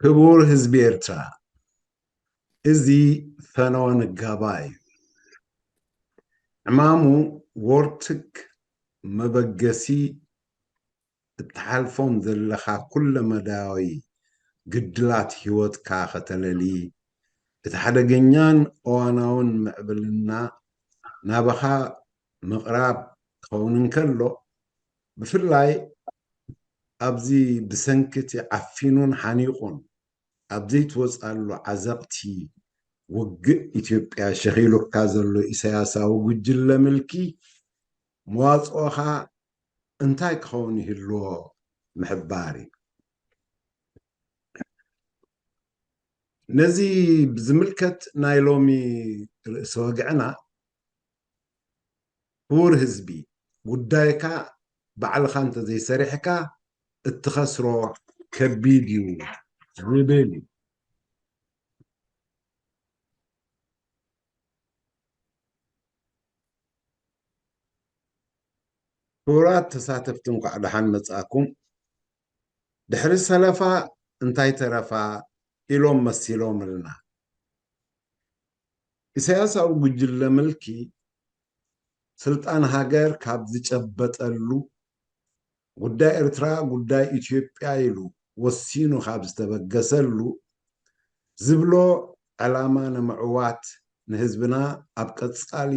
ክቡር ህዝቢ ኤርትራ፣ እዚ ፈነወ ንጋባ እዩ። ዕማሙ ወርትክ መበገሲ እትሓልፎም ዘለኻ ኩለመዳያዊ ግድላት ህይወትካ ከተለሊ፣ እቲ ሓደገኛን እዋናውን ምዕብልና ናባኻ ምቕራብ ክኸውን እንከሎ፣ ብፍላይ ኣብዚ ብሰንኪ እቲ ዓፊኑን ሓኒቑን ኣብ ዘይትወጽኣሉ ዓዘቕቲ ውግእ ኢትዮጵያ ሸኺሉካ ዘሎ ኢሳያሳዊ ጉጅለ ምልኪ፣ መዋጽኦኻ እንታይ ክኸውን ይህልዎ ምሕባር እዩ። ነዚ ብዝምልከት ናይ ሎሚ ርእሰ ወግዕና፣ ክቡር ህዝቢ፣ ጉዳይካ ባዕልኻ እንተዘይሰሪሕካ እትኸስሮ ከቢድ እዩ ዝብል እዩ። ክቡራት ተሳተፍቲ፣ እንኳዕ ደሓን መጻእኩም። ድሕሪ ሰለፋ እንታይ ተረፋ ኢሎም መሲሎምልና። ኢሳያሳዊ ጉጅለ ምልኪ ስልጣን ሃገር ካብ ዝጨበጠሉ፣ ጉዳይ ኤርትራ ጉዳይ ኢትዮጵያ ኢሉ ወሲኑ ካብ ዝተበገሰሉ፣ ዝብሎ ዕላማ ንምዕዋት፣ ንህዝብና ኣብ ቀጻሊ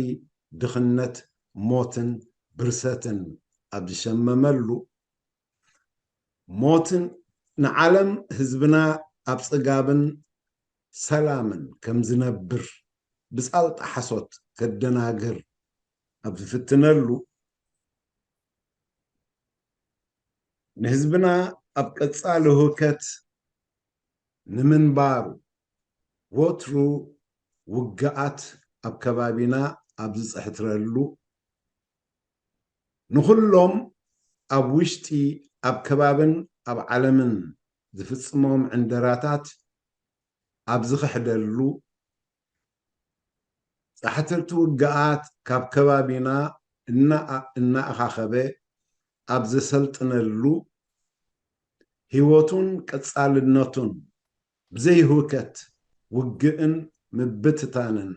ድኽነት፣ ሞትን ብርሰትን ኣብ ዝሸመመሉ፣ ሞትን ንዓለም ህዝብና ኣብ ጽጋብን ሰላምን ከም ዝነብር ብጻልጣ ሓሶት ከደናግር ኣብ ዝፍትነሉ፣ ንህዝብና ኣብ ቀጻሊ ህውከት ንምንባሩ፣ ወትሩ ውግኣት ኣብ ከባቢና ኣብ ዝጽሕትረሉ፣ ንኹሎም ኣብ ውሽጢ፣ ኣብ ከባብን ኣብ ዓለምን ዝፍጽሞም ዕንደራታት ኣብ ዝኽሕደሉ፣ ጻሕትርቲ ውግኣት ካብ ከባቢና እና-፣ እናኣኻኸበ ኣብ ዘሰልጥነሉ፣ ህይወቱን ቀጻልነቱን ብዘይህውከት ውግእን ምብትታንን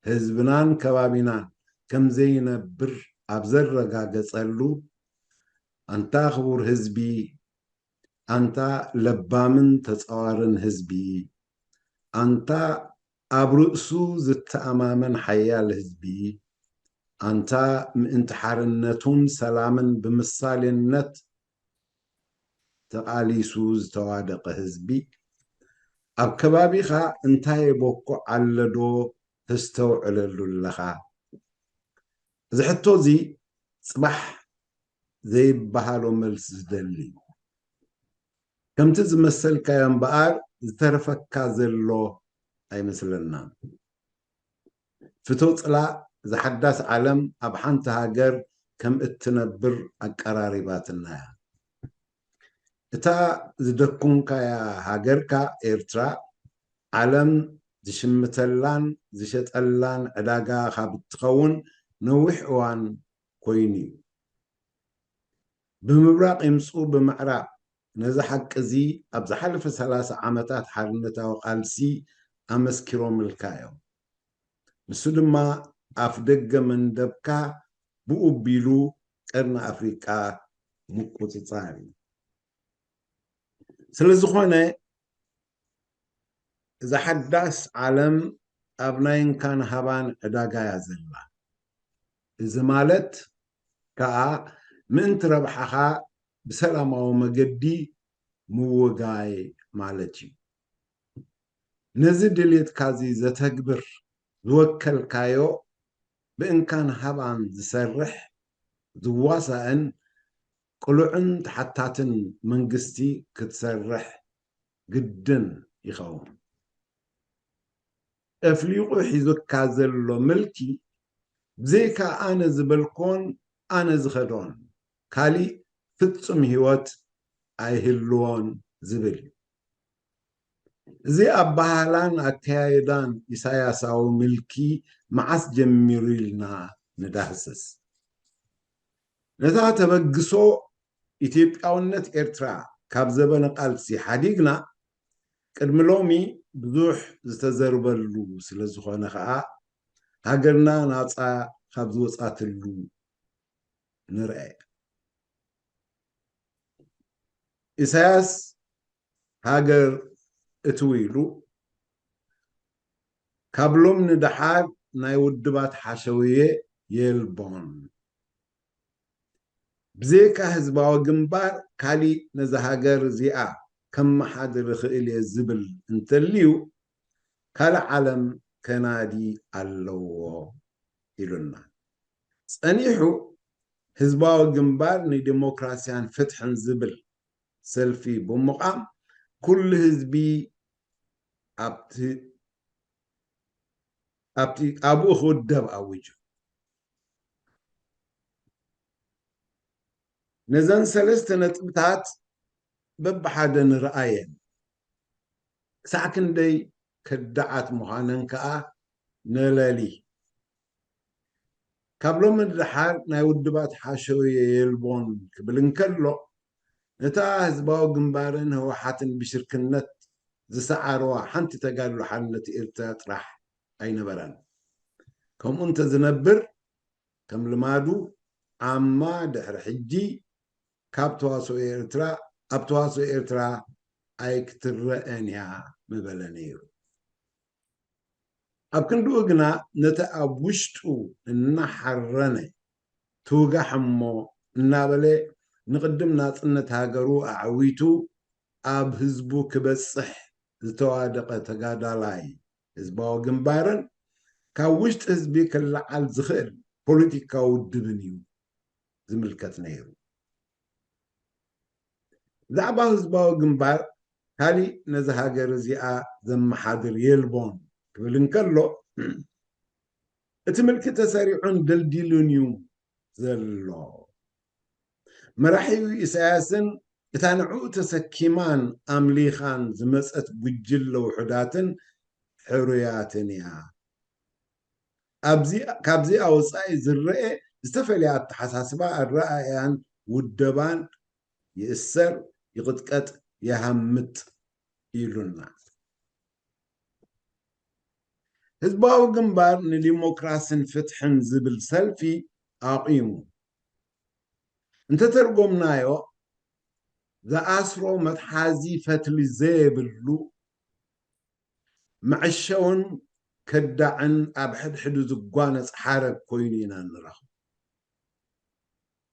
ህዝብናን ከባቢናን ከም ዘይነብር ኣብ ዘረጋገጸሉ፣ ኣንታ ክቡር ህዝቢ፣ ኣንታ ለባምን ተጻዋርን ህዝቢ፣ ኣንታ ኣብ ርእሱ ዝተኣማመን ሓያል ህዝቢ፣ ኣንታ ምእንቲ ሓርነቱን ሰላምን ብምሳሌነት ተቓሊሱ ዝተዋደቐ ህዝቢ፣ ኣብ ከባቢኻ እንታይ ቦኮ ኣለዶ ተስተውዕለሉ ኣለኻ? እዚ ሕቶ እዚ ጽባሕ ዘይበሃሎ መልሲ ዝደሊ እዩ። ከምቲ ዝመሰልካዮ እምበኣር ዝተረፈካ ዘሎ ኣይመስለናን። ፍቶ ጽላእ፣ እዛ ሓዳስ ዓለም ኣብ ሓንቲ ሃገር ከም እትነብር ኣቀራሪባትና እያ። እታ ዝደኩንካያ ሃገርካ ኤርትራ፣ ዓለም ዝሽምተላን ዝሸጠላን ዕዳጋ ካብ እትኸውን ነዊሕ እዋን ኮይኑ እዩ። ብምብራቕ ይምጽኡ ብምዕራብ፣ ነዚ ሓቂ እዚ ኣብ ዝሓለፈ ሰላሳ ዓመታት ሓርነታዊ ቃልሲ ኣመስኪሮምልካ እዮም። ንሱ ድማ ኣፍ ደገ መንደብካ ብኡ ኣቢሉ ቀርኒ ኣፍሪቃ ምቁጽጻር እዩ። ስለ ዝኾነ እዛ ሓዳስ ዓለም ኣብ ናይ እንካን ሃባን ዕዳጋ እያ ዘላ። እዚ ማለት ከኣ ምእንቲ ረብሓኻ ብሰላማዊ መገዲ ምውጋይ ማለት እዩ። ነዚ ድሌትካ እዚ ዘተግብር ዝወከልካዮ ብእንካን ሃባን ዝሰርሕ ዝዋሳእን ቅሉዕን ተሓታትን መንግስቲ ክትሰርሕ ግድን ይኸውን። ጠፍሊቑ ሒዙካ ዘሎ ምልኪ ብዘይካ ኣነ ዝበልኮን ኣነ ዝኸዶን ካሊእ ፍጹም ህይወት ኣይህልዎን ዝብል እዩ። እዚ ኣበሃህላን ኣከያይዳን ኢሳያሳዊ ምልኪ መዓስ ጀሚሩ ኢልና ንዳህስስ። ነታ ተበግሶ ኢትዮጵያውነት ኤርትራ ካብ ዘበነ ቃልሲ ሓዲግና ቅድሚ ሎሚ ብዙሕ ዝተዘርበሉ ስለ ዝኾነ ኸኣ፣ ሃገርና ናጻ ካብ ዝወጻትሉ ንርአ። ኢሳያስ ሃገር እትው ኢሉ፣ ካብ ሎም ንደሓር ናይ ውድባት ሓሸውየ የልቦን። ብዘይካ ህዝባዊ ግንባር ካሊእ ነዛ ሃገር እዚኣ ከመሓድር እኽእል እየ ዝብል እንተልዩ፣ ካልእ ዓለም ከናዲ ኣለዎ ኢሉና። ጸኒሑ ህዝባዊ ግንባር ንዲሞክራስያን ፍትሕን ዝብል ሰልፊ ብምቋም፣ ኩሉ ህዝቢ ኣብቲ ኣብቲ ኣብኡ ክውደብ ኣዊጁ። ነዘን ሰለስተ ነጥብታት በብሓደ ንርኣየን። ክሳዕ ክንደይ ከዳዓት ምዃነን ከኣ ነለሊ። ካብ ሎሚ ንደሓር ናይ ውድባት ሓሸውየ የልቦን ክብል እንከሎ፣ ነታ ህዝባዊ ግንባርን ህወሓትን ብሽርክነት ዝሰዓርዋ ሓንቲ ተጋድሎ ሓርነት ኤርትራ ጥራሕ ኣይነበራን። ከምኡ እንተዝነብር፣ ከም ልማዱ ዓማ ድሕሪ ሕጂ ካብ ተዋስኦ ኤርትራ፣ ኣብ ተዋስኦ ኤርትራ ኣይክትረኣን እያ ምበለ ነይሩ። ኣብ ክንድኡ ግና ነቲ ኣብ ውሽጡ እናሓረነ ትውጋሕ እሞ እናበለ ንቕድም ናጽነት ሃገሩ ኣዕዊቱ ኣብ ህዝቡ ክበጽሕ ዝተዋደቐ ተጋዳላይ ህዝባዊ ግንባርን ካብ ውሽጢ ህዝቢ ክለዓል ዝኽእል ፖለቲካዊ ውድብን እዩ ዝምልከት ነይሩ። ብዛዕባ ህዝባዊ ግንባር ካሊእ ነዚ ሃገር እዚኣ ዘመሓድር የልቦን ክብል እንከሎ፣ እቲ ምልኪ ተሰሪዑን ደልዲሉን እዩ ዘሎ። መራሒኡ ኢሳያስን እታ ንዕኡ ተሰኪማን ኣምሊኻን ዝመጸት ጉጅለ ውሑዳትን ሕሩያትን እያ። ኣብዚ፣ ካብዚኣ ወጻኢ ዝረአ ዝተፈልየ ኣተሓሳስባ፣ ኣረኣእያን ውደባን ይእሰር፣ ይቕጥቀጥ፣ ይሃምጥ ኢሉና። ህዝባዊ ግንባር ንዲሞክራስን ፍትሕን ዝብል ሰልፊ ኣቑሙ። እንተተርጎምናዮ፣ ዝኣስሮ መትሓዚ ፈትሊ ዘየብሉ፣ መዐሸውን ከዳዕን ኣብ ሕድሕዱ ዝጓነጽ ሓረግ ኮይኑ ኢና ንረኽቦ።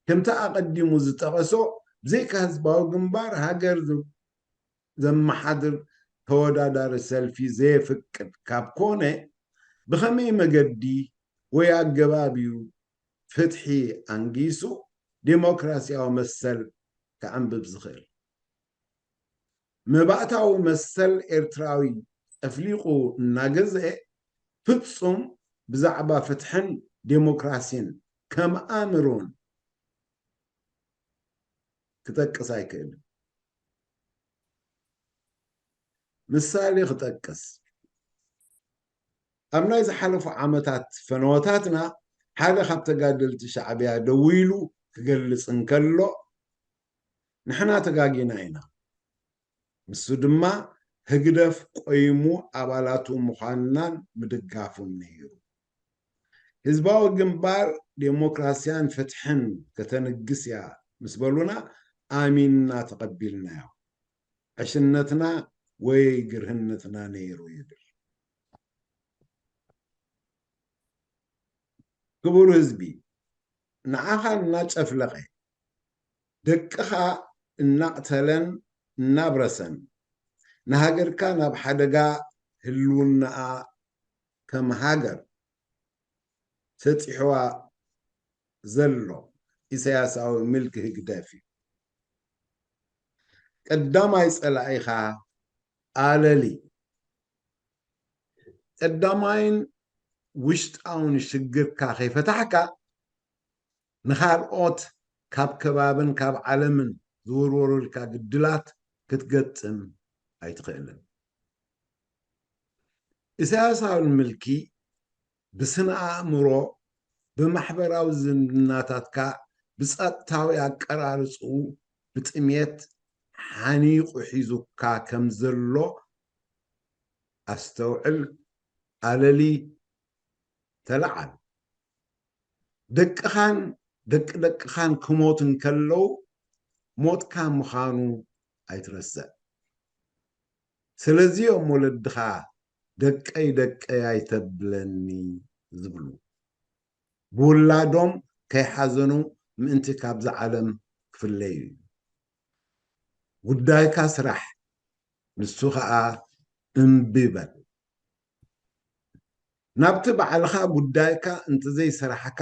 ከምቲ ኣቐዲሙ ዝጠቐሶ፣ ብዘይካ ህዝባዊ ግንባር ሃገር ዝ-፣ ዘመሓድር ተወዳዳሪ ሰልፊ ዘየፍቅድ ካብ ኮነ፣ ብኸመይ መገዲ ወይ ኣገባብ እዩ ፍትሒ ኣንጊሱ ዴሞክራስያዊ መሰል ከዕንብብ ዝኽእል? መባእታዊ መሰል ኤርትራዊ ጨፍሊቑ እናገዝአ፣ ፍጹም ብዛዕባ ፍትሕን ዴሞክራሲን ከም ኣእምሮን ክጠቅስ ኣይክእልን። ምሳሌ ክጠቅስ፣ ኣብ ናይ ዝሓለፉ ዓመታት ፈነወታትና ሓደ ካብ ተጋደልቲ ሻዕብያ ደው ኢሉ ክገልጽ እንከሎ፣ ንሕና ተጋጊና ኢና። ንሱ ድማ ህግደፍ ቆይሙ ኣባላቱ ምዃንናን ምድጋፉን ነይሩ። ህዝባዊ ግንባር ዴሞክራስያን ፍትሕን ከተንግስ እያ ምስ በሉና ኣሚንና ተቐቢልናዮ። ዕሽነትና ወይ ግርህነትና ነይሩ ይብል። ክቡር ህዝቢ፣ ንዓኻ እናጨፍለቐ፣ ደቅኻ እናቕተለን እናብረሰን፣ ንሃገርካ ናብ ሓደጋ ህልውናኣ ከም ሃገር ሰጢሕዋ ዘሎ ኢሳያሳዊ ምልኪ ህግደፍ እዩ። ቀዳማይ ጸላኢኻ ኣለሊ። ቀዳማይን ውሽጣውን ሽግርካ ከይፈታሕካ፣ ንኻልኦት ካብ ከባብን ካብ ዓለምን ዝውርወሩልካ ግድላት ክትገጥም ኣይትኽእልን። ኢሳያሳዊ ምልኪ ብስነ ኣእምሮ፣ ብማሕበራዊ ዝምድናታትካ፣ ብጸጥታዊ ኣቀራርጽኡ፣ ብጥሜት ሓኒቑ ሒዙካ ከም ዘሎ ኣስተውዕል፣ ኣለሊ፣ ተለዓል። ደቅኻን ደቂ ደቅኻን ክሞቱ እንከለዉ ሞትካ ምዃኑ ኣይትረስዕ። ስለዚ እዮም ወለድኻ ደቀይ ደቀይ ኣይተብለኒ ዝብሉ። ብውላዶም ከይሓዘኑ ምእንቲ ካብዛ ዓለም ክፍለዩ እዩ። ጉዳይካ ስራሕ፣ ንሱ ኸኣ እምቢ በል። ናብቲ ባዕልኻ ጉዳይካ እንተዘይሰራሕካ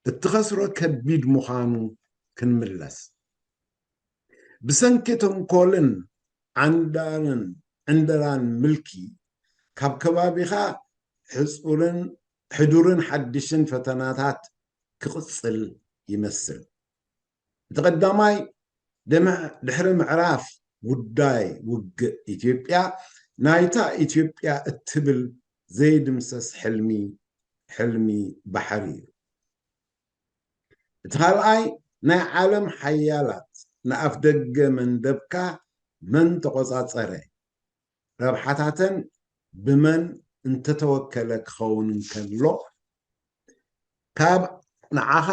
እትኸስሮ ከቢድ ምዃኑ ክንምለስ። ብሰንኪ ተንኮልን ዓንዳርን ዕንደራን ምልኪ ካብ ከባቢኻ ሕጹርን ሕዱርን ሓድሽን ፈተናታት ክቕጽል ይመስል። እቲ ቀዳማይ ድም- ድሕሪ ምዕራፍ ጉዳይ ውግእ ኢትዮጵያ ናይታ ኢትዮጵያ እትብል ዘይድምሰስ ሕልሚ ሕልሚ ባሕሪ እዩ። እቲ ካልኣይ ናይ ዓለም ሓያላት ንኣፍ ደገ መንደብካ መን ተቆጻጸረ፣ ረብሓታተን ብመን እንተተወከለ ክኸውን እንከሎ ካብ ንዓኻ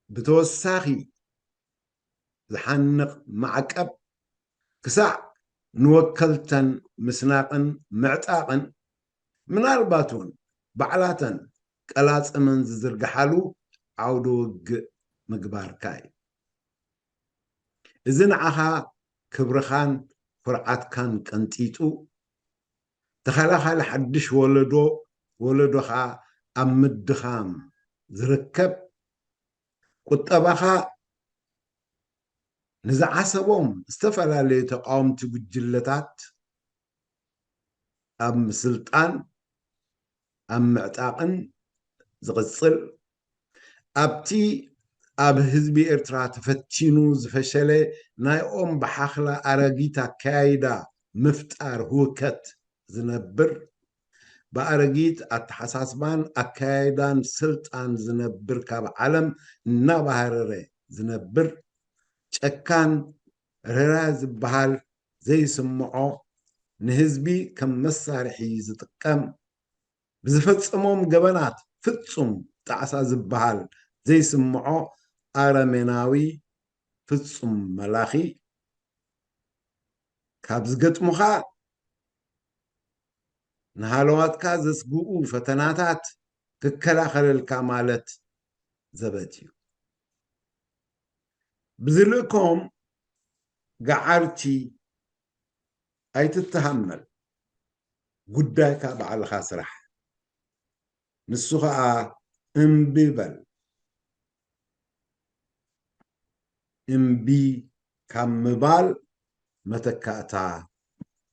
ብተወሳኺ ዝሓንቕ ማዕቀብ ክሳዕ ንወከልተን ምስናቕን ምዕጣቕን ምናልባት እውን ባዕላተን ቀላጽመን ዝዝርግሓሉ ዓውደ ውግእ ምግባርካ እዩ። እዚ ንዓኻ ክብርኻን ኩርዓትካን ቀንጢጡ ተኸላኻሊ ሓድሽ ወለዶ ወለዶኻ ኣብ ምድኻም ዝርከብ ቁጠባኻ ንዝዓሰቦም ዝተፈላለዩ ተቃወምቲ ጉጅለታት ኣብ ምስልጣን ኣብ ምዕጣቕን ዝቕጽል ኣብቲ ኣብ ህዝቢ ኤርትራ ተፈቲኑ ዝፈሸለ ናይ ኦም ብሓኽላ ኣረጊት ኣካያይዳ ምፍጣር ህውከት ዝነብር ብኣረጊት ኣተሓሳስባን ኣካያይዳን ስልጣን ዝነብር ካብ ዓለም እናባህረረ ዝነብር ጨካን ርራ ዝበሃል ዘይስምዖ ንህዝቢ ከም መሳርሒ ዝጥቀም ብዝፈጸሞም ገበናት ፍጹም ጣዕሳ ዝበሃል ዘይስምዖ ኣረሜናዊ ፍጹም መላኺ ካብ ዝገጥሙኻ ንሃለዋትካ ዘስግኡ ፈተናታት ክከላኸለልካ ማለት ዘበት እዩ። ብዝልእኮም ገዓርቲ ኣይትተሃመል፣ ጉዳይካ ባዕልኻ ስራሕ። ንሱ ኸኣ እምቢ በል። እምቢ ካብ ምባል መተካእታ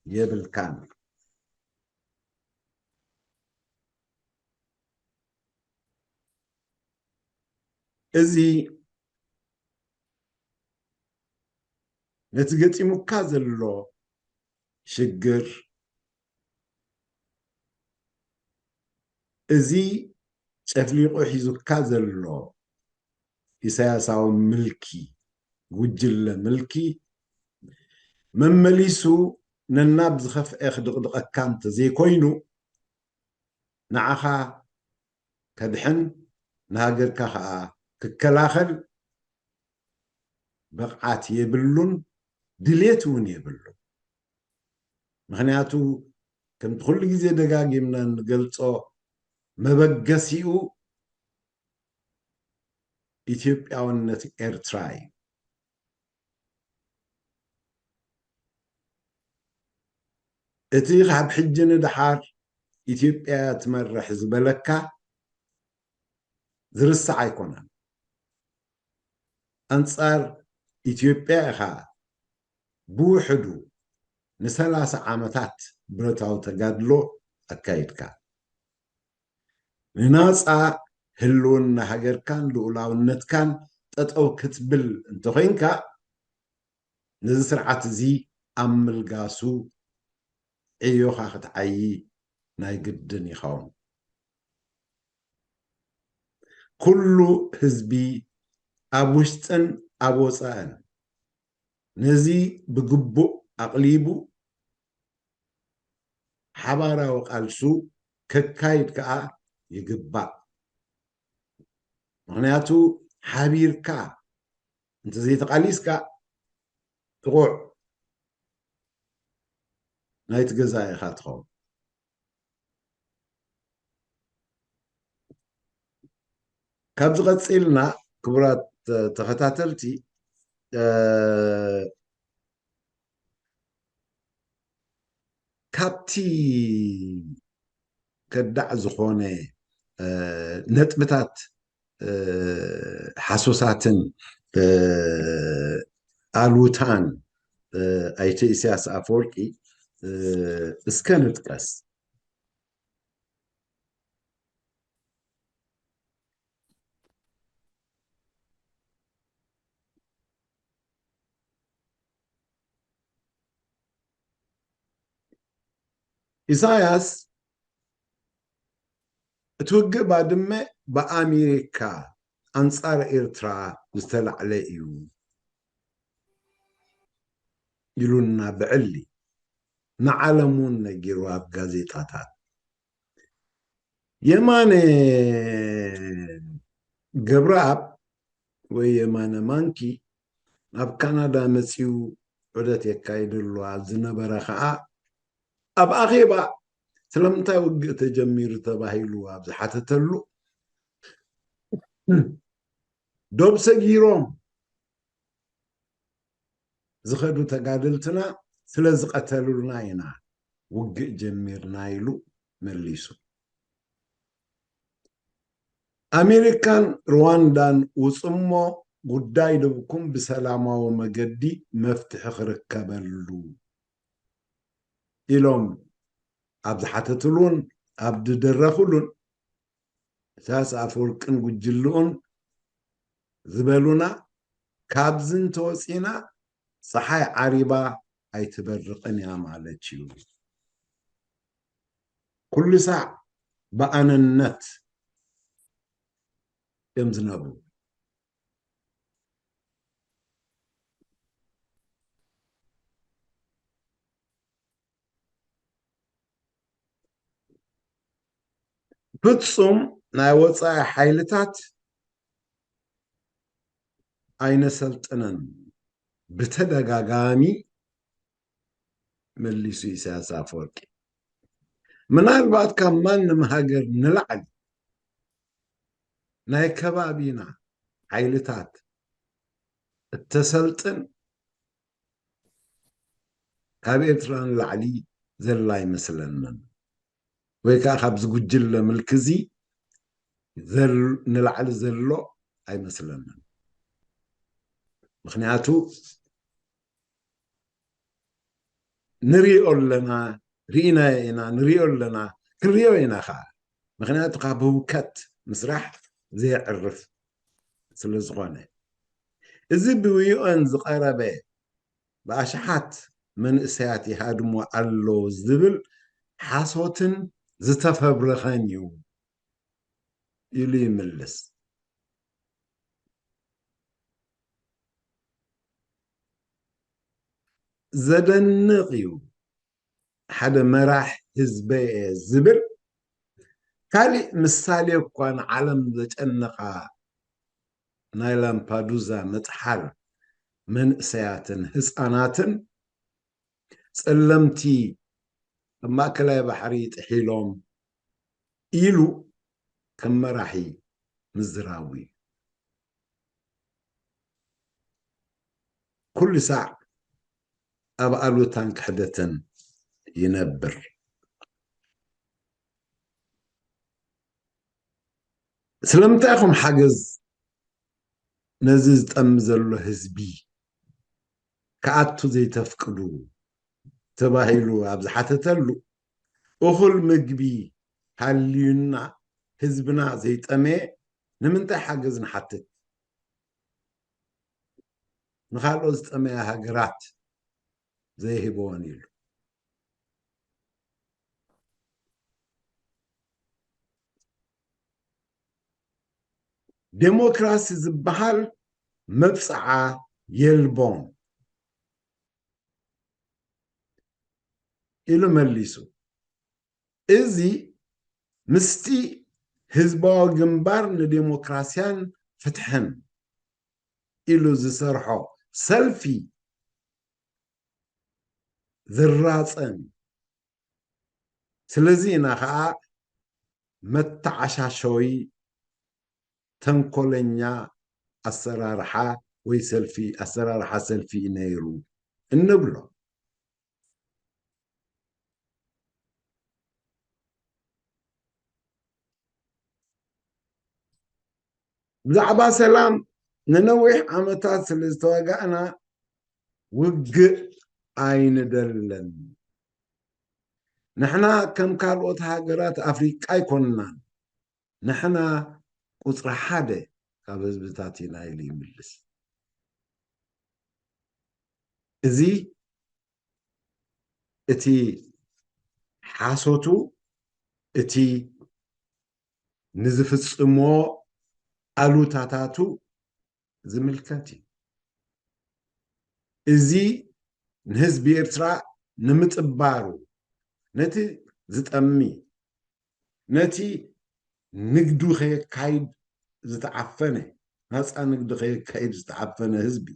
የብልካን። እዚ ነቲ ገጢሙካ ዘሎ ሽግር እዚ ጨፍሊቑ ሒዙካ ዘሎ ኢሳያሳዊ ምልኪ፣ ጉጅለ ምልኪ መመሊሱ ነናብ ዝኸፍአ ክድቕድቐካ እንተዘይኮይኑ፣ ንዓኻ ከድሕን ንሃገርካ ኸኣ ክከላኸል ብቕዓት የብሉን፣ ድሌት እውን የብሉን። ምኽንያቱ ከምቲ ኩሉ ግዜ ደጋጊምና እንገልጾ መበገሲኡ ኢትዮጵያውነት ኤርትራ እዩ። እቲ ካብ ሕጂ ንደሓር ኢትዮጵያ እያ ትመርሕ ዝበለካ ዝርሳዕ ኣይኮነን። ኣንጻር ኢትዮጵያ ኢኻ ብውሕዱ ንሰላሳ ዓመታት ብረታዊ ተጋድሎ ኣካይድካ። ንናጻ ህልውና ሃገርካን ልኡላውነትካን ጠጠው ክትብል እንተኾይንካ፣ ነዚ ስርዓት እዚ ኣብ ምልጋሱ ዕዮኻ ክትዓዪ ናይ ግድን ይኸውን። ኩሉ ህዝቢ ኣብ ውሽጥን ኣብ ወጻእን ነዚ ብግቡእ ኣቕሊቡ ሓባራዊ ቃልሱ ከካይድ ከዓ ይግባእ። ምኽንያቱ ሓቢርካ እንተዘይተቓሊስካ ጥቑዕ ናይቲ ገዛ ኢኻ ትኸውን። ካብዚ ቀፂልና ክቡራት ተኸታተልቲ፣ ካብቲ ከዳዕ ዝኾነ ነጥብታት፣ ሓሶሳትን ኣሉታን ኣይተ ኢሳያስ ኣፈወርቂ እስከ ንጥቀስ። ኢሳያስ፣ እቲ ውግእ ባድመ ብኣሜሪካ ኣንጻር ኤርትራ ዝተላዕለ እዩ ኢሉና ብዕሊ ንዓለም እውን ነጊሩ ኣብ ጋዜጣታት። የማነ ገብረኣብ ወይ የማነ ማንኪ ናብ ካናዳ መጺኡ ዑደት የካይደሉ ኣብ ዝነበረ ኸኣ፣ ኣብ ኣኼባ ስለምንታይ ውግእ ተጀሚሩ ተባሂሉ ኣብ ዝሓተተሉ፣ ዶብ ሰጊሮም ዝኸዱ ተጋደልትና ስለ ዝቐተሉልና ኢና ውግእ ጀሚርና ኢሉ መሊሱ። ኣሜሪካን ሩዋንዳን ውጹ እሞ ጉዳይ ደብኩም ብሰላማዊ መገዲ መፍትሒ ክርከበሉ ኢሎም ኣብ ዝሓተትሉን ኣብ ዝደረኹሉን፣ ኢሳያስ ኣፈወርቅን ጉጅልኡን ዝበሉና፣ ካብዚ እንተወፂና ፀሓይ ዓሪባ ኣይትበርቕን እያ ማለት እዩ። ኩሉ ሳዕ ብኣነነት እዮም ዝነብሩ። ፍጹም ናይ ወጻኢ ሓይልታት ኣይነሰልጥንን፣ ብተደጋጋሚ መሊሱ ኢሳያስ ኣፈወርቂ። ምናልባት ካብ ማንም ሃገር ንላዕሊ ናይ ከባቢና ሓይልታት እተሰልጥን ካብ ኤርትራ ንላዕሊ ዘላ ኣይመስለንን፣ ወይ ከዓ ካብዚ ጉጅለ ምልኪ እዚ ዘል-፣ ንላዕሊ ዘሎ ኣይመስለንን። ምኽንያቱ ንሪኦ ኣለና፣ ርኢናዮ ኢና፣ ንሪኦ ኣለና፣ ክንሪኦ ኢና ከዓ። ምኽንያቱ ካብ ህውከት ምስራሕ ዘየዕርፍ ስለ ዝኾነ። እዚ ብዩኤን ዝቐረበ ብኣሽሓት መንእሰያት ይሃድሞ ኣሎ ዝብል ሓሶትን ዝተፈብረኸን እዩ ኢሉ ይምልስ። ዘደንቕ እዩ። ሓደ መራሕ ህዝበ እየ ዝብል፣ ካሊእ ምሳሌ እኳ ንዓለም ዘጨነቓ ናይ ላምፓዱዛ መጥሓር መንእሰያትን ህፃናትን ጸለምቲ ኣብ ማእከላይ ባሕሪ ጥሒሎም ኢሉ ከም መራሒ ምዝራቡ እዩ። ኩሉ ሳዕ ኣብ ኣሉታን ክሕደትን ይነብር። ስለምንታይ ኢኹም ሓገዝ ነዚ ዝጠሚ ዘሎ ህዝቢ ክኣቱ ዘይተፍቅዱ? ተባሂሉ ኣብ ዝሓተተሉ፣ እኹል ምግቢ ሃልዩና ህዝብና ዘይጠመየ ንምንታይ ሓገዝ ንሓትት? ንኻልኦት ዝጠመያ ሃገራት ዘይህበወን ኢሉ። ዴሞክራሲ ዝበሃል መብጽዓ የልቦን ኢሉ መሊሱ። እዚ ምስቲ ህዝባዊ ግንባር ንዴሞክራስያን ፍትሕን ኢሉ ዝሰርሖ ሰልፊ ዝራጸም። ስለዚ ኢና ኸዓ መተዓሻሸዊ ተንኮለኛ ኣሰራርሓ ወይ ሰልፊ፣ ኣሰራርሓ ሰልፊ እዩ ነይሩ እንብሎ። ብዛዕባ ሰላም ንነዊሕ ዓመታት ስለ ዝተዋጋእና ውግእ ኣይንደለን። ንሕና ከም ካልኦት ሃገራት ኣፍሪቃ ኣይኮንናን። ንሕና ቁጽሪ ሓደ ካብ ህዝብታት ኢና ኢሉ ይምልስ። እዚ እቲ ሓሶቱ፣ እቲ ንዝፍጽሞ ኣሉታታቱ ዝምልከት እዩ። እዚ ንህዝቢ ኤርትራ ንምጥባሩ፣ ነቲ ዝጠሚ፣ ነቲ ንግዱ ከየካይድ ዝተዓፈነ፣ ናጻ ንግዲ ከየካይድ ዝተዓፈነ ህዝቢ፣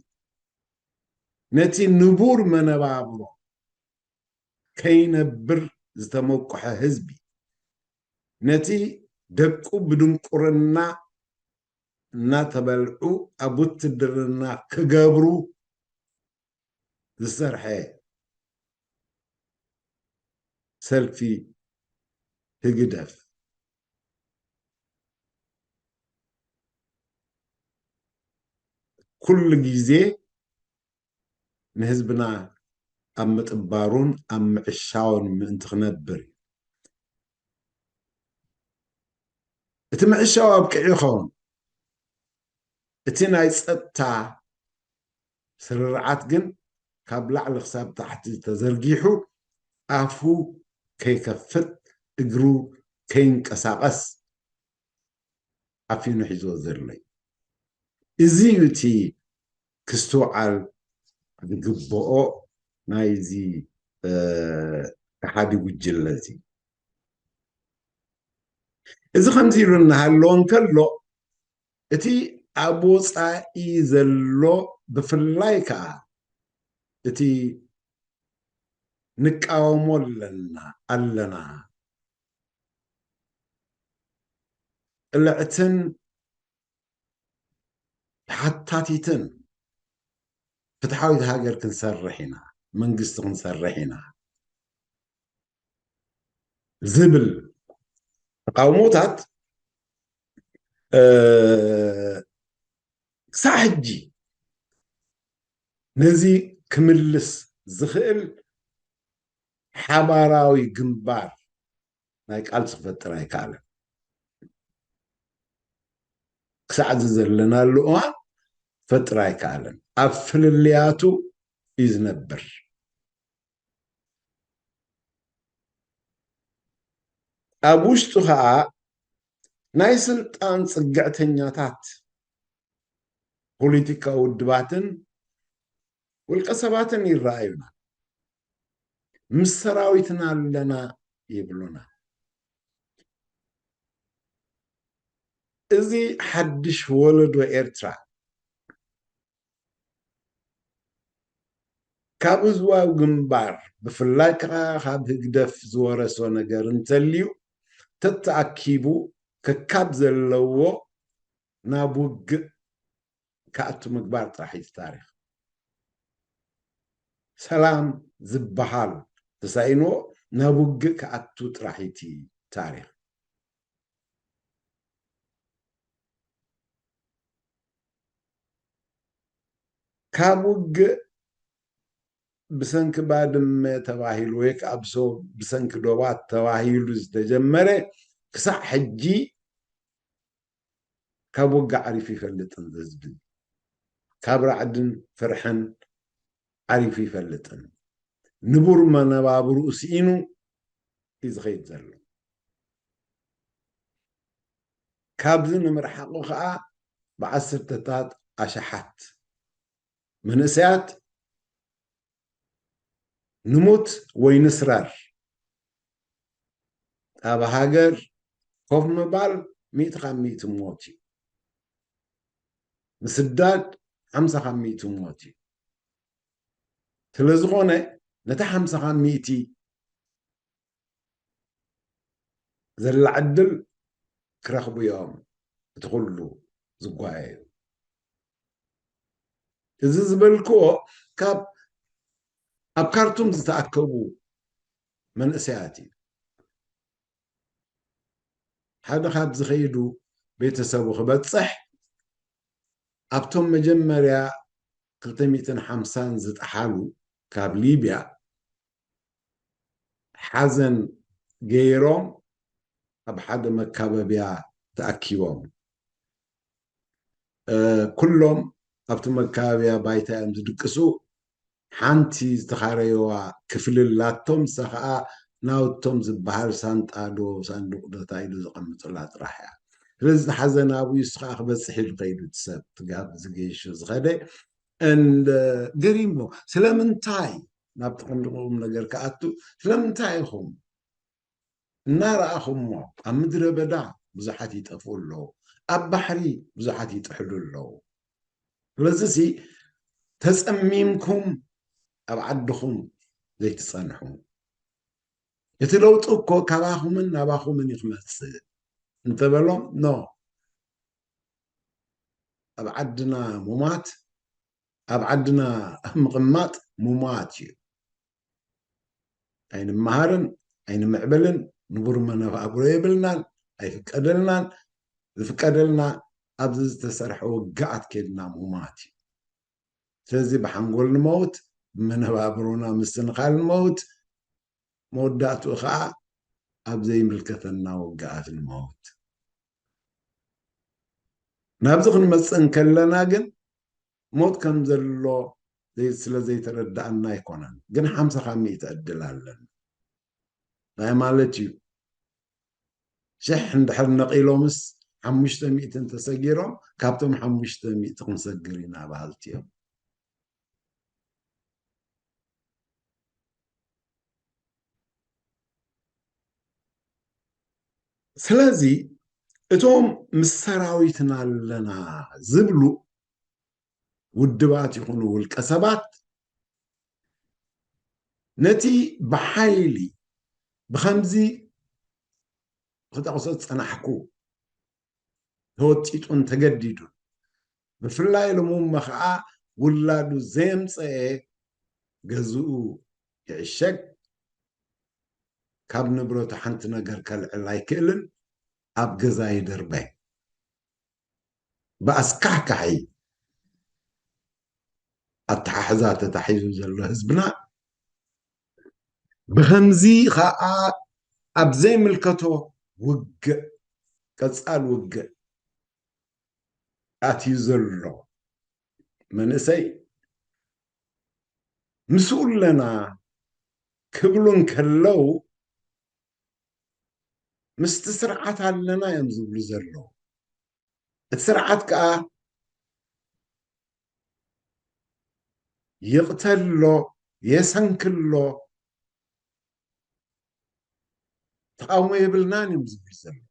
ነቲ ንቡር መነባብሮ ከይነብር ዝተመቁሐ ህዝቢ፣ ነቲ ደቁ ብድንቁርና እናተበልዑ ኣብ ውትድርና ክገብሩ ዝሰርሐ ሰልፊ ህግደፍ፣ ኩሉ ግዜ ንህዝብና ኣብ ምጥባሩን ኣብ ምዕሻውን ምእንቲ ክነብር እዩ። እቲ ምዕሻው ኣብቂዑ ይኸውን። እቲ ናይ ጸጥታ ስርርዓት ግን ካብ ላዕሊ ክሳብ ታሕቲ ተዘርጊሑ፣ ኣፉ ከይከፍት፣ እግሩ ከይንቀሳቐስ ኣፊኑ ሒዝዎ ዘሎ እዩ። እዚ እዩ እቲ ክስትውዓል ዝግብኦ ናይዚ፣ እ፣ ከሓዲ ጉጅለ እዚ። እዚ ከምዚ ኢሉ እናሃለወ እንከሎ፣ እቲ ኣብ ወጻኢ ዘሎ፣ ብፍላይ ከኣ እቲ ንቃወሞ ኣለና፣ ኣለና፣ ቅልዕትን ተሓታቲትን ፍትሓዊት ሃገር ክንሰርሕ ኢና፣ መንግስቲ ክንሰርሕ ኢና ዝብል ተቃውሞታት፣ እ፣ ክሳዕ ሕጂ ነዚ ክምልስ ዝኽእል ሓባራዊ ግንባር ናይ ቃልሲ ክፈጥር ኣይከኣለን። ክሳዕ እዚ ዘለናሉ እዋን ክፈጥር ኣይከኣለን። ኣብ ፍልልያቱ እዩ ዝነብር። ኣብ ውሽጡ ኸኣ ናይ ስልጣን ጽግዕተኛታት ፖለቲካዊ ውድባትን ውልቀ ሰባትን ይረኣዩና። ምስ ሰራዊትና ኣለና ይብሉና። እዚ ሓድሽ ወለዶ ኤርትራ ካብ ህዝባዊ ግንባር፣ ብፍላይ ከኣ ካብ ህግደፍ ዝወረሶ ነገር እንተልዩ፣ ተተኣኪቡ ከካብ ዘለዎ ናብ ውግእ ክኣቱ ምግባር ጥራሕ እዩ እቲ ታሪኽ። ሰላም ዝበሃል ተሳኢንዎ ናብ ውግእ ክኣቱ ጥራሕ እዩ እቲ ታሪኽ። ካብ ውግእ ብሰንኪ ባድመ ተባሂሉ ወይ ከኣ ብሶ-፣ ብሰንኪ ዶባት ተባሂሉ ዝተጀመረ ክሳዕ ሕጂ ካብ ውግእ ዓሪፉ ይፈልጥን ህዝቢ። ካብ ራዕድን ፍርሕን ዓሪፉ ይፈልጥን። ንቡር መነባብርኡ ስኢኑ እዩ ዝኸይድ ዘሎ። ካብዚ ንምርሓቑ ኸኣ ብዓሰርተታት ኣሽሓት መንእሰያት ንሙት ወይ ንስረር ኣብ ሃገር ኮፍ ምባል ሚእቲ ካብ ሚእቲ ሞት እዩ። ምስዳድ ሓምሳ ካብ ሚእቲ ሞት እዩ። ስለ ዝኾነ ነቲ ሓምሳ ካብ ሚእቲ ዘላ ዕድል ክረኽቡ እዮም እቲ ኩሉ ዝጓየዩ። እዚ ዝበልክዎ ካብ ኣብ ካርቱም ዝተኣከቡ መንእሰያት እዩ። ሓደ ካብ ዝኸይዱ ቤተሰቡ ክበጽሕ ኣብቶም መጀመርያ ክልተ ሚእትን ሓምሳን ዝጠሓሉ ካብ ሊብያ ሓዘን ገይሮም ኣብ ሓደ መካበብያ ተኣኪቦም። ኩሎም ኣብቲ መካበብያ ባይታ እዮም ዝድቅሱ። ሓንቲ ዝተኻረየዋ ክፍሊ ኣላቶም፣ ንሳ ኸኣ ናውቶም ዝበሃል ሳንጣ ዶ ሳንዱቕ ዶ እንታይ ኢሉ ዘቐምጡላ ጥራሕ እያ። ስለዚ እቲ ሓዘን ኣብኡ እዩ፣ ንሱ ኸኣ ክበጽሕ ኢሉ ከይዱ፣ እቲ ሰብ፣ እቲ ጋብ፣ እዚ ገይሹ ዝኸደ። And ገሪሞ፣ ስለምንታይ ናብቲ ቀንዲ ቁም ነገር ክኣቱ፣ ስለምንታይ ኢኹም እናረኣኹምዎ ኣብ ምድረ በዳ ብዙሓት ይጠፍኡ ኣለዉ፣ ኣብ ባሕሪ ብዙሓት ይጥሕሉ ኣለዉ። ስለዚሲ ተጸሚምኩም ኣብ ዓድኹም ዘይትጸንሑ፣ እቲ ለውጢ እኮ ካባኹምን ናባኹምን እዩ ክመጽእ እንተበሎም፣ ኖ፣ ኣብ ዓድና ሙማት፣ ኣብ ዓድና ምቕማጥ ሙማት እዩ። ኣይንመሃርን ኣይንምዕብልን፣ ንቡር መነባብሮ የብልናን፣ ኣይፍቀደልናን። ዝፍቀደልና ኣብዚ ዝተሰርሐ ውግኣት ኬድና ምውማት እዩ። ስለዚ ብሓንጎል ንመውት፣ ብመነባብሮና ምስትንኻል ንመውት፣ መወዳእትኡ ኸዓ ኣብ ዘይምልከተና ውግኣት ንመውት። ናብዚ ክንመጽእ እንከለና ግን ሞት ከም ዘሎ ዘይ-፣ ስለ ዘይተረዳእና ኣይኮነን፣ ግን ሓምሳ ካብ ሚእቲ ዕድል ኣለና። እንታይ ማለት እዩ? ሽሕ እንድሕር ነቒሎምስ ሓሙሽተ ሚእቲ እንተሰጊሮም፣ ካብቶም ሓሙሽተ ሚእቲ ክንሰግር ኢና በሃልቲ እዮም። ስለዚ እቶም ምስ ሰራዊትና ኣለና ዝብሉ ውድባት ይኹኑ ውልቀ ሰባት ነቲ ብሓይሊ ብኸምዚ ክጠቕሶ ዝጸናሕኩ ተወጢጡን ተገዲዱን፣ ብፍላይ ሎሚ እሞ ኸዓ ውላዱ ዘየምጸኤ ገዝኡ ይዕሸግ፣ ካብ ንብረቱ ሓንቲ ነገር ከልዕል ኣይክእልን፣ ኣብ ገዛ ይድርበ። ብኣስካሕካሒ ኣተሓሕዛ ተታሒዙ ዘሎ ህዝብና፣ ብኸምዚ ኸዓ ኣብ ዘይምልከቶ ውግእ፣ ቀጻል ውግእ ኣትዩ ዘሎ መንእሰይ፣ ምስኡ ኣለና ክብሉ እንከለዉ፣ ምስቲ ስርዓት ኣለና እዮም ዝብሉ ዘለዉ። እቲ ስርዓት ከኣ ይቕተሎ፣ የሰንክሎ፣ ተቓውሞ የብልናን እዮም ዝብሉ ዘለዉ።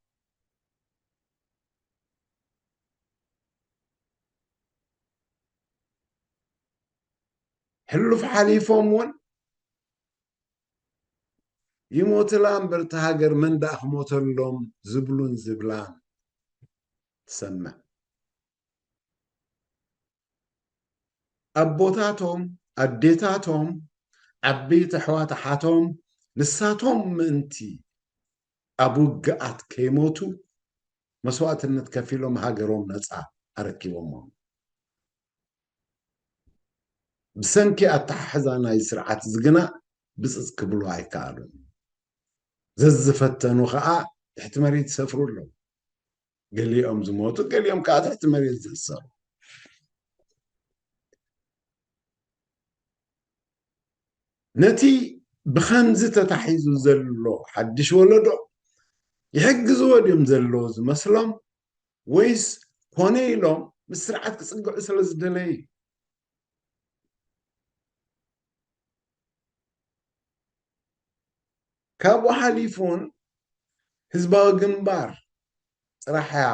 ሕሉፍ ሓሊፎም እውን ይሞትላ እምበር እታ ሃገር መን ደኣ ክሞተሎም ዝብሉን ዝብላን ትሰምዕ። ኣቦታቶም፣ ኣዴታቶም፣ ዓበይቲ ኣሕዋት ኣሓቶም፣ ንሳቶም ምእንቲ ኣብ ውግኣት ከይሞቱ መስዋእትነት ከፊሎም ሃገሮም ነጻ ኣረኪቦሞም። ብሰንኪ ኣተሓሕዛ ናይ ስርዓት እዚ ግና ብጽጽ ክብሉ ኣይከኣሉን። ዘዝፈተኑ ኸኣ ትሕቲ መሬት ይሰፍሩ ኣለዉ። ገሊኦም ዝሞቱ፣ ገሊኦም ከኣ ትሕቲ መሬት ዝእሰሩ። ነቲ ብኸምዚ ተታሒዙ ዘሎ ሓድሽ ወለዶ ይሕግዝዎ ድዮም ዘለዉ ዝመስሎም፣ ወይስ ኮነ ኢሎም ምስ ስርዓት ክጽግዑ ስለ ዝደለዩ? ካብኡ ሓሊፉን ህዝባዊ ግንባር ጥራሕ እያ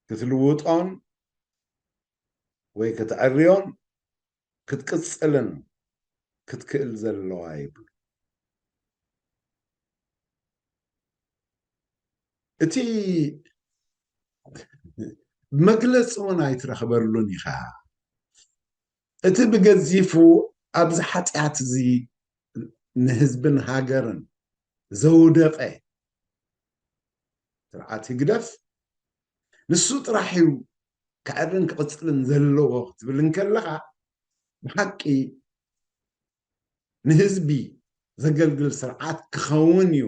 ክትልውጦን ወይ ክትዕርዮን ክትቅጽልን ክትክእል ዘለዋ ይብሉ። እቲ መግለጺ እውን ኣይትረኽበሉን ኢኻ። እቲ ብገዚፉ ኣብዚ ሓጢኣት እዚ ንህዝብን ሃገርን ዘውደቐ ስርዓት ህግደፍ ንሱ ጥራሕ እዩ ክዕርን ክቕጽልን ዘለዎ ክትብል እንከለኻ፣ ብሓቂ ንህዝቢ ዘገልግል ስርዓት ክኸውን እዩ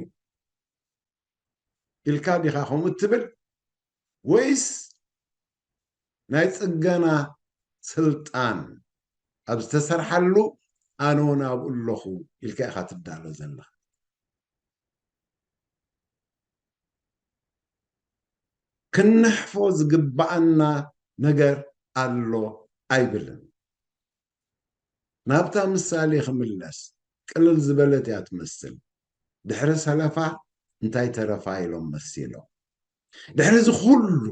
ኢልካ ዲኻ ከምኡ እትብል? ወይስ ናይ ጽገና ስልጣን ኣብ ዝተሰርሓሉ ኣነ እውን ኣብኡ ኣለኹ ኢልካ ኢኻ ትዳሎ ዘለኻ? ክንሕፎ ዝግባኣና ነገር ኣሎ ኣይብልን። ናብታ ምሳሌ ክምለስ ቅልል ዝበለት እያ ትመስል። ድሕሪ ሰለፋ እንታይ ተረፋ ኢሎም መሲሎም። ድሕሪ እዚ ኩሉ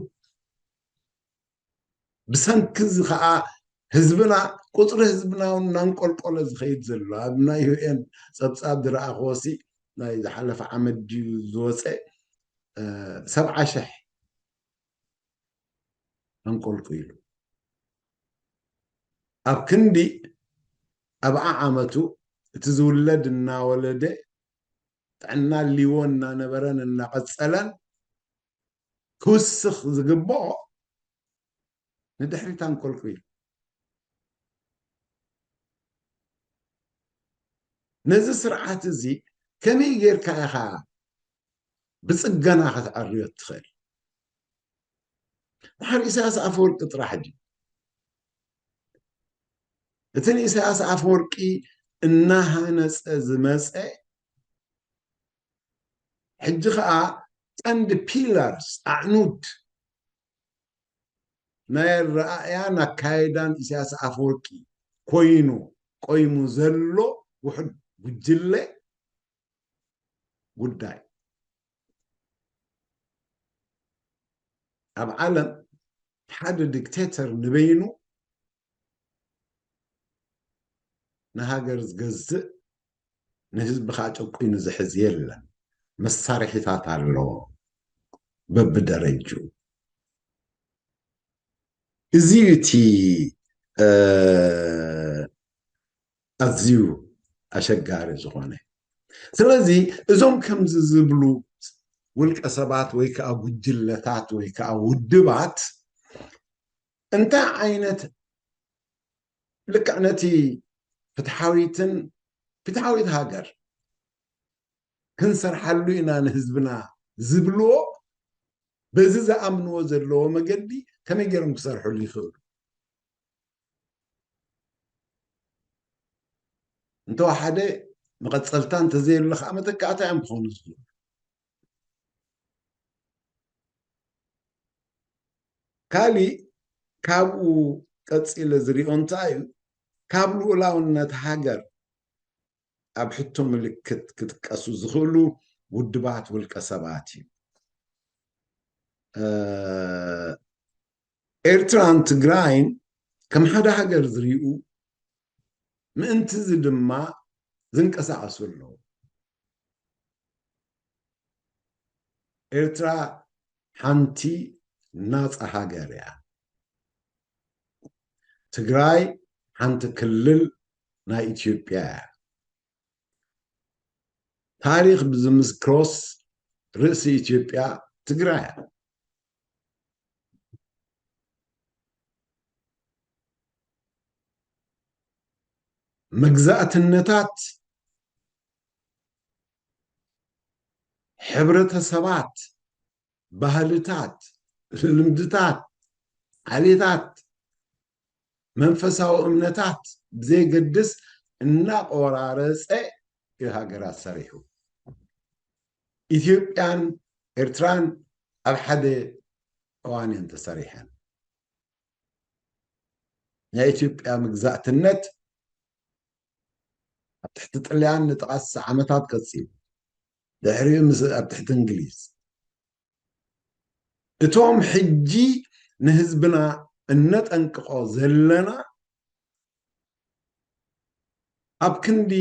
ብሰንኪ እዚ ከዓ ህዝብና፣ ቁፅሪ ህዝብና እውን እናንቆልቆለ ዝኸይድ ዘሎ፣ ኣብ ናይ ዩ ኤን ፀብፃብ ዝረኣኽዎ ሲ ናይ ዝሓለፈ ዓመት ድዩ ዝወፀ፣ እ፣ ሰብዓ ሽሕ ኣንቆልቁሉ። ኣብ ክንዲ ኣብ ዓዓመቱ እቲ ዝውለድ እናወለደ ጥዕና ሊዎ እናነበረን እናቐፀለን ክውስኽ ዝግብኦ ንድሕሪት ኣንቆልቁሉ። ነዚ ስርዓት እዚ ከመይ ጌርካ ኢኻ ብጽገና ከተዕርዮ እትኽእል? ድሓር ኢሳያስ ኣፈወርቂ ጥራሕ ድዩ? እቲ ንኢሳያስ ኣፈወርቂ እናሃነጸ ዝመጸ፣ ሕጂ ኸኣ ቀንዲ ፒላርስ፣ ኣዕኑድ ናይ ኣረኣእያን ኣካይዳን ኢሳያስ ኣፈወርቂ ኮይኑ ቆይሙ ዘሎ ውሑድ ጉጅለ ጉዳይ። ኣብ ዓለም ሓደ ዲክቴተር ንበይኑ ንሃገር ዝገዝእ፣ ንህዝቢ ከዓ ጨቂኑ ዝሕዝ የለን። መሳርሒታት ኣለዎ በብደረጅኡ። እዚ እዩ እቲ፣ እ፣ ኣዝዩ ኣሸጋሪ ዝኾነ። ስለዚ እዞም ከምዚ ዝብሉ ውልቀ ሰባት ወይ ከዓ ጉጅለታት ወይ ከዓ ውድባት እንታይ ዓይነት ልክዕ ነቲ ፍትሓዊትን ፍትሓዊት ሃገር ክንሰርሓሉ ኢና ንህዝብና ዝብልዎ፣ በዚ ዝኣምንዎ ዘለዎ መገዲ ከመይ ገይሮም ክሰርሕሉ ይኽእሉ? እንተወሓደ መቐጸልታ እንተዘየሎ ከዓ መተካእታ እዮም ክኾኑ ዝኽእሉ። ካሊእ ካብኡ ቀጺለ ዝሪኦ እንታይ እዩ? ካብ ልኡላውነት ሃገር ኣብ ሕቶ ምልክት ክጥቀሱ ዝኽእሉ ውድባት ውልቀ ሰባት እዩ። እ፣ ኤርትራን ትግራይን ከም ሓደ ሃገር ዝሪኡ፣ ምእንቲ እዚ ድማ ዝንቀሳቐሱ ኣለዉ። ኤርትራ ሓንቲ ናጻ ሃገር እያ። ትግራይ ሓንቲ ክልል ናይ ኢትዮጵያ እያ። ታሪኽ ብዝምስክሮስ ርእሲ ኢትዮጵያ ትግራይ እያ። መግዛእትነታት፣ ሕብረተሰባት፣ ባህልታት፣ ልምድታት፣ ዓሌታት፣ መንፈሳዊ እምነታት ብዘየገድስ እናቆራረፀ እዩ ሃገራት ሰሪሑ። ኢትዮጵያን ኤርትራን ኣብ ሓደ እዋን እየን ተሰሪሐን። ናይ ኢትዮጵያ መግዛእትነት ኣብ ትሕቲ ጥልያን ንጥቓስ ዓመታት ቀጺሉ። ድሕሪኡ ምስ ኣብ ትሕቲ እንግሊዝ። እቶም ሕጂ ንህዝብና እነጠንቅቖ ዘለና ኣብ ክንዲ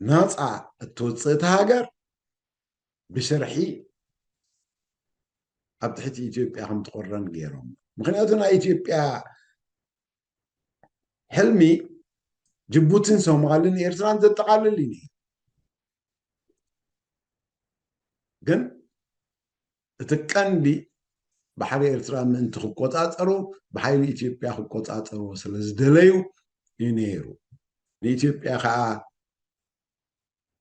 ናፃ እትወፅእ እታ ሃገር ብሽርሒ ኣብ ትሕቲ ኢትዮጵያ ከም ትቑረን ገይሮም። ምክንያቱ ናይ ኢትዮጵያ ሕልሚ ጅቡቲን ሶማልን ኤርትራን ዘጠቓልል እዩ። ግን እቲ ቀንዲ ባሕሪ ኤርትራ ምእንቲ ክቆጻጸሩ ብሓይሊ ኢትዮጵያ ክቆጻጸርዎ ስለ ዝደለዩ እዩ ነይሩ። ንኢትዮጵያ ከዓ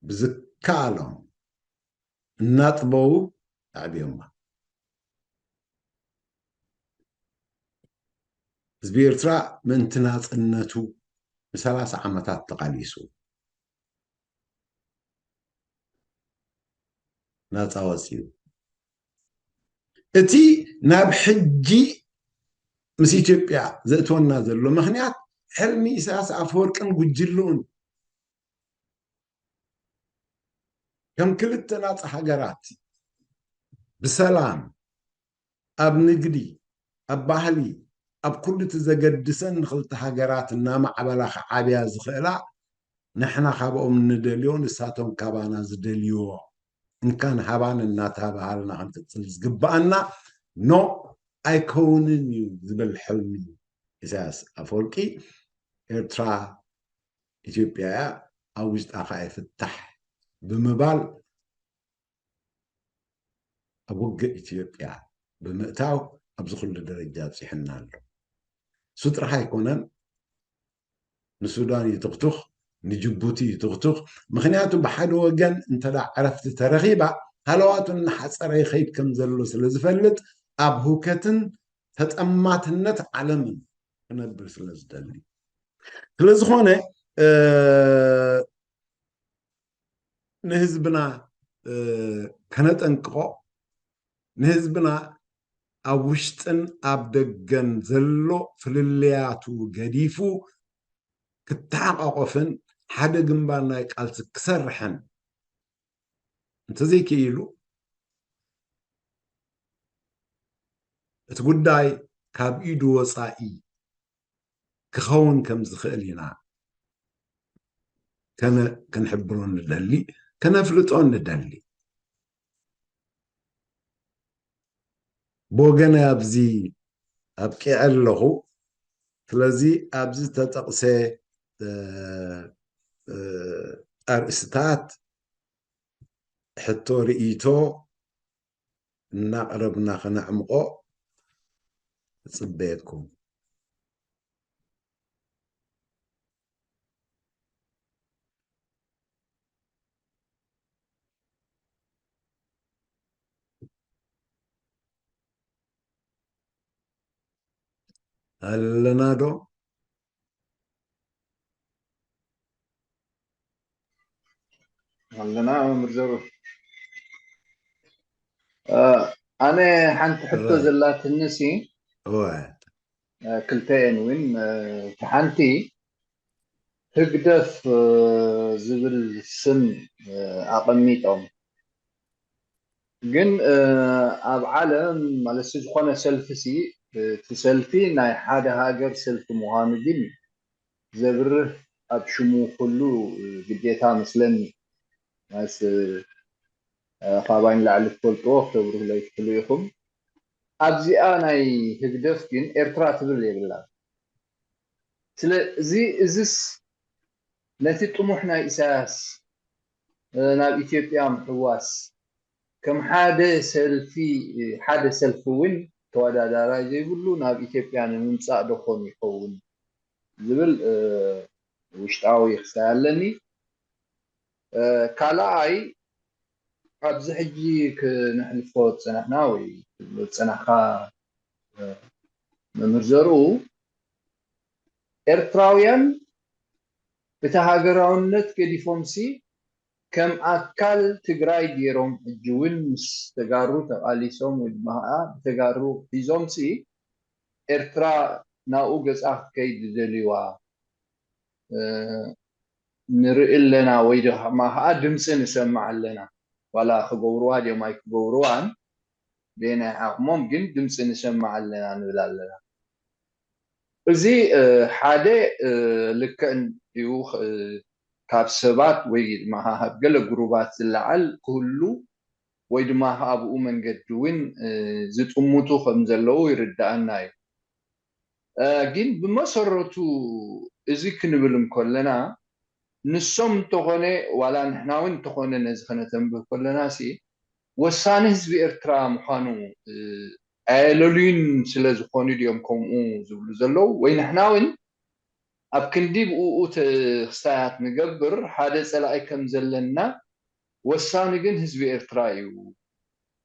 ብዝከኣሎም እናጥበቡ ኣዕብዮማ። ህዝቢ ኤርትራ ምእንቲ ናጽነቱ ንሰላሳ ዓመታት ተቓሊሱ ናጻ ወጺኡ። እቲ ናብ ሕጂ ምስ ኢትዮጵያ ዘእትወና ዘሎ ምኽንያት ሕልሚ ኢሳያስ ኣፈወርቅን ጉጅልኡን ከም ክልተ ናጻ ሃገራት ብሰላም ኣብ ንግዲ፣ ኣብ ባህሊ፣ ኣብ ኩሉ እቲ ዘገድሰን ንክልተ ሃገራት እናማዕበላ ክዓብያ ዝኽእላ ንሕና ካብኦም እንደልዮ ንሳቶም ካባና ዝደልይዎ እንካን ሃባን እናተባሃልና ክንቅፅል ዝግበኣና ኖ ኣይከውንን እዩ ዝብል ሕልሚ ኢሳያስ ኣፈወርቂ ኤርትራ ኢትዮጵያ እያ ኣብ ውሽጣ ከዓ ይፍታሕ ብምባል ኣብ ውግእ ኢትዮጵያ ብምእታው ኣብዚ ኩሉ ደረጃ ኣብፂሕና ኣሎ። እሱ ጥራሕ ኣይኮነን፣ ንሱዳን ይትኽቱኽ፣ ንጅቡቲ ይትኽቱኽ። ምክንያቱ ብሓደ ወገን እንተ ዕረፍቲ ተረኺባ ሃለዋቱ እናሓፀረ ይኸይድ ከም ዘሎ ስለ ዝፈልጥ ኣብ ህውከትን ተጠማትነት ዓለምን ክነብር ስለ ዝደሊ ስለ ዝኾነ ንህዝብና ከነጠንቅቖ ንህዝብና ኣብ ውሽጥን ኣብ ደገን ዘሎ ፍልልያቱ ገዲፉ ክተሓቋቆፍን ሓደ ግንባር ናይ ቃልሲ ክሰርሕን እንተዘይክኢሉ እቲ ጉዳይ ካብ ኢዱ ወፃኢ ክኸውን ከም ዝኽእል ኢና ከነ ክንሕብሮ ንደሊ፣ ከነፍልጦ ንደሊ። ብወገነ ኣብዚ ኣብቂዐ ኣለኹ። ስለዚ ኣብዚ ተጠቕሰ ኣርእስታት ሕቶ ርእይቶ እናቕረብና ከነዕምቖ እጽበየኩም። ኣለና ዶ? ኣለና መምህር ዘሩ። ኣነ ሓንቲ ሕቶ ዘላትኒ ሲ ክልተ እየን እውን። እቲ ሓንቲ ህግደፍ ዝብል ስም ኣቐሚጦም፣ ግን ኣብ ዓለም ማለት ዝኾነ ሰልፊ ሲ እቲ ሰልፊ ናይ ሓደ ሃገር ሰልፊ ምዃኑ ግን ዘብርህ ኣብ ሽሙ ኩሉ ግዴታ መስለኒ። ካባይ ንላዕሊ ትፈልጥዎ ክተብርሁለይ ትኽእሉ ኢኹም። ኣብዚኣ ናይ ህግደፍ ግን ኤርትራ ትብል የብላን። ስለዚ እዚስ ነቲ ጥሙሕ ናይ ኢሳያስ ናብ ኢትዮጵያ ምሕዋስ ከም ሓደ ሰልፊ ሓደ ሰልፊ እውን ተወዳዳራይ ዘይብሉ ናብ ኢትዮጵያ ንምምፃእ ዶ ኮን ይኸውን ዝብል ውሽጣዊ ክሳይ ኣለኒ። ካልኣይ ኣብዚ ሕጂ ክነሕልፎ ዝፀናሕና ወይ ዝፀናሕካ መምህር ዘርኡ ኤርትራውያን እቲ ሃገራውነት ገዲፎምሲ ከም ኣካል ትግራይ ገይሮም ሕጂ እውን ምስ ተጋሩ ተቓሊሶም ወይ ድማ ከዓ ብተጋሩ ሒዞምሲ ኤርትራ ናብኡ ገፃ ክትከይድ ዝደልይዋ ንርኢ ኣለና ወይ ድማ ከዓ ድምፂ ንሰምዕ ኣለና። ዋላ ክገብርዋ ድዮም ኣይክገብርዋን፣ በየናይ ዓቕሞም ግን ድምፂ ንሰምዕ ኣለና ንብል ኣለና። እዚ ሓደ ልክዕ እዩ። ካብ ሰባት ወይ ድማ ካብ ገለ ግሩባት ዝለዓል ክህሉ ወይ ድማ ኣብኡ መንገዲ እውን ዝጥምቱ ከም ዘለዉ ይርዳኣና እዩ። ግን ብመሰረቱ እዚ ክንብል እንከለና ንሶም እንተኾነ ዋላ ንሕና እውን እንተኾነ ነዚ ከነተንብህ ከለና ሲ ወሳኒ ህዝቢ ኤርትራ ምዃኑ ኣየለልዩን ስለ ዝኾኑ ድዮም ከምኡ ዝብሉ ዘለዉ? ወይ ንሕና እውን ኣብ ክንዲ ብእኡ ክስታያት ንገብር ሓደ ጸላኢ ከም ዘለና ወሳኒ ግን ህዝቢ ኤርትራ እዩ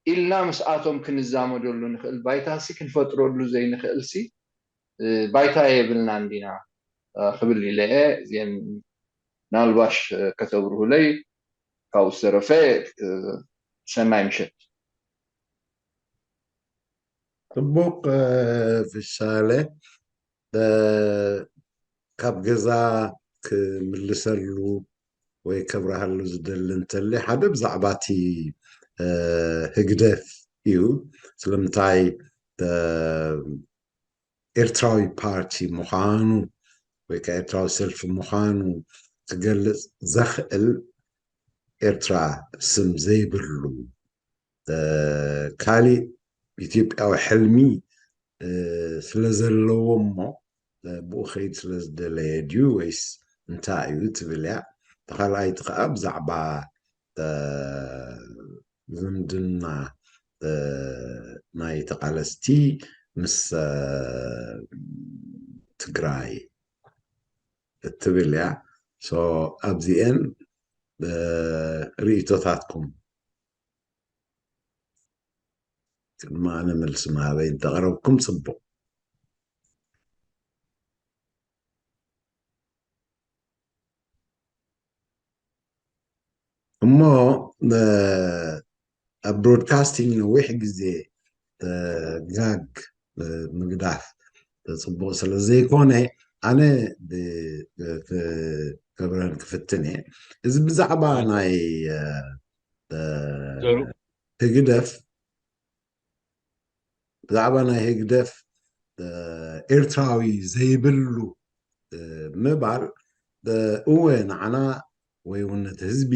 ኢልና ምስኣቶም ክንዛመደሉ ንኽእል ባይታሲ ክንፈጥረሉ ዘይንኽእልሲ ባይታ የብልናን ዲና ክብል ኢለ እየ። እዚአን ምናልባሽ ከተብርሁለይ ካብኡ ዝተረፈ ሰናይ ምሸት። ጽቡቕ ፍሻለ ካብ ገዛ ክምልሰሉ ወይ ከብረሃሉ ዝደሊ እንተለ ሓደ ብዛዕባ እቲ ህግደፍ እዩ። ስለምንታይ ኤርትራዊ ፓርቲ ምዃኑ ወይ ከዓ ኤርትራዊ ሰልፊ ምዃኑ ክገልፅ ዘኽእል ኤርትራ ስም ዘይብሉ ካሊእ ኢትዮጵያዊ ሕልሚ ስለ ዘለዎ እሞ ብኡ ከይድ ስለ ዝደለየ ድዩ ወይስ እንታይ እዩ ትብል እያ። ተኻልኣይቲ ከዓ ብዛዕባ ዝምድና ናይ ተቓለስቲ ምስ ትግራይ እትብል እያ። ኣብዚአን ርእይቶታትኩም ቅድሚ ኣነ መልሲ ምሃበይ እንተቕረብኩም ፅቡቕ። እሞ ኣብ ብሮድካስቲንግ ነዊሕ ግዜ ጋግ ምግዳፍ ፅቡቕ ስለ ዘይኮነ ኣነ ክገብረን ክፍትን እየ። እዚ ብዛዕባ ናይ ህግደፍ ብዛዕባ ናይ ህግደፍ ኤርትራዊ ዘይብሉ ምባል እወ ንዓና ወይ እውን ነቲ ህዝቢ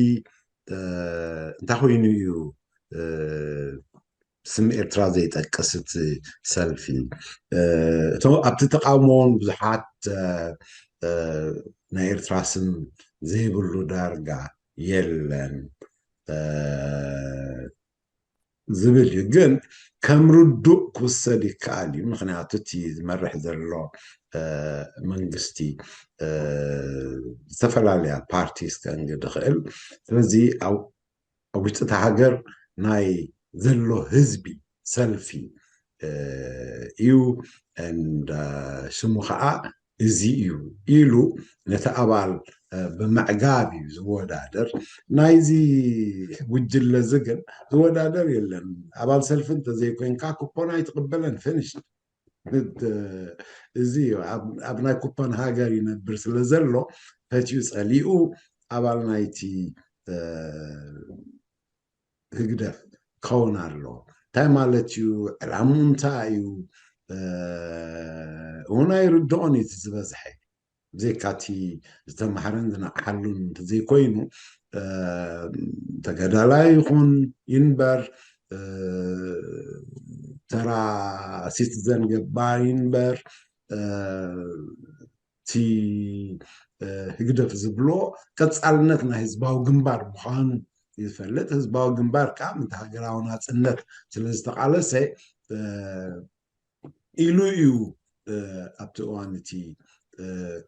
እንታይ ኮይኑ እዩ ስም ኤርትራ ዘይጠቅስ እቲ ሰልፊ? እቶም ኣብቲ ተቃውሞ እውን ብዙሓት ናይ ኤርትራ ስም ዘይብሉ ዳርጋ የለን ዝብል እዩ። ግን ከም ርዱእ ክውሰድ ይከኣል እዩ። ምክንያቱ እቲ ዝመርሕ ዘሎ መንግስቲ ዝተፈላለያ ፓርቲስ ከንግድ ይኽእል። ስለዚ ኣብ ውሽጢ እታ ሃገር ናይ ዘሎ ህዝቢ ሰልፊ እዩ። ሽሙ ከዓ እዚ እዩ ኢሉ ነቲ ኣባል ብምዕጋብ እዩ ዝወዳደር። ናይዚ ጉጅለ እዚ ግን ዝወዳደር የለን። ኣባል ሰልፊ እንተዘይኮይንካ ኩፖን ኣይትቕበለን። ፊኒሽ። እዚ እዩ ኣብ ናይ ኩፖን ሃገር ይነብር ስለ ዘሎ ፈትዩ ጸሊኡ ኣባል ናይቲ ህግደፍ ክኸውን ኣለዎ። እንታይ ማለት እዩ? ዕላምኡ እንታይ እዩ? እውን ኣይርድኦን እዩ እቲ ዝበዝሐ። ብዘይካ እቲ ዝተማህረን ዝነቕሓሉን እንተዘይኮይኑ ተጋዳላይ ይኹን ይንበር ተራ ሲቲዘን ገባር ይንበር እቲ ህግደፍ ዝብሎ ቀፃልነት ናይ ህዝባዊ ግንባር ምዃኑ ይፈልጥ። ህዝባዊ ግንባር ከዓ ምእንቲ ሃገራዊ ናፅነት ስለ ዝተቃለሰ ኢሉ እዩ ኣብቲ እዋን እቲ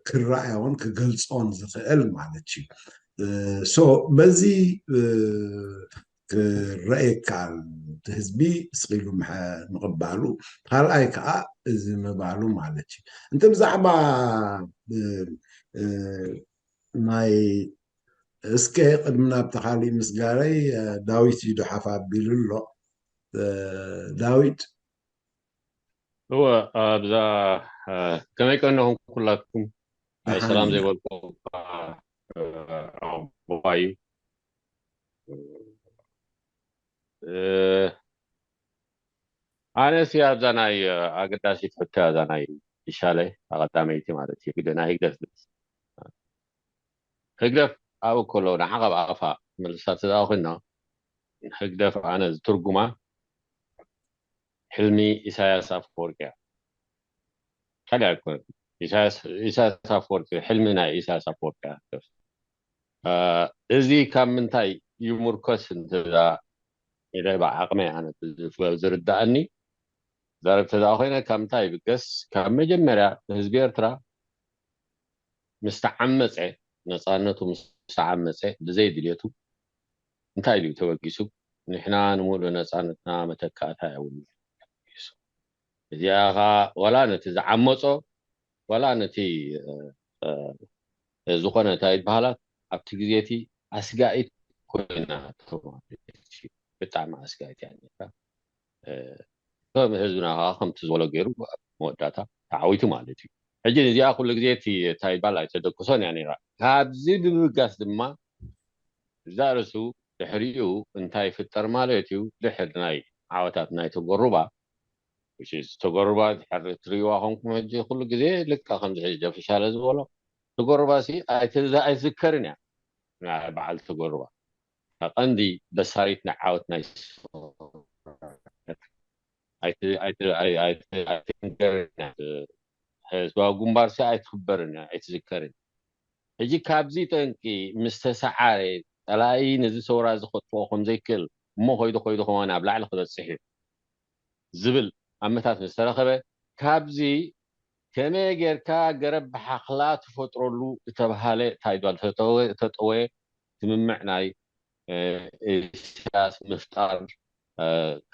ክረኣዮን ክገልፆን ዝኽእል ማለት እዩ። ሶ በዚ ክረአ ይከኣል። እቲ ህዝቢ ስቕ ኢሉ ምቕባሉ፣ ካልኣይ ከዓ እዚ ምባሉ ማለት እዩ። እንተ ብዛዕባ ናይ እስከ ቅድሚ ናብቲ ካሊእ ምስጋረይ ዳዊት እዩ ዶ ሓፍ ኣቢሉ ኣሎ። ዳዊት እወ ኣብዛ ከመይ ቀነኹም ኩላትኩም? ሰላም ዘይበልኩም ኣቦይ ኣነስ ኣብዛ ናይ ኣገዳሲት ሕቶ እዛ ናይ ይሻለ ኣቐዳመይቲ ማለት እዩ ግደ ናይ ህግደፍ ህግደፍ ኣብኡ ከሎ ንዓቐብ ኣፋ መልሳ ትዛ ኮይና ህግደፍ ኣነ ዝትርጉማ ሕልሚ ኢሳያስ ኣፈወርቂ እያ። ካልእ ኣይኮነን። ኢሳያስ ኣፈወርቂ ሕልሚ ናይ ኢሳያስ ኣፈወርቂ እያ። እዚ ካብ ምንታይ ይምርኮስ እንተዛ ኢለ ብዓቕመይ ኣነ ዝርዳእኒ ዘረብ ተዛ ኮይነ ካብ ምንታይ ይብገስ ካብ መጀመርያ ህዝቢ ኤርትራ ምስ ተዓመፀ ነፃነቱ ምስ ተዓመፀ ብዘይ ድልየቱ እንታይ ኢሉ ተበጊሱ ንሕና ንምሉእ ነፃነትና መተካእታ የብሉ ተበጊሱ እዚኣ ኸዓ ዋላ ነቲ ዝዓመፆ ዋላ ነቲ ዝኾነ እንታይ ይበሃላት ኣብቲ ግዜ እቲ ኣስጋኢት ኮይና ብጣዕሚ ኣስጋኢት እያ ነይራ ከም ህዝብና ከዓ ከምቲ ዝበሎ ገይሩ መወዳእታ ተዓዊቱ ማለት እዩ ሕጂ እዚኣ ኩሉ ግዜ እቲ እንታይ ይባል ኣይተደቅሶን እያ ነይራ ካብዚ ብምብጋስ ድማ እዛ ርእሱ ድሕሪኡ እንታይ ይፍጠር ማለት እዩ ድሕር ናይ ዓወታት ናይ ተጎሩባ ተጎሩባ ድሕር ትርእዋ ኮንኩም ሕጂ ኩሉ ግዜ ልካ ከምዚ ሕጂ ደፍሻለ ዝበሎ ተጎሩባ ሲ ኣይትዝከርን እያ በዓል ተጎሩባ ቀንዲ በሳሪት ናይ ዓወት ናይ ኣይትንገርን ህዝባዊ ግንባር ሲ ኣይትኽበርን እያ ኣይትዝከርን ሕጂ ካብዚ ጠንቂ ምስ ተሰዓረ ጸላኢ ነዚ ሰውራ እዚ ከጥፍኦ ከም ዘይክእል እሞ ኮይዱ ኮይዱ ከማን ኣብ ላዕሊ ክበጽሕ እዩ ዝብል ኣመታት ምስ ተረኸበ ካብዚ ከመይ ጌርካ ገረብ ብሓኽላ ትፈጥረሉ እተባሃለ እንታይ ጓል ተጠወየ ስምምዕ ናይ ኢሳያስ ምፍጣር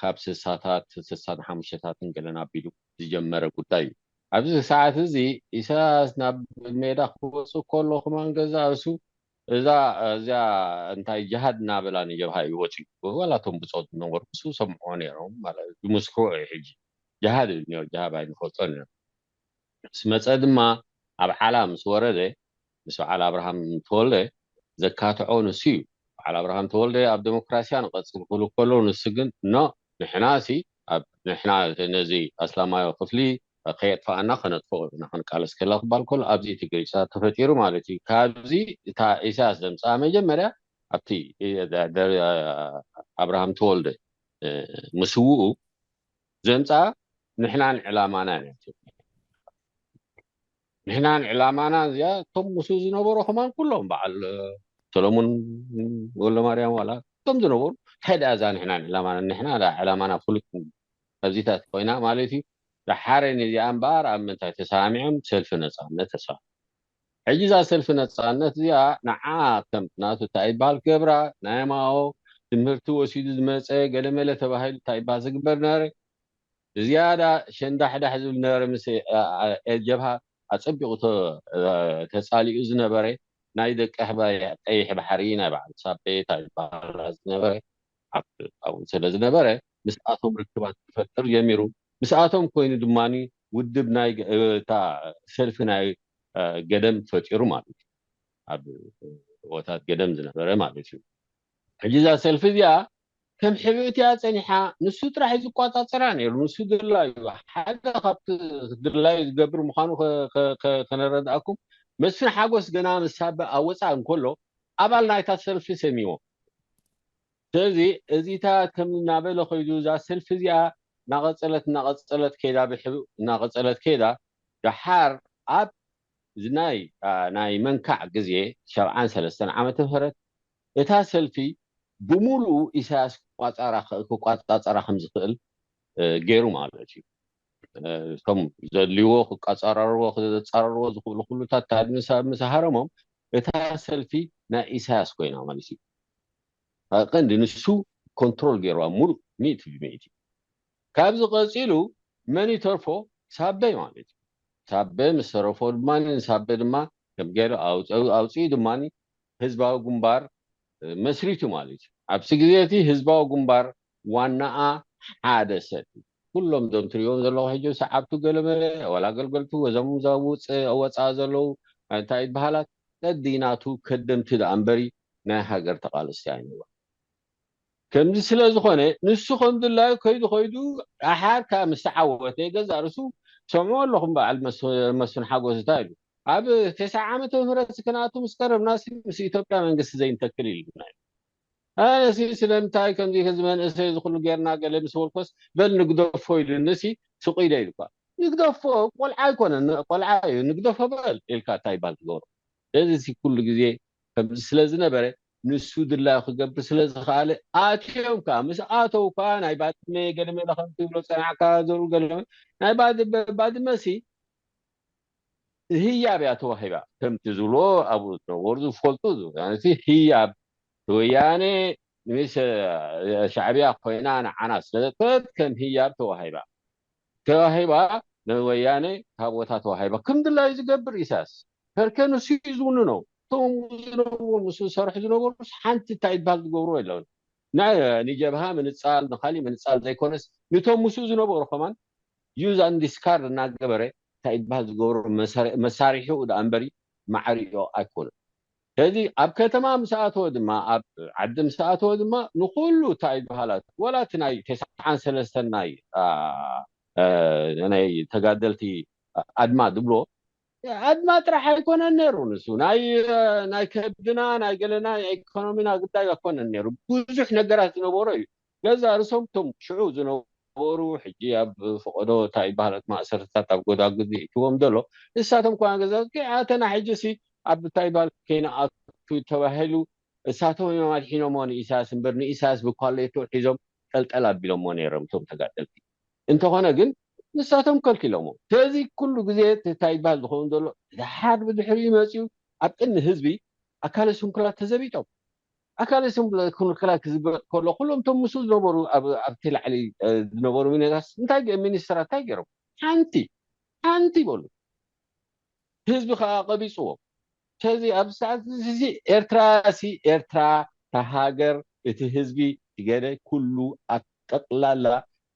ካብ ስሳታት ስሳን ሓሙሽተታትን ገለን ኣቢሉ ዝጀመረ ጉዳይ እዩ። ኣብዚ ሰዓት እዚ ኢሳያስ ናብ ሜዳ ክወፅእ ከሎ ክማን ገዛ እሱ እዛ እዚኣ እንታይ ጅሃድ እናበላ ንጀብሃ እዩ ወፂኡ። ዋላ እቶም ብፆት ዝነበሩ እሱ ሰምዖ ነይሮም ማለት እዩ። ዝምስክሮ እዩ ሕጂ ጅሃድ እዩ ነይሩ ጅሃድ ኣይንፈልጦ ነይሩ። ምስ መፀ ድማ ኣብ ዓላ ምስ ወረደ ምስ በዓል ኣብርሃም ተወልደ ዘካትዖ ንሱ እዩ። በዓል ኣብርሃም ተወልደ ኣብ ዴሞክራሲያ ንቐፅል ክብሉ ከለዉ ንሱ ግን ኖ ንሕና ሲ ኣብ ንሕና ነዚ ኣስላማዊ ክፍሊ ከየጥፋኣና ከነጥፍኦ ኢና ክንቃለስ ከላ ክባል ከሎ ኣብዚ እቲ ግርጭታት ተፈጢሩ ማለት እዩ። ካብዚ እታ ኢሳያስ ዘምፅኣ መጀመርያ ኣብቲ ኣብርሃም ተወልደ ምስውኡ ዘምፅኣ ንሕናን ዕላማናን እያ ትብል። ንሕናን ዕላማናን እዚኣ እቶም ምስኡ ዝነበሩ ከማን ኩሎም በዓል ሰሎሙን ወልደማርያም ዋላ እቶም ዝነበሩ እንታይ ደኣ እዛ ንሕናን ዕላማናን ንሕና ደኣ ዕላማና ፍሉጥ ኣብዚታት ኮይና ማለት እዩ። ደሓረ ነዚኣ እምበኣር ኣብ ምንታይ ተሰማሚዖም ሰልፊ ነፃነት ተስፋ ሕጂ እዛ ሰልፊ ነፃነት እዚኣ ንዓ ከም ናቱ እንታይ ይበሃል ክገብራ ናይ ማኦ ትምህርቲ ወሲዱ ዝመፀ ገለመለ ተባሂሉ እንታይ ይበሃል ዝግበር ነበረ ዝያዳ ሸንዳሕዳሕ ዝብል ነበረ ምስ ጀብሃ ኣፀቢቑ ተፃሊኡ ዝነበረ ናይ ደቂ ቀይሕ ባሕሪ ናይ በዓል ሳቤ እንታይ ይበሃል ዝነበረ ኣብኡ ስለ ዝነበረ ምስኣቶም ርክባት ክፈጥር ጀሚሩ ምስኣቶም ኮይኑ ድማ ውድብ ናይ እታ ሰልፊ ናይ ገደም ፈጢሩ ማለት እዩ ኣብ ቦታት ገደም ዝነበረ ማለት እዩ ሕጂ እዛ ሰልፊ እዚኣ ከም ሕብእቲ እያ ፀኒሓ ንሱ ጥራሕ እዩ ዝቆፃፀራ ነይሩ ንሱ ድላዩ ሓደ ካብቲ ድላዩ ዝገብር ምዃኑ ከነረድኣኩም መስፍን ሓጎስ ገና ምሳበ ኣብ ወፃእ እንከሎ ኣባል ናይታ ሰልፊ ሰሚዎ ስለዚ እዚታት ከም እናበለ ከይዱ እዛ ሰልፊ እዚኣ እናቐፀለት እናቐፀለት ከይዳ ብሕብእ እናቐፀለት ከይዳ ደሓር ኣብ እዚ ናይ ናይ መንካዕ ግዜ ሸብዓን ሰለስተን ዓመተ ምህረት እታ ሰልፊ ብምሉኡ ኢሳያስ ክቋፃራ ከም ዝኽእል ገይሩ ማለት እዩ። እቶም ዘድልይዎ ክቀፃረርዎ ክፃረርዎ ዝኽእሉ ኩሉታት ምስ ሃረሞም እታ ሰልፊ ናይ ኢሳያስ ኮይና ማለት እዩ። ቀንዲ ንሱ ኮንትሮል ገይርዋ ሙሉእ ሚእቲ ብሚእቲ። ካብዚ ቀፂሉ መን ይተርፎ? ሳበ ማለት እዩ። ሳበ ምስ ተረፎ ድማ ንሳበ ድማ ከም ገይሩ ኣውፅኡ ድማ ህዝባዊ ግንባር መስሪቱ ማለት እዩ። ኣብዚ ግዜ እቲ ህዝባዊ ግንባር ዋናኣ ሓደ ሰብ እዩ። ኩሎም እዞም ትሪእዎም ዘለኹ ሕጂ ሰዓብቱ ገለመለ ዋላ ኣገልገልቱ ወዘም ወፃ ዘለዉ እንታይ ይበሃላት ቀዲ ናቱ ከደምቲ ደኣ እምበሪ ናይ ሃገር ተቓለስቲ ኣይነበሩ። ከምዚ ስለ ዝኾነ ንሱ ከም ድላዩ ከይዱ ከይዱ ደሓር ካብ ምስ ተዓወተ ገዛእ ርእሱ ትሰምዑ ኣለኹም። በዓል መስ- መስፍን ሓጎስ እንታይ ኢሉ ኣብ ተስዓ ዓመተ ምህረት ክንኣቱ ምስ ቀረብና ሲ ምስ ኢትዮጵያ መንግስቲ ዘይንተክል ኢሉና እዩ። ኣነ ሲ ስለምንታይ ከምዚ ህዝቢ መንእሰይ እዚ ኩሉ ጌርና ገለ ምስ በልኮስ በል ንግደፎ ኢሉኒ ሲ ስቕ ኢለ ኢሉ እኳ ንግደፎ ቆልዓ ኣይኮነን ቆልዓ እዩ ንግደፎ በል ኢልካ እንታይ ይባል ትገብሮ ስለዚ ሲ ኩሉ ግዜ ከምዚ ስለ ዝነበረ ንሱ ድላዩ ክገብር ስለ ዝኸኣለ ኣትዮም ከዓ ምስ ኣተው ከዓ ናይ ባድመ ገለመለ ከም ትብሎ ፀናዕካ ዘሩ ገለመ ናይ ባድ- ባድመ ሲ ህያብ እያ ተዋሂባ ከምቲ ዝብሎ ኣብኡ ዝነበሩ ዝፈልጡ እዚ ህያብ ወያነ ምስ ሻዕብያ ኮይና ንዓና ስለዘጥፈት ከም ህያብ ተዋሂባ ተዋሂባ ንወያነ ካብ ቦታ ተዋሂባ ከም ድላዩ ዝገብር ኢሳያስ ከርከ ንሱ እዩ ዝውንኖ እቶም ዝነበሩ ምስ ዝሰርሑ ዝነበሩ ሓንቲ እንታይ ይበሃል ዝገብሩ የለውን ንጀብሃ ምንፃል ንካሊእ ምንፃል ዘይኮነስ ንቶም ምስኡ ዝነበሩ ከማን use and discard እናገበረ እንታይ ይበሃል ዝገብሮ መሳርሒኡ ደኣ እምበሪ ማዕሪኦ ኣይኮነን። ስለዚ ኣብ ከተማ ምስ ኣተወ ድማ ኣብ ዓዲ ምስ ኣተወ ድማ ንኩሉ እንታይ ይበሃላት ወላ እቲ ናይ ተስዓን ሰለስተን ናይ ናይ ተጋደልቲ ኣድማ ዝብሎ ኣድማ ጥራሕ ኣይኮነን ነይሩ ንሱ ናይ ናይ ከብድና ናይ ገለና ናይ ኢኮኖሚና ጉዳይ ኣይኮነን ነይሩ ብዙሕ ነገራት ዝነበሮ እዩ ገዛ ርእሶም እቶም ሽዑ ዝነበሩ ሕጂ ኣብ ፈቐዶ እንታይ ይበሃል ማእሰርትታት ኣብ ጎዳጉዲ ይእትዎም ዘሎ ንሳቶም ከ ገዛ ኣተና ሕጂ ሲ ኣብ እንታይ ይበሃል ከይንኣቱ ተባሂሉ እሳቶም እዮም ኣድሒኖሞ ንኢሳያስ እምበር ንኢሳያስ ብኳሌቶ ሒዞም ጠልጠል ኣቢሎሞ ነይሮም እቶም ተጋደልቲ እንተኾነ ግን ንሳቶም ከልኪሎሞ ስለዚ ኩሉ ግዜ እንታይ ይበሃል ዝኸውን ዘሎ ድሓር ብድሕሪኡ መፅኡ ኣብ ቅድሚ ህዝቢ ኣካለ ስንኩላት ተዘቢጦም ኣካለ ስንኩላት ክዝበጥ ከሎ ኩሎም እቶም ምስኡ ዝነበሩ ኣብቲ ላዕሊ ዝነበሩ ሚኒስትራት እንታይ ገይሮም ሓንቲ ሓንቲ ይበሉ ህዝቢ ከዓ ቀቢፅዎም ስለዚ ኣብ ሰዓት እዚ ኤርትራ ሲ ኤርትራ ተሃገር እቲ ህዝቢ ገለ ኩሉ ኣብ ጠቅላላ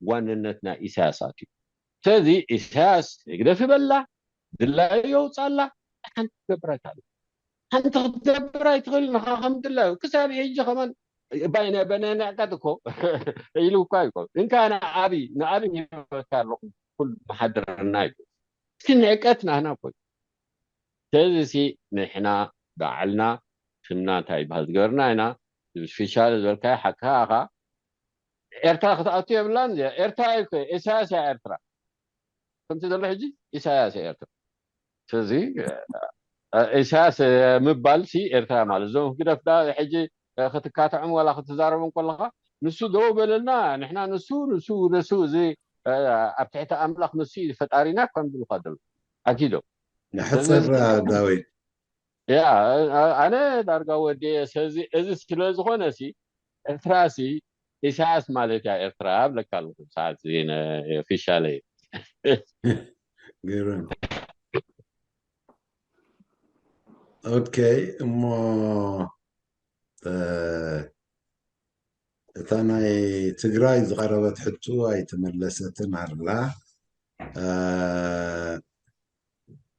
ዋንነት ናይ ኢሳያስ ኣትዩ ስለዚ ኢሳያስ ህግደፍ ይበላ ድላዩ የውፃላ ሓንቲ ክትገብር ኣይትኽእል ሓንቲ ክትገብር ኣይትኽእል ንኻ ከም ድላዩ ክሳብ ሕጂ ከማን በነንዕቀት እኮ ኢሉ እኳ ይኮ እንካ ንኣብይ ንኣብይ ሂበካ ኣለኹ ኩሉ መሓድረና ይኮ እቲ ንዕቀት ናህና እኮ እዩ ስለዚ ሲ ንሕና ባዕልና ስምና እንታይ ይበሃል ዝገበርና ኢና ስፔሻሊ ዝበልካዮ ሓቅኻ ኢኻ ኤርትራ ክትኣቱ የብላን እዚኣ ኤርትራ እኮ ኢሳያስ እያ ኤርትራ ከምቲ ዘሎ ሕጂ ኢሳያስ እያ ኤርትራ ስለዚ ኢሳያስ ምባል ሲ ኤርትራ ማለት እዞም ህግደፍ ዳ ሕጂ ክትካትዖም ዋላ ክትዛረቦም ከለካ ንሱ ደው በለልና ንሕና ንሱ ንሱ ንሱ እዚ ኣብ ትሕቲ ኣምላኽ ንሱ እዩ ፈጣሪና ከም ዝብልካ ደሎ ኣኪዶ ንሕፅር ዳዊት ያ ኣነ ዳርጋ ወዲ ስለዚ እዚ ስለ ዝኾነ ሲ ኤርትራ ሲ ኢሳያስ ማለት እያ ኤርትራ ብለካ ኣለኹ ሰዓት ኦፊሻል ግርም ኦኬ እሞ እታ ናይ ትግራይ ዝቐረበት ሕቱ ኣይተመለሰትን ኣላ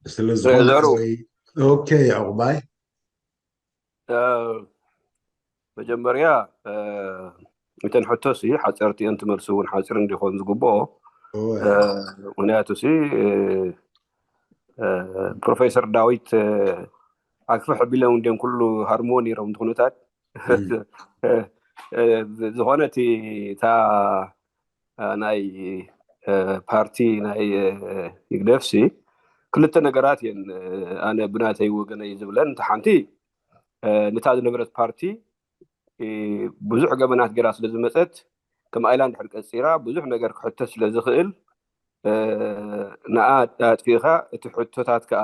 ስለ ዝኾነ ኦኬ ዕቑባይ መጀመርያ እተን ሕቶሲ ሓፀርቲ እየን ትመልሱ እውን ሓፂር እንዲኾን ዝግብኦ ምክንያቱ ሲ ፕሮፌሰር ዳዊት ኣክፍሕ ቢሎም እንዲም ኩሉ ሃርሞ ነይሮም ኩነታት ዝኾነ እቲ እታ ናይ ፓርቲ ናይ ህግደፍሲ ክልተ ነገራት እየን ኣነ ብናተይ ወገነይ ዝብለን እቲ ሓንቲ ነታ ዝነበረት ፓርቲ ብዙሕ ገበናት ገራ ስለ ዝመፀት ከም ኣይላንድ ድሕር ቀፂራ ብዙሕ ነገር ክሕተት ስለ ዝኽእል ንኣ ኣጥፊእኻ እቲ ሕቶታት ከኣ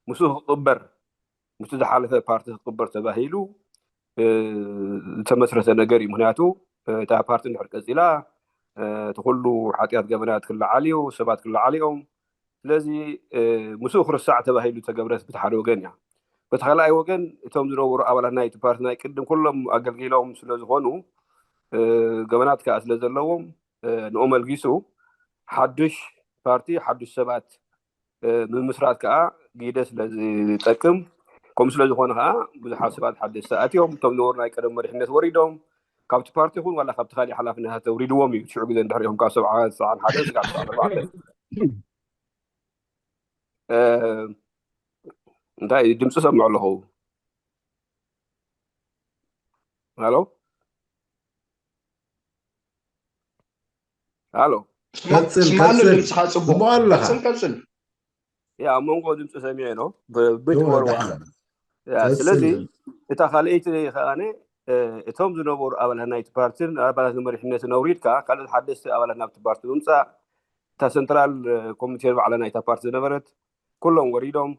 ምስኡ ክቕበር ምስቲ ዝሓለፈ ፓርቲ ክቕበር ተባሂሉ ዝተመስረተ ነገር እዩ ምክንያቱ እታ ፓርቲ እንድሕር ቀፂላ እቲ ኩሉ ሓጢኣት ገበናት ክለዓል እዩ ሰባት ክለዓል እዮም ስለዚ ምስኡ ክርስዕ ተባሂሉ ተገብረት ብቲ ሓደ ወገን እያ በቲ ካልኣይ ወገን እቶም ዝነበሩ ኣባላት ናይቲ ፓርቲ ናይ ቅድም ኩሎም ኣገልጊሎም ስለዝኾኑ ገበናት ከዓ ስለዘለዎም ንኦም ኣልጊሱ ሓዱሽ ፓርቲ ሓዱሽ ሰባት ምምስራት ከዓ ግደ ስለዝጠቅም ከምኡ ስለዝኾነ ከዓ ብዙሓት ሰባት ሓደስቲ ኣትዮም እቶም ዝነበሩ ናይ ቀደም መሪሕነት ወሪዶም ካብቲ ፓርቲ ይኹን ዋላ ካብቲ ካሊእ ሓላፍነት ተውሪድዎም እዩ። ሽዑ ግዜ እንድሕር ኢኹም ካብ ሰብዓ ተስዓን ሓደ ስጋብ ሰብዓ ኣርባዕተ እንታይ ድምፂ ሰምዑ ኣለኹ? ሃሎ ሃሎ። ስማሉ ድምፅኻ ፅቡቅ። ኣለካ። ቀፅል። ያ ኣብ መንጎ ድምፂ ሰሚዐ ነው ብትወርዋ። ስለዚ እታ ካልኣይቲ ከኣነ እቶም ዝነበሩ ኣባላት ናይቲ ፓርቲን ኣባላት መሪሕነትን ኣውሪድካ ካልኦት ሓደስቲ ኣባላት ናብቲ ፓርቲ ብምፃእ እታ ሰንትራል ኮሚቴ ባዕላ ናይታ ፓርቲ ዝነበረት ኩሎም ወሪዶም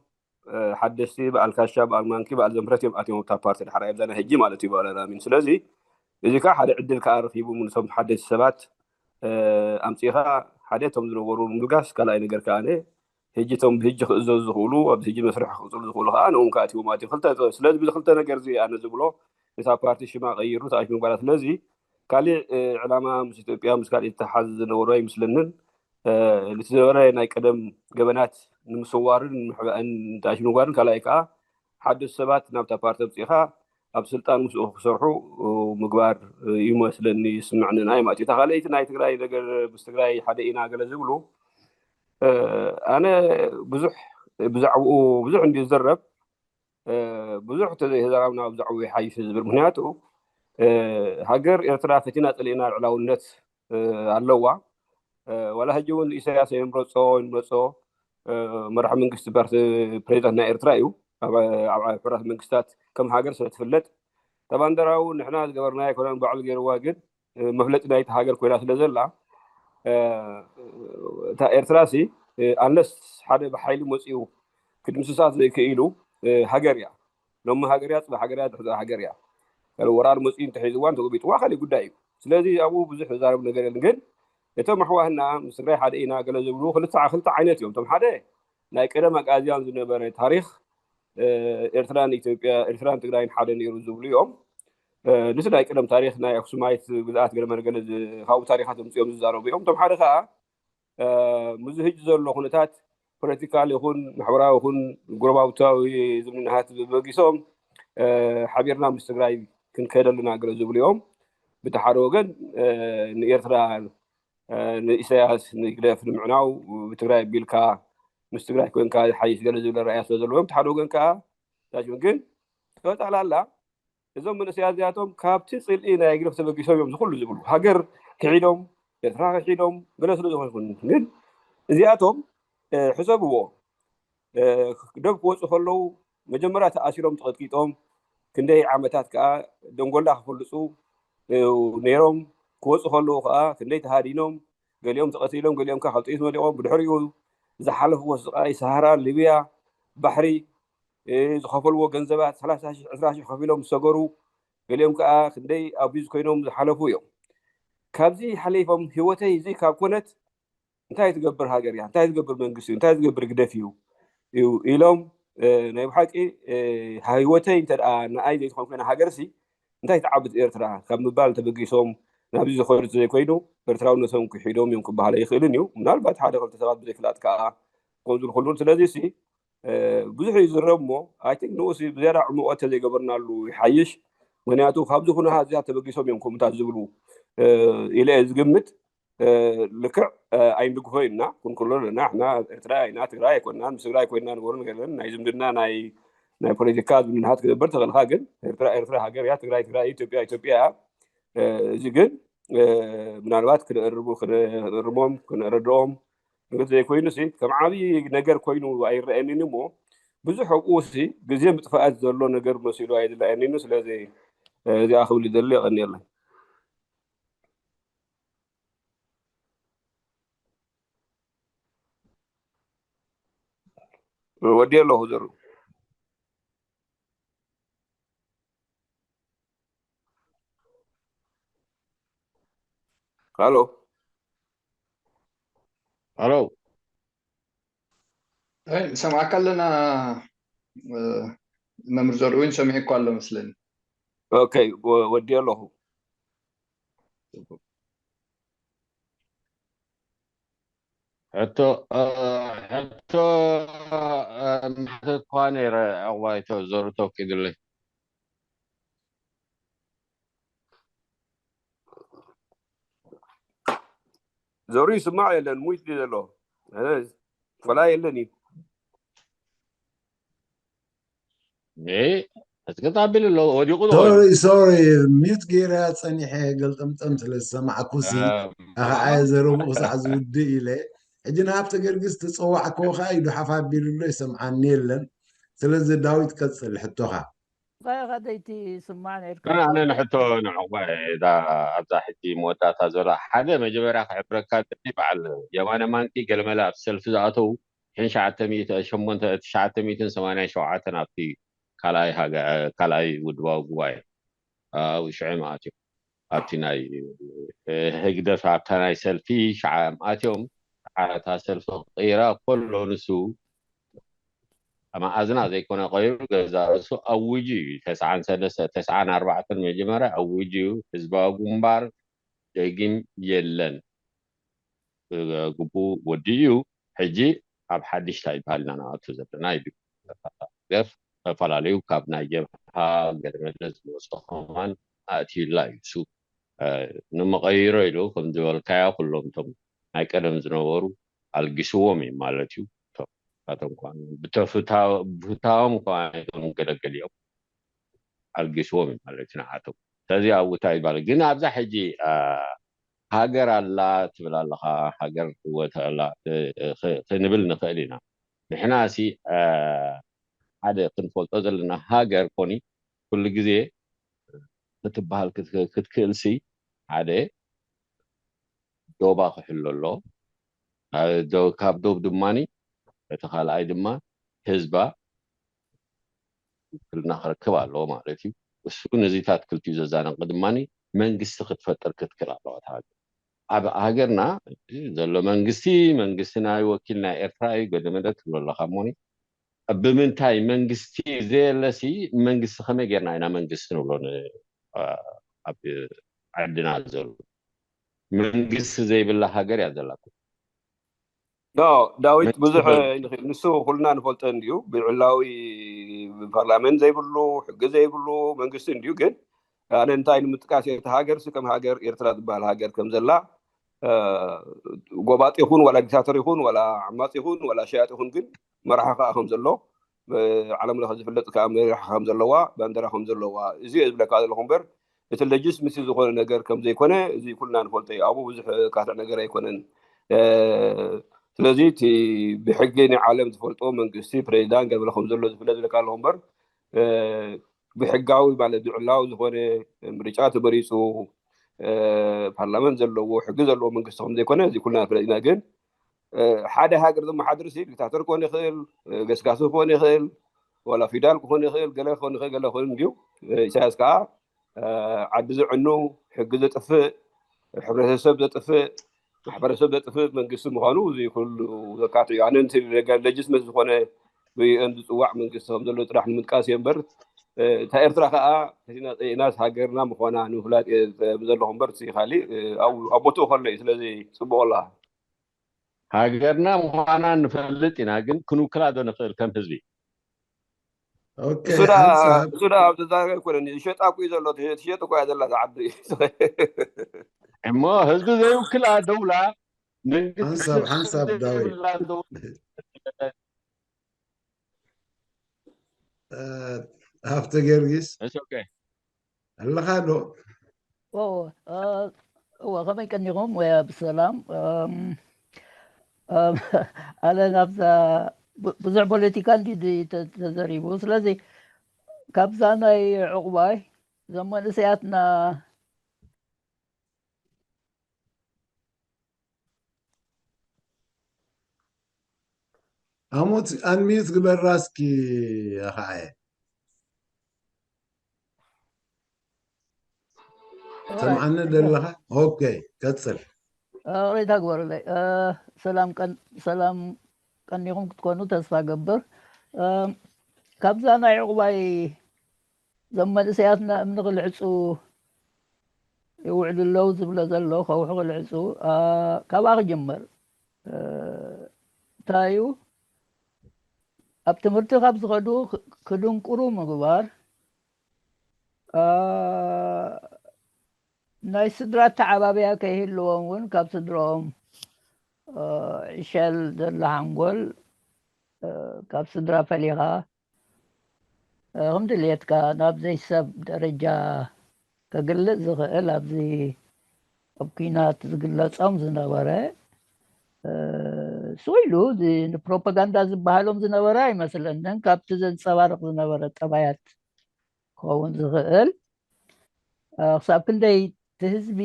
ሓደስቲ በዓል ካሻ በዓል ማንኪ በዓል ዘምህረት እዮም ኣትዮም ኣብታ ፓርቲ ድሓር ኣብዛ ናይ ሕጂ ማለት እዩ በዓል ኣላሚን። ስለዚ እዚ ከዓ ሓደ ዕድል ከዓ ረኪቡ ምንሶም ሓደስቲ ሰባት ኣምፂኻ ሓደ እቶም ዝነበሩ ምልጋስ ካልኣይ ነገር ከዓ ሕጂ እቶም ብሕጂ ክእዘዙ ዝኽእሉ ኣብዚ ሕጂ መስርሕ ክቅፅሉ ዝኽእሉ ከዓ ንኦም ከዓ ኣትዎም ኣትዮም ክልተ ጥበብ ስለዚ ብዚ ክልተ ነገር እዚ ኣነ ዝብሎ እታ ፓርቲ ሽማ ቀይሩ ተኣሽ ምግባራ ስለዚ ካሊእ ዕላማ ምስ ኢትዮጵያ ምስ ካልእ ዝተሓዝ ዝነበሩ ኣይምስለንን። እቲ ዝነበረ ናይ ቀደም ገበናት ንምስዋርን ንምሕባእን ተኣሽ ምግባርን ካልኣይ ከዓ ሓደስ ሰባት ናብታ ፓርቲ ኣምፂእካ ኣብ ስልጣን ምስኡ ክሰርሑ ምግባር ይመስለኒ ይስምዕንና እዩ ማለት እዩ። እታ ካልኣይቲ ናይ ትግራይ ነገር ምስ ትግራይ ሓደ ኢና ገለ ዝብሉ ኣነ ብዙሕ ብዛዕባኡ ብዙሕ እንዲ ዝዘረብ ብዙሕ ተዘይተዛራብና ብዛዕባኡ ይሓይሽ ዝብል ምክንያቱ ሃገር ኤርትራ ፈቲና ፀሊእና ልዕላውነት ኣለዋ። ዋላ ሕጂ እውን ኢሳያስ የምረፆ ይምረፆ መራሕ መንግስቲ ፓርቲ ፕሬዚዳንት ናይ ኤርትራ እዩ። ኣብ ሕራት መንግስታት ከም ሃገር ስለትፍለጥ ተባንደራው ንሕና ዝገበርና ኣይኮነን ባዕሉ ገይርዋ ግን መፍለጢ ናይቲ ሃገር ኮይና ስለ ዘላ እታ ኤርትራ ሲ ኣነስ ሓደ ብሓይሊ መፅኡ ክድምስሳት ዘይክእሉ ሃገር እያ። ሎሚ ሃገር እያ፣ ፅባሕ ሃገር እያ፣ ድሕሪ ሃገር እያ። ወራር መፅኡ እንተሒዝዋ እንተጎቢጥዋ ካልእ ጉዳይ እዩ። ስለዚ ኣብኡ ብዙሕ ዝዛረብ ነገር የለን። ግን እቶም ኣሕዋትና ምስ ትግራይ ሓደ ኢና ገለ ዝብሉ ክልተ ክልተ ዓይነት እዮም። እቶም ሓደ ናይ ቀደም ኣግኣዝያን ዝነበረ ታሪክ ኤርትራን ኢትዮጵያ ኤርትራን ትግራይን ሓደ ነይሩ ዝብሉ እዮም። ንስ ናይ ቀደም ታሪክ ናይ ኣክሱማይት ግዝኣት ገለ መርገለ ካብኡ ታሪካት ኣምፅኦም ዝዛረቡ እዮም። እቶም ሓደ ከዓ ምዚ ህጂ ዘሎ ኩነታት ፖለቲካል ይኹን ማሕበራዊ ይኹን ጎረባብታዊ ዝምድናታት በጊሶም ሓቢርና ምስ ትግራይ ክንከይድ ኣለና ገለ ዝብሉ እዮም። ብቲ ሓደ ወገን ንኤርትራ ንኢሳያስ ንግደፍ ንምዕናው ብትግራይ ኣቢልካ ምስ ትግራይ ኮንካ ሓይሽ ገለ ዝብል ኣረኣእያ ስለ ዘለዎም፣ እቲ ሓደ ወገን ከዓ ግን ጠቕላላ እዞም መንእሰያት እዚኣቶም ካብቲ ፅልኢ ናይ ግደፍ ተበጊሶም እዮም ዝኩሉ ዝብሉ ሃገር ክሒዶም ኤርትራ ክሒዶም ገለ ስለ ዝኾንኩን ግን እዚኣቶም ሕሰብዎ ደብ ክወፁ ከለዉ መጀመርያ ተኣሲሮም ተቐጥቂጦም ክንደይ ዓመታት ከዓ ደንጎላ ክፈልፁ ነይሮም ክወፁ ከለዉ ከዓ ክንደይ ተሃዲኖም ገሊኦም ተቐቲሎም ገሊኦም ከዓ ካብ ጥይት ወዲቖም ብድሕሪኡ ዝሓለፍዎ ስቃይ ሰሃራ ሊብያ ባሕሪ ዝኸፈልዎ ገንዘባት ሰላሳ ሺሕ ዕስራ ሺሕ ከፊሎም ዝሰገሩ ገሊኦም ከዓ ክንደይ ኣቢዝ ኮይኖም ዝሓለፉ እዮም። ካብዚ ሓሊፎም ህይወተይ እዚ ካብ ኮነት እንታይ ትገብር ሃገር እያ፣ እንታይ ትገብር መንግስቲ እዩ፣ እንታይ ትገብር ግደፍ እዩ እዩ ኢሎም ናይ ብሓቂ ህይወተይ እንተ ንኣይ ዘይትኾን ኮይና ሃገርሲ እንታይ ትዓብት ኤርትራ ካብ ምባል ተበጊሶም ናብዚ ዝኸዱ ዘይኮይኑ ኤርትራውነቶም ክሒዶም እዮም ክበሃል ኣይኽእልን እዩ። ምናልባት ሓደ ክልተ ሰባት ብዘይፍላጥ ከዓ ክኾን ዝልክሉን ስለዚ ሲ ብዙሕ ይዝረብ እሞ ኣይ ቲንክ ንኡ ብዝያዳ ዕሙቀት ተዘይገበርናሉ ይሓይሽ። ምክንያቱ ካብዚ ኩነታት እዚኣ ተበጊሶም እዮም ከምኡታት ዝብሉ ኢለ እየ ዝግምት። ልክዕ ኣይንድግፎ ኢና ክንክሎ ኣለና ሕና ኤርትራ ኢና ትግራይ ኣይኮናን ምስ ትግራይ ኮይና ንበሩ ንገለን ናይ ዝምድና ናይ ናይ ፖለቲካ ዝምድናታት ክነበር ተኽእልካ ግን ኤርትራ ኤርትራ ሃገር እያ ትግራይ ትግራይ ኢትዮጵያ ኢትዮጵያ እያ። እዚ ግን ምናልባት ክንእርቡ ክንእርሞም ክንረድኦም ንግት ዘይኮይኑ ሲ ከም ዓብዪ ነገር ኮይኑ ኣይረአየኒን እሞ ብዙሕ ኣብኡ ሲ ግዜ ምጥፋኣት ዘሎ ነገር መሲሉ ኣይዝለኣየኒን ስለዚ እዚኣ ክብል ይደሊ የቐኒየለን። ወዲ ኣለኹ ዘሩ ሃሎ ሃሎ ሰምዓካ ኣለና መምህር ዘርኡ ሰሚዑ እኳ ኣሎ መስለኒ። ኦኬ ወዲ ኣለኹ። ሕቶ ሕቶ እናሓተትኳ ነይረ ዕቑባይቶ ዘሩ ተወቂዱለይ። ዞሩ ይስማዕ የለን፣ ሙይት ድዩ ዘሎ? ኣነ፣ ፈላ የለን እዩ። እ፣ ሕጽቅጥ ኣቢሉ ኣሎ፣ ወዲቑ ኣሎ። ሶሪ ሶሪ፣ ሚዩት ገይረ ጸኒሐ ገልጠምጠም ስለ ዝሰማዕኩ ሲ እ፣ ኣኸዓየ ዘረብኡ ክሳዕ ዝውድእ ኢለ። ሕጂ ንሃብተ ገርግስ ተጸዋዕክዎ ከዓ ኢዱ ሓፍ ኣቢሉ ኣሎ፣ ይሰምዓኒ የለን። ስለዚ ዳዊት ቀጽል ሕቶኻ። እንታይ ኢኻ ደይቲ ስማዕ ነርካ ግን ኣነ ንሕቶ ንዕቑባይ እዛ ኣብዛ ሕጂ መወዳእታ ዘሎ ሓደ መጀመርያ ክሕብረካ ደሊ በዓል የማነ ማንኪ ገለመለ ኣብ ሰልፊ ዝኣተው ሽሕን ሸዓተ ሚእቲ ሸሞንተ ትሽዓተ ሚእትን ሰማንያን ሸውዓተን ኣብቲ ካልኣይ ሃገ- ካልኣይ ውድባዊ ጉባኤ ኣብኡ ሽዑ መኣትዮም ኣብቲ ናይ እ፣ ህግደፍ ኣብታ ናይ ሰልፊ ሸዓ መኣትዮም ሸዓ እታ ሰልፊ ቀይራ ከሎ ንሱ መኣዝና ዘይኮነ ቀይሩ ገዛ ርእሱ ኣውጁ እዩ። ተስዓን ሰለስተ ተስዓን ኣርባዕተን መጀመርያ ኣውጁ እዩ። ህዝባዊ ግንባር ደጊም የለን ግቡ ወዲ እዩ። ሕጂ ኣብ ሓድሽ እንታይ ይበሃል ኢና ንኣቱ ዘለና ኢሉ ገፍ ተፈላለዩ ካብ ናይ ጀብሃ ገለመለ ዝመፁ ከማን ኣእትዩላ እዩ እሱ እ፣ ንመቐይሮ ኢሉ ከም ዝበልካዮ ኩሎም እቶም ናይ ቀደም ዝነበሩ ኣልጊስዎም እዩ ማለት እዩ። እቶም ናቶም ከኣ ብተፍታ- ብፍታዎም ከኣ እቶም ገለገሊኦም ኣልጊስዎም እዩ ማለት እዩ ንዓቶም። ስለዚ ኣብኡ እንታይ ይባል ግን ኣብዛ ሕጂ እ፣ ሃገር ኣላ ትብል ኣለኻ፣ ሃገር ህወት ኣላ እ፣ እ፣ ኽ- ክንብል ንኽእል ኢና። ንሕና ሲ እ፣ ሓደ ክንፈልጦ ዘለና ሃገር ኮኒ ኩሉ ግዜ ክትበሃል ክትክ- ክትክእል ሲ ሓደ ዶባ ክሕሎ ኣሎ። ካብ ዶ- ካብ ዶብ ድማ እቲ ካልኣይ ድማ ህዝባ ውክልና ክረክብ ኣለዎ ማለት እዩ። እሱ ነዚታት ክልቲኡ ዘዛነቂ ድማ መንግስቲ ክትፈጥር ክትክእል ኣለዋ እታ ሃገር። ኣብ ሃገርና ዘሎ መንግስቲ መንግስቲ ናይ ወኪል ናይ ኤርትራ እዩ ገደመደ ትብሎ ኣለካ እሞኒ ብምንታይ መንግስቲ ዘየለሲ መንግስቲ ከመይ ጌርና ኢና መንግስቲ ንብሎ ን- ኣብ ዓድና ዘሎ መንግስቲ ዘይብላ ሃገር እያ ዘላኩ ኖ ዳዊት ብዙሕ መንግስቲ ንኽእል ንሱ ኩልና ንፈልጦ እንድዩ ብዕላዊ ፓርላመንት ዘይብሉ ሕጊ ዘይብሉ መንግስቲ እንድዩ ግን ኣነ እንታይ ንምጥቃስ እቲ ሃገር ሲ ከም ሃገር ኤርትራ ዝበሃል ሃገር ከም ዘላ እ፣ ጎባጢ ይኹን ዋላ ዲክታተር ይኹን ዋላ ዓማፅ ይኹን ዋላ ሸያጥ ይኹን ግን መራሒ ከዓ ከም ዘሎ ዓለም ለኸ ዝፍለጥ ከዓ መራሒ ከም ዘለዋ ባንደራ ከም ዘለዋ እዚ ዝብለካ ዘለኹ እምበር እቲ ለጅስምሲ ዝኾነ ነገር ከም ዘይኮነ እዚ ኩልና ንፈልጦ እዩ ኣብኡ ብዙሕ ካትዕ ነገር ኣይኮነን እ፣ ስለዚ እቲ ብሕጊ ናይ ዓለም ዝፈልጦ መንግስቲ ፕሬዚዳንት ገለ ከም ዘሎ ዝፍለጥ ዝብለካ ኣለኹ እምበር እ፣ ብሕጋዊ ማለት ብዕላዊ ዝኾነ ምርጫ ተመሪፁ እ፣ ፓርላመንት ዘለዎ ሕጊ ዘለዎ መንግስቲ ከም ዘይኮነ እዚ ኩልና ንፈልጥ ኢና ግን እ፣ ሓደ ሃገር ዘመሓድር ሲ ዲክታተር ክኾን ይኽእል እ፣ ገስጋሲ ክኾን ይኽእል ዋላ ፊዳል ክኾን ይኽእል ገለ ክኾን ይኽእል ገለ ክኾን እንድዩ እ፣ ኢሳያስ ከዓ እ፣ ዓዲ ዘዕኑ ሕጊ ዘጥፍእ ሕብረተሰብ ዘጥፍእ ማሕበረሰብ ዘጥፍእ መንግስቲ ምዃኑ እዚ ኩሉ ዘካትዕ እዩ ኣነ ለጅስመት ዝኾነ ብዩኤን ዝፅዋዕ መንግስቲ ከም ዘሎ ጥራሕ ንምጥቃስ እየ እምበር እታ ኤርትራ ከዓ ተሲና ፀኢናስ ሃገርና ምዃና ንምፍላጥ እየ ዘለኹ እምበር እቲ ካሊእ ኣብ ቦትኡ ከሎ እዩ ስለዚ ፅቡቅ ኣላ ሃገርና ምዃና ንፈልጥ ኢና ግን ክንውክላ ዶ ንኽእል ከም ህዝቢ ኦኬ እሱ ዳ ሓንሳብ እሱ ዳ ኣብ ተዛረበ ኣይኮነን ዝሸጣ እኮ እዩ ዘሎ ትሸጥ እኮ እያ ዘላ እዛ ዓዲ እሞ ህዝቢ ዘይውክላ ደውላ መንግስቲ ሓንሳብ ሓንሳብ ዳዊት ዘይብላ ደውላ እ፣ ሃፍተ ጊዮርጊስ It's okay. ኣለኻ ዶ እወ እ፣ እወ ከመይ ቀኒኹም ወይ ብሰላም እም፣ እም፣ ኣለ ናብዛ ቡ- ብዙሕ ፖለቲካ እንዲ ተ- ተዘሪቡ ስለዚ ካብዛ ናይ ዕቑባይ እዞም መንእሰያትና ኣሞት ኣንሚዩት ግበራ እስኪ ኣኸዓየ ኦራይት ሰምዓኒ ደለኻ ኦኬ ቀፅል ሬታ ግበረለይ እ፣ ሰላም ቀን- ሰላም ቀኒኹም ክትኮኑ ተስፋ ገብር እ፣ ካብዛ ናይ ዕቑባይ እዞም መንእሰያትና እምኒ ክልሕፁ ይውዕሉ ኣለዉ ዝብሎ ዘሎ ከውሒ ክልሕፁ እ፣ ካብኣ ክጅምር እ፣ እንታይ እዩ ኣብ ትምህርቲ ካብ ዝኸዱ ክ- ክድንቁሩ ምግባር እ፣ ናይ ስድራ ኣተዓባብያ ከይህልዎም እውን ካብ ስድርኦም ዕሸል ዘሎ ሓንጎል ካብ ስድራ ፈሊኻ ከም ድልየትካ ናብ ዘይሰብ ደረጃ ከግልጽ ዝኽእል፣ ኣብዚ ኣብ ኲናት ዝግለጾም ዝነበረ፣ ስቕ ኢሉ ንፕሮፓጋንዳ ዝበሃሎም ዝነበረ ኣይመስለንን። ካብቲ ዘንጸባርቕ ዝነበረ ጠባያት ክኸውን ዝኽእል፣ ክሳብ ክንደይ እቲ ህዝቢ፣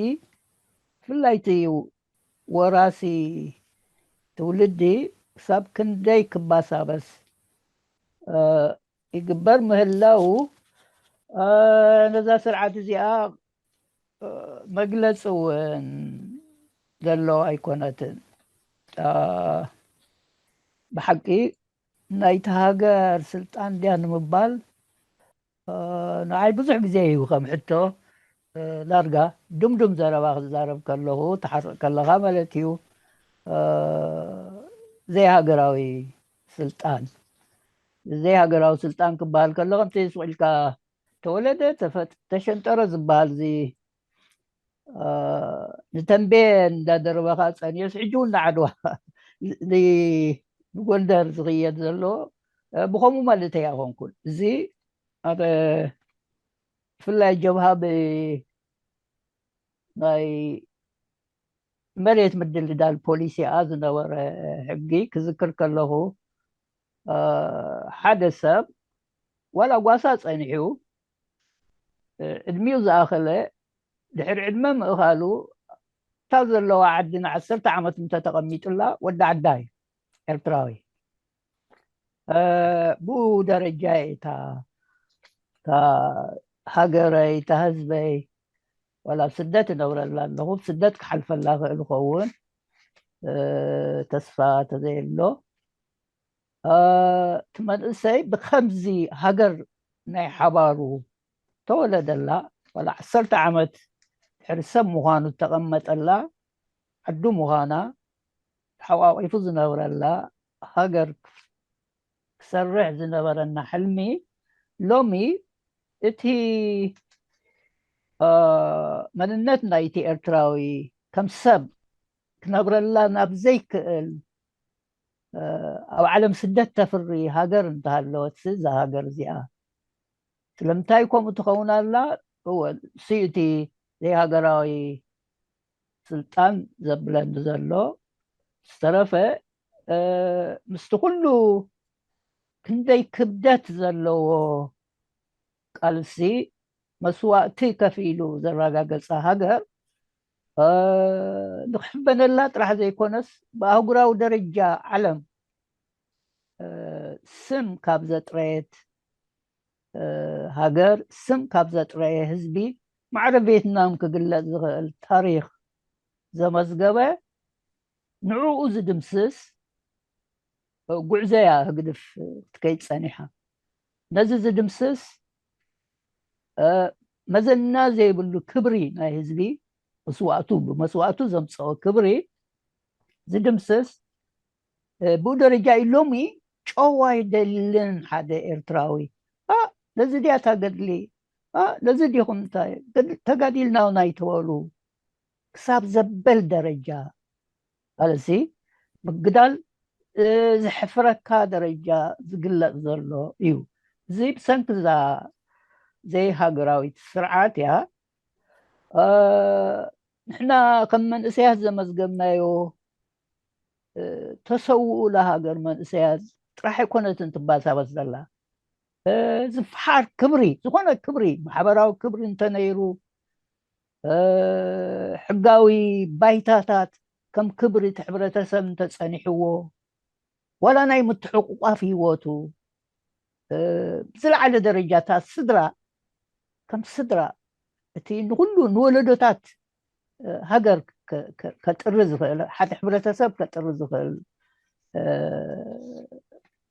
ብፍላይ እቲ ወራሲ ትውልዲ፣ ክሳብ ክንደይ ክባሳበስ ይግበር ምህላው፣ ነዛ ስርዓት እዚኣ መግለፂ እውን ዘሎ ኣይኮነትን። ብሓቂ ናይቲ ሃገር ስልጣን ድያ ንምባል ንዓይ ብዙሕ ግዜ እዩ ከም ሕቶ፣ ዳርጋ ድምዱም ዘረባ ክዛረብ ከለኹ፣ ትሓርቕ ከለኻ ማለት እዩ፣ ዘይሃገራዊ ስልጣን። ዘይሃገራዊ ስልጣን ክበሃል ከሎ ከምቲ ስቕ ኢልካ ተወለደ፣ ተፈጥ-፣ ተሸንጠረ ዝበሃል እዚ፣ ንተንቤን እንዳደረበኻ ጸኒዮስ፣ ሕጂ እውን ንዓድዋ ንጎንደር ዝኽየድ ዘሎ ብኸምኡ ማለት ኣይኮንኩን። እዚ ኣብ ብፍላይ ጀብሃ ብ ናይ መሬት ምድልዳል ፖሊሲኣ ዝነበረ ሕጊ ክዝክር ከለኹ፣ ሓደ ሰብ ዋላ ጓሳ ጸኒሑ፣ ዕድሚኡ ዝኣኸለ፣ ድሕሪ ዕድመ ምእኻሉ፣ እታ ዘለዋ ዓዲ ንዓሰርተ ዓመት እንተተቐሚጡላ፣ ወዲ ዓዳ እዩ፣ ኤርትራዊ። ብኡ ደረጃ እየ እታ፣ እታ ሃገረይ፣ እታ ህዝበይ፣ ዋላ ኣብ ስደት እነብረላ ኣለኹ፣ ብስደት ክሓልፈላ ክእል ይኸውን፣ ተስፋ ተዘየሎ። እቲ መንእሰይ ብኸምዚ ሃገር ናይ ሓባሩ ተወለደላ፣ ዋላ ዓሰርተ ዓመት ድሕሪ ሰብ ምዃኑ ዝተቐመጠላ ዓዱ ምዃና ተሓቋቒፉ ዝነብረላ ሃገር ክሰርሕ ዝነበረና ሕልሚ፣ ሎሚ እቲ መንነት ናይቲ ኤርትራዊ ከም ሰብ ክነብረላ ናብ ዘይክእል፣ ኣብ ዓለም ስደት ተፍሪ ሃገር እንተሃለወት፣ እዛ ሃገር እዚኣ ስለምንታይ ከምኡ ትኸውን ኣላ? እወ፣ ስዩቲ ዘይሃገራዊ ስልጣን ዘብለኒ ዘሎ። ዝተረፈ፣ ምስቲ ኩሉ ክንደይ ክብደት ዘለዎ ቃልሲ፣ መስዋእቲ ከፊሉ ዘረጋገጸ ሃገር፣ ንክሕበነላ ጥራሕ ዘይኮነስ፣ ብኣህጉራዊ ደረጃ ዓለም ስም ካብ ዘጥረየት ሃገር፣ ስም ካብ ዘጥረየ ህዝቢ፣ ማዕረ ቬትናም ክግለጽ ዝኽእል ታሪኽ ዘመዝገበ፣ ንዕኡ ዝድምስስ ጉዕዞ እያ ህግድፍ ክትከይድ ጸኒሓ። ነዚ ዝድምስስ፣ መዘና ዘይብሉ ክብሪ ናይ ህዝቢ፣ መስዋእቱ፣ ብመስዋእቱ ዘምጽኦ ክብሪ ዝድምስስ፣ ብኡ ደረጃ እዩ ሎሚ ጨዋ ኣይደልን ሓደ ኤርትራዊ። ነዚ ድያ እታ ገድሊ፣ ነዚ ዲኹም እንታይ ተጋዲልና እውን ኣይትበሉ ክሳብ ዘበል ደረጃ፣ ማለት እዚ ምግዳል፣ ዘሕፍረካ ደረጃ ዝግለጽ ዘሎ እዩ። እዚ ብሰንኪ እዛ ዘይሃገራዊት ስርዓት እያ። ንሕና ከም መንእሰያት ዘመዝገብናዮ፣ ተሰውኡ ለሃገር መንእሰያት ጥራሕ ኣይኮነትን ትባሳበስ ዘላ። ዝፈሓር ክብሪ፣ ዝኾነ ክብሪ፣ ማሕበራዊ ክብሪ እንተነይሩ፣ ሕጋዊ ባይታታት ከም ክብሪ እቲ ሕብረተሰብ እንተጸኒሕዎ፣ ዋላ ናይ ምትሕቑቋፍ ህይወቱ፣ ብዝለዓለ ደረጃታት ስድራ፣ ከም ስድራ፣ እቲ ንኹሉ ንወለዶታት ሃገር ከጥሪ ዝኽእል፣ ሓደ ሕብረተሰብ ከጥሪ ዝኽእል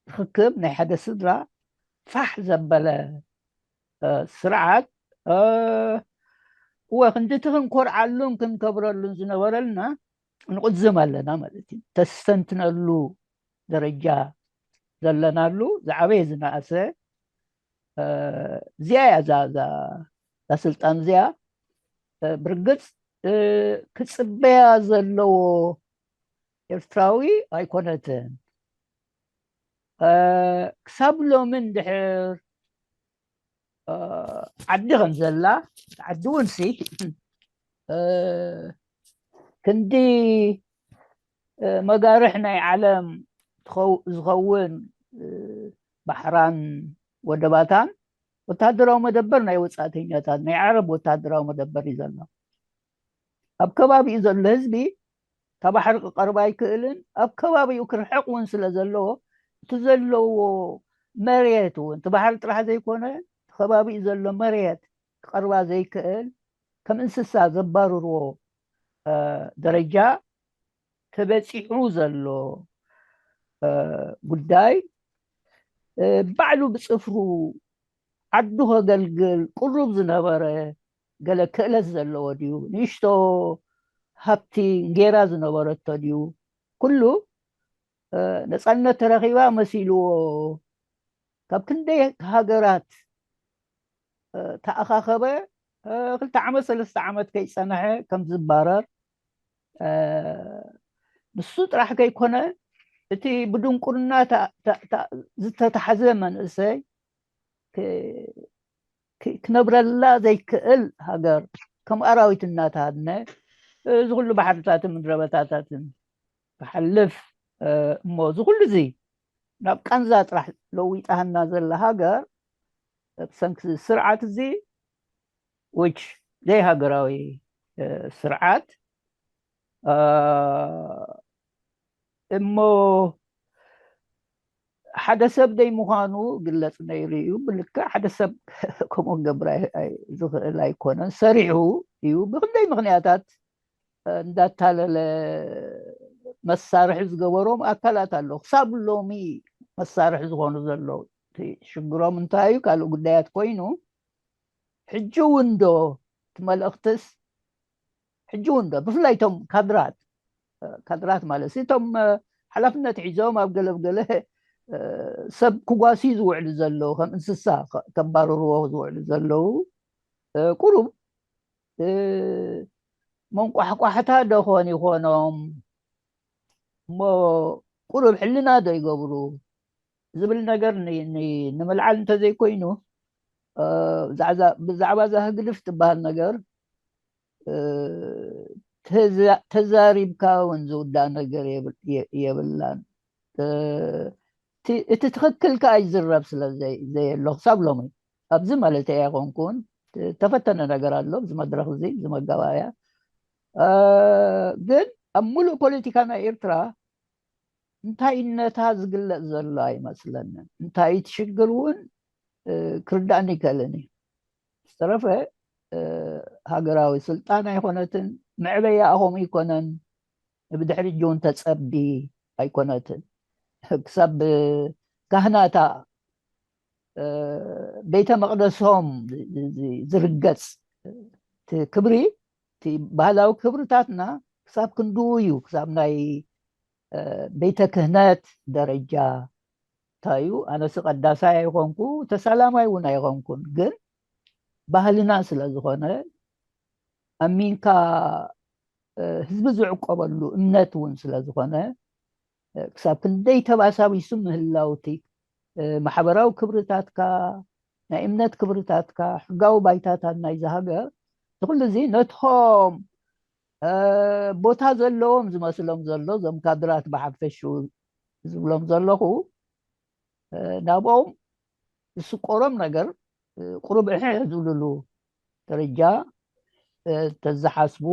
ርክብ ናይ ሓደ ስድራ ፋሕ ዘበለ ስርዓት፣ እወ፣ ክንድቲ ክንኮርዓሉን ክንከብረሉን ዝነበረልና ንቕዝም ኣለና ማለት እዩ። ተስተንትነሉ ደረጃ ዘለናሉ፣ ዝዓበየ ዝነኣሰ፣ እዚኣ እያ፣ እዛ፣ እዛ፣ እዛ ስልጣን እዚኣ፣ ብርግጽ፣ ክጽበያ ዘለዎ ኤርትራዊ ኣይኮነትን። ክሳብ ሎሚ እንድሕር ዓዲ ከም ዘላ፣ ዓዲ እውን ሲ ክንዲ መጋርሕ ናይ ዓለም ዝኸውን ባሕራን ወደባታን ወታደራዊ መደበር ናይ ወፃእተኛታት ናይ ዓረብ ወታደራዊ መደበር እዩ ዘሎ። ኣብ ከባቢኡ ዘሎ ህዝቢ ካብ ባሕሪ ክቐርብ ኣይክእልን። ኣብ ከባቢኡ ክርሕቕ እውን ስለ ዘለዎ እቲ ዘለዎ መሬት እውን እቲ ባሕሪ ጥራሕ ዘይኮነ ከባቢኡ ዘሎ መሬት ክቐርባ ዘይክእል ከም እንስሳ ዘባርርዎ ደረጃ ተበፂሑ ዘሎ ጉዳይ ባዕሉ ብፅፍሩ ዓዱ ከገልግል ቅሩብ ዝነበረ ገለ ክእለት ዘለዎ ድዩ? ንእሽቶ ሃብቲ ጌራ ዝነበረቶ ድዩ? ኩሉ ነፃነት ተረኺባ መሲልዎ ካብ ክንደይ ሃገራት ተኣኻኸበ። ክልተ ዓመት ሰለስተ ዓመት ከይፀንሐ ከም ዝባረር ንሱ ጥራሕ ከይኮነ እቲ ብድንቁርና ዝተታሕዘ መንእሰይ ክነብረላ ዘይክእል ሃገር ከም ኣራዊት እናተሃድነ እዚ ኩሉ ባሕርታትን ምድረበታታትን ክሓልፍ እሞ እዚ ኩሉ እዚ ናብ ቃንዛ ጥራሕ ለዊጣህና ዘላ ሃገር ብሰንኪ ስርዓት እዚ which ዘይሃገራዊ ስርዓት እሞ ሓደ ሰብ ደይ ምዃኑ ግለፅ ነይሩ እዩ። ብልክዕ ሓደ ሰብ ከምኡ ክገብር ዝኽእል ኣይኮነን። ሰሪሑ እዩ። ብክንደይ ምክንያታት እንዳታለለ መሳርሒ ዝገበሮም ኣካላት ኣለዉ። ክሳብ ሎሚ መሳርሒ ዝኾኑ ዘለዉ ሽግሮም እንታይ እዩ ካልእ ጉዳያት ኮይኑ ሕጂ እውን ዶ እቲ መልእኽትስ ሕጂ እውን ዶ ብፍላይ እቶም ካድራት ካድራት ማለት እቶም ሓላፍነት ሒዞም ኣብ ገለብ ገለ ሰብ ክጓስዩ ዝውዕሉ ዘለዉ ከም እንስሳ ከባርርዎ ዝውዕሉ ዘለዉ ቁሩብ መንቋሕቋሕታ ዶ ኾን ይኾኖም እሞ ቁሩብ ሕልና ዶ ይገብሩ ዝብል ነገር ንምልዓል እንተዘይኮይኑ ብዛዕባ እዛ ህግድፍ ትበሃል ነገር ተዛሪብካ እውን ዝውዳእ ነገር የብላን። እቲ ትኽክል ከዓ ይዝረብ ስለ ዘየሎ ክሳብ ሎሚ ኣብዚ ማለት እያ ኣይኮንኩን ተፈተነ ነገር ኣሎ እዚ መድረክ እዚ እዚ መጋባእያ ግን ኣብ ሙሉእ ፖለቲካ ናይ ኤርትራ እንታይነታ ዝግለጽ ዘሎ ኣይመስለንን። እንታይ እቲ ሽግር እውን ክርዳእኒ ይክእልን እዩ። ዝተረፈ ሃገራዊ ስልጣን ኣይኮነትን፣ መዕበያ ኣኾም ይኮነን፣ ብድሕሪ እውን ተጸቢ ኣይኮነትን። ክሳብ ካህናታ ቤተ መቅደሶም ዝርገጽ ክብሪ እቲ ባህላዊ ክብርታትና ክሳብ ክንድኡ እዩ ክሳብ ናይ ቤተ ክህነት ደረጃ እንታይ እዩ ኣነሲ ቀዳሳይ ኣይኮንኩ ተሳላማይ እውን ኣይኮንኩን ግን ባህልና ስለ ዝኾነ ኣሚንካ ህዝቢ ዝዕቆበሉ እምነት እውን ስለ ዝኾነ ክሳብ ክንደይ ተባሳቢሱ ምህላውቲ ማሕበራዊ ክብርታትካ ናይ እምነት ክብርታትካ ሕጋዊ ባይታታት ናይዚ ሃገር እዚ ኩሉ እዚ ነቶም ቦታ ዘለዎም ዝመስሎም ዘሎ እዞም ካድራት ብሓፈሽኡ ዝብሎም ዘለኹ ናብኦም ዝስቆሮም ነገር ቁሩብ እሕ ዝብልሉ ደረጃ ተዝሓስቡ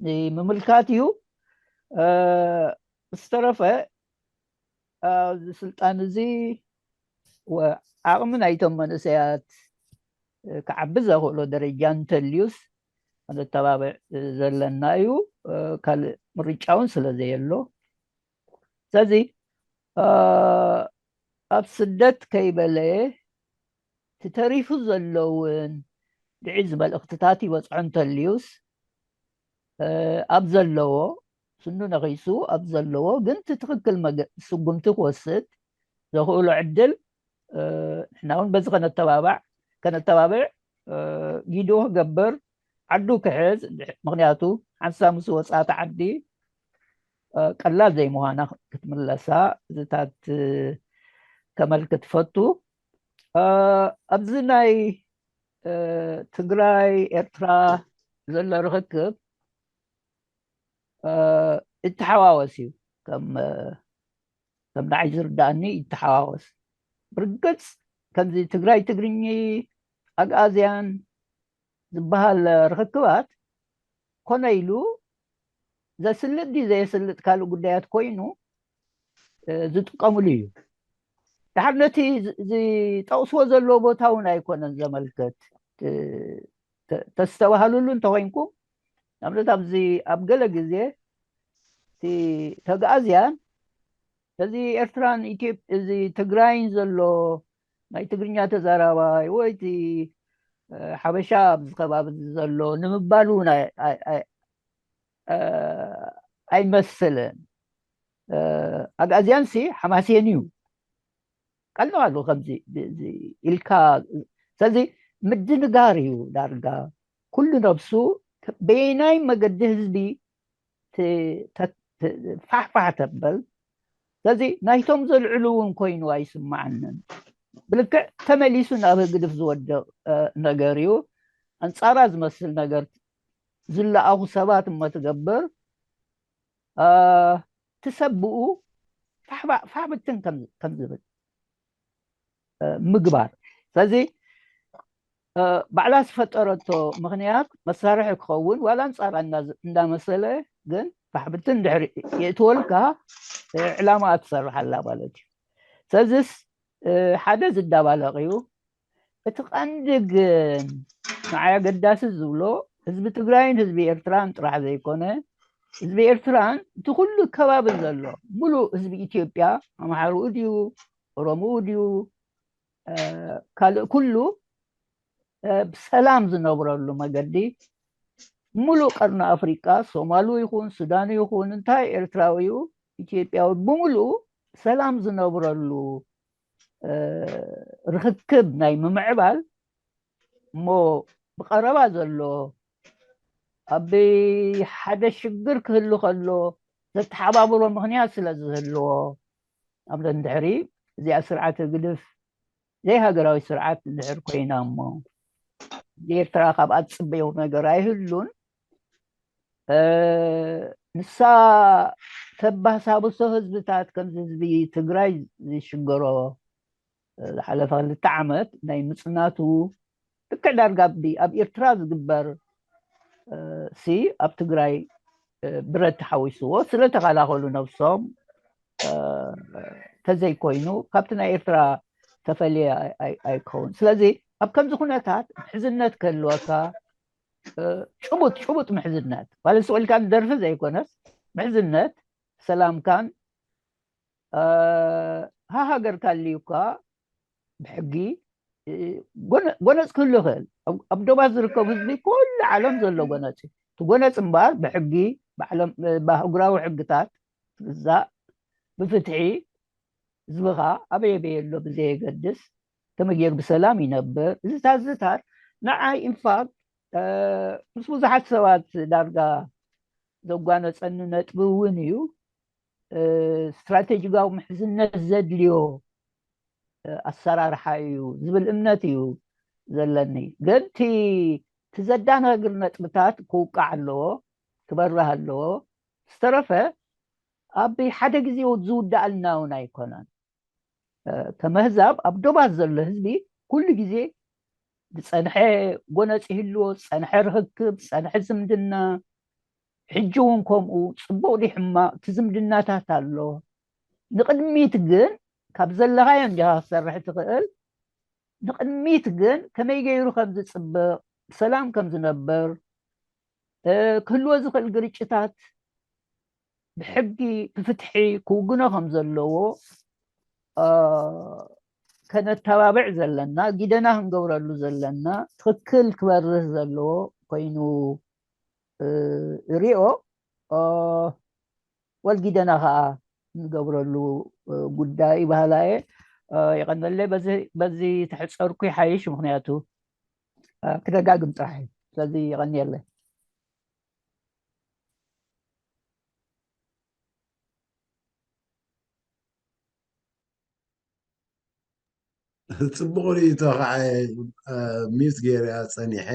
ንምምልካት እዩ። ዝተረፈ እዚ ስልጣን እዚ ዓቕሚ ናይቶም መንእሰያት ክዓቢ ዘኽእሎ ደረጃ እንተልዩስ ከነተባብዕ ዘለና እዩ። ካልእ ምርጫ እውን ስለ ዘየሎ ስለዚ ኣብ ስደት ከይበለ እቲ ተሪፉ ዘለውን ድዒ ዝመልእኽትታት ይበፅሖ እንተልዩስ ኣብ ዘለዎ ስኑ ነኺሱ ኣብ ዘለዎ ግን እቲ ትኽክል ስጉምቲ ክወስድ ዘኽእሎ ዕድል ንሕና እውን በዚ ከነተባባዕ ከነተባብዕ ጊዶ ክገብር ዓዱ ክሕዝ ምክንያቱ ሓንሳ ምስ ወፃእቲ ዓዲ ቀላል ዘይምዃና ክትምለሳ እዚታት ከመልክት ፈቱ። ኣብዚ ናይ ትግራይ ኤርትራ ዘሎ ርክክብ ይተሓዋወስ እዩ። ከም ከም ንዓይ ዝርዳእኒ ይተሓዋወስ። ብርግፅ ከምዚ ትግራይ ትግርኚ ኣግኣዝያን ዝበሃል ርክክባት ኮነ ኢሉ ዘስልጥ ድዩ ዘየስልጥ ካልእ ጉዳያት ኮይኑ ዝጥቀምሉ እዩ። ድሓር ነቲ ዝጠቕስዎ ዘለዎ ቦታ እውን ኣይኮነን ዘመልከት። ተስተባሃሉሉ እንተኮይንኩም፣ ንኣብነት ኣብዚ ኣብ ገለ ግዜ እቲ ተግኣዝያን እዚ ኤርትራን እዚ ትግራይን ዘሎ ናይ ትግርኛ ተዛራባይ ወይ እቲ ሓበሻ ኣብዚ ከባቢ ዘሎ ንምባል እውን ኣይመስልን። ኣግኣዝያን ሲ ሓማሴን እዩ ቀልኖ ኣሎ ከምዚ ኢልካ። ስለዚ ምድንጋር እዩ ዳርጋ። ኩሉ ነብሱ በየናይ መገዲ ህዝቢ ፋሕፋሕ ተበል። ስለዚ ናይቶም ዘልዕሉ እውን ኮይኑ ኣይስማዓንን። ብልክዕ ተመሊሱ ናብ ህግድፍ ዝወድቕ ነገር እዩ። ኣንጻራ ዝመስል ነገር ዝለኣኹ ሰባት እሞ ትገብር ትሰብኡ ፋሕብትን ከም ዝብል ምግባር። ስለዚ ባዕላ ዝፈጠረቶ ምክንያት መሳርሒ ክኸውን ዋላ ኣንጻራ እንዳመሰለ ግን ፋሕብትን ድሕሪ የእትወልካ ዕላማ ትሰርሓላ ማለት እዩ። ስለዚስ ሓደ ዝዳባለቕ እዩ። እቲ ቀንዲ ግን ንዓይ ኣገዳሲ ዝብሎ ህዝቢ ትግራይን ህዝቢ ኤርትራን ጥራሕ ዘይኮነ ህዝቢ ኤርትራን እቲ ኩሉ ከባቢ ዘሎ ሙሉእ ህዝቢ ኢትዮጵያ ኣምሓርኡ ድዩ ኦሮምኡ ድዩ ካልእ ኩሉ ብሰላም ዝነብረሉ መገዲ ሙሉእ ቀርኒ ኣፍሪቃ ሶማሉ ይኹን ሱዳኑ ይኹን እንታይ ኤርትራዊ ኢትዮጵያዊ ብምሉኡ ሰላም ዝነብረሉ ርክክብ ናይ ምምዕባል እሞ ብቐረባ ዘሎ ኣብ ሓደ ሽግር ክህሉ ከሎ ዘተሓባብሮ ምክንያት ስለ ዝህልዎ ኣብ ድሕሪ እዚኣ ስርዓት ህግድፍ ዘይሃገራዊ ስርዓት እንድሕር ኮይና እሞ ኤርትራ ካብ ኣትፅበዮ ነገር ኣይህሉን። ንሳ ተባሳብሶ ህዝብታት ከምዚ ህዝቢ ትግራይ ዝሽገሮ ዝሓለፈ ክልተ ዓመት ናይ ምፅናቱ ልክዕ ዳርጋ ኣብ ኤርትራ ዝግበር ሲ ኣብ ትግራይ ብረት ተሓዊስዎ ስለተኸላኸሉ ነብሶም ተዘይኮይኑ ካብቲ ናይ ኤርትራ ተፈልየ ኣይከውን። ስለዚ ኣብ ከምዚ ኩነታት ምሕዝነት ክህልወካ ጭቡጥ ጭቡጥ ምሕዝነት ማለት ስቕ ኢልካ ንደርፊ ዘይኮነስ ምሕዝነት ሰላምካን ሃሃገርካ ኣልዩካ ብሕጊ ጎነፅ ክህሉ ይኽእል። ኣብ ዶባት ዝርከቡ ህዝቢ ኩሉ ዓለም ዘሎ ጎነፅ እዩ። እቲ ጎነፅ እምበኣር ብሕጊ ብኣህጉራዊ ሕግታት ዝግዛእ ብፍትሒ ህዝብኻ ኣበየ በየ ኣሎ ብዘየገድስ ከመይ ገይሩ ብሰላም ይነብር። እዚታት እዚታት ንዓይ ኢንፋክት ምስ ብዙሓት ሰባት ዳርጋ ዘጓነፀኒ ነጥቢ እውን እዩ። ስትራቴጂካዊ ምሕዝነት ዘድልዮ ኣሰራርሓ እዩ ዝብል እምነት እዩ ዘለኒ። ግን እቲ ዘዳናግር ነጥብታት ክውቃዕ ኣለዎ፣ ክበርህ ኣለዎ። ዝተረፈ ኣብ ሓደ ግዜ ዝውዳኣልና እውን ኣይኮነን። ከመህዛብ ኣብ ዶባት ዘሎ ህዝቢ ኩሉ ግዜ ዝፀንሐ ጎነፅ ይህልዎ፣ ዝፀንሐ ርክክብ፣ ዝፀንሐ ዝምድና ሕጂ እውን ከምኡ ፅቡቕ ድዩ ሕማቕ እቲ ዝምድናታት ኣሎ። ንቕድሚት ግን ካብ ዘለኻዮ እንዲኻ ክሰርሕ ትኽእል። ንቕድሚት ግን ከመይ ገይሩ ከም ዝፅብቕ ብሰላም ከም ዝነብር ክህልዎ ዝኽእል ግርጭታት ብሕጊ ብፍትሒ ክውግኖ ከም ዘለዎ ከነተባብዕ ዘለና፣ ጊደና ክንገብረሉ ዘለና፣ ትኽክል ክበርህ ዘለዎ ኮይኑ ሪኦ ወልጊደና ከዓ ንገብረሉ ጉዳይ ባህላየ። የቐነለ በዚ ተሕፀርኩ ይሓይሽ፣ ምክንያቱ ክደጋግም ጥራሕ እዩ። ስለዚ የቐንየለ። ጽቡቕ ርእይቶ ከዓ ሚዩት ገይረያ ጸኒሐ።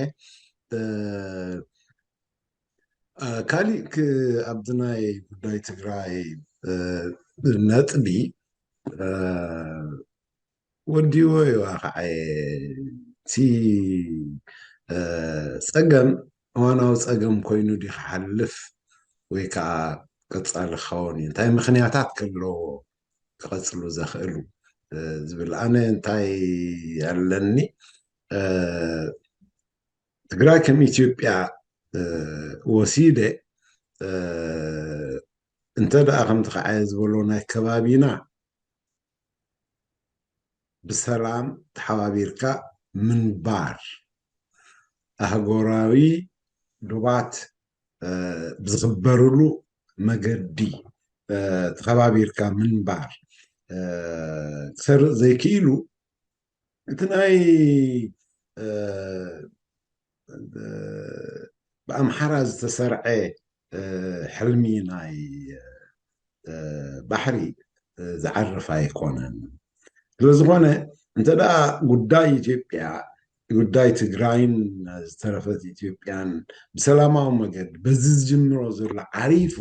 ካሊእ ኣብዚ ናይ ጉዳይ ትግራይ ነጥቢ ወዲዎ እዩ። ከዓ እቲ ጸገም እዋናዊ ጸገም ኮይኑ ዲ ክሓልፍ ወይ ከዓ ቀጻሊ ክኸውን እዩ፣ እንታይ ምኽንያታት ከለዎ ክቐጽሉ ዘኽእሉ ዝብል። ኣነ እንታይ ኣለኒ፣ ትግራይ ከም ኢትዮጵያ ወሲደ እንተ ደኣ ከምቲ ከዓየ ዝበሎ ናይ ከባቢና ብሰላም ተሓባቢርካ ምንባር፣ ኣህጎራዊ ዶባት ብዝኽበርሉ መገዲ ተኸባቢርካ ምንባር ክሰርእ ዘይክኢሉ፣ እቲ ናይ ብኣምሓራ ዝተሰርዐ ሕልሚ ናይ ባሕሪ ዝዓርፍ ኣይኮነን። ስለዝኾነ እንተ ደኣ ጉዳይ ኢትዮጵያ፣ ጉዳይ ትግራይን ዝተረፈት ኢትዮጵያን ብሰላማዊ መገዲ በዚ ዝጅምሮ ዘሎ ዓሪፉ፣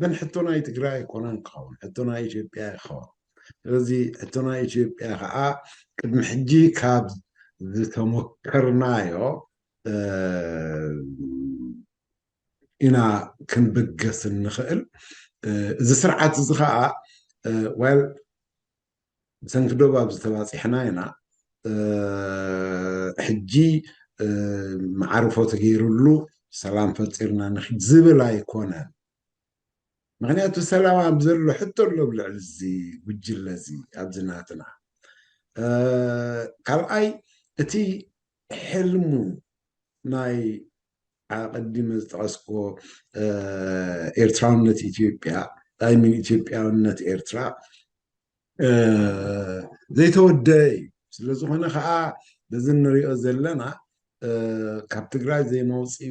ግን ሕቶ ናይ ትግራይ ኣይኮነን ክኸውን፣ ሕቶ ናይ ኢትዮጵያ ይኸውን። ስለዚ ሕቶ ናይ ኢትዮጵያ ከዓ ቅድሚ ሕጂ ካብ ዝተሞከርናዮ ኢና ክንብገስ እንኽእል። እዚ ስርዓት እዚ ከዓ ዋል ብሰንኪ ዶብ ኣብ ዝተባፂሕና ኢና ሕጂ መዓርፎ ተገይሩሉ ሰላም ፈፂርና ንኽድ ዝብል ኣይኮነን። ምክንያቱ ሰላም ኣብ ዘሎ ሕቶ ኣሎ ኣብ ልዕሊ እዚ ጉጅለ እዚ ኣብዚ ናትና። ካልኣይ እቲ ሕልሙ ናይ ኣቐዲመ ዝጠቐስኮ ኤርትራውነት ኢትዮጵያ፣ ኣይሚን ኢትዮጵያውነት ኤርትራ ዘይተወደአ እዩ። ስለዝኾነ ከዓ በዚ እንሪኦ ዘለና ካብ ትግራይ ዘይመውፅኡ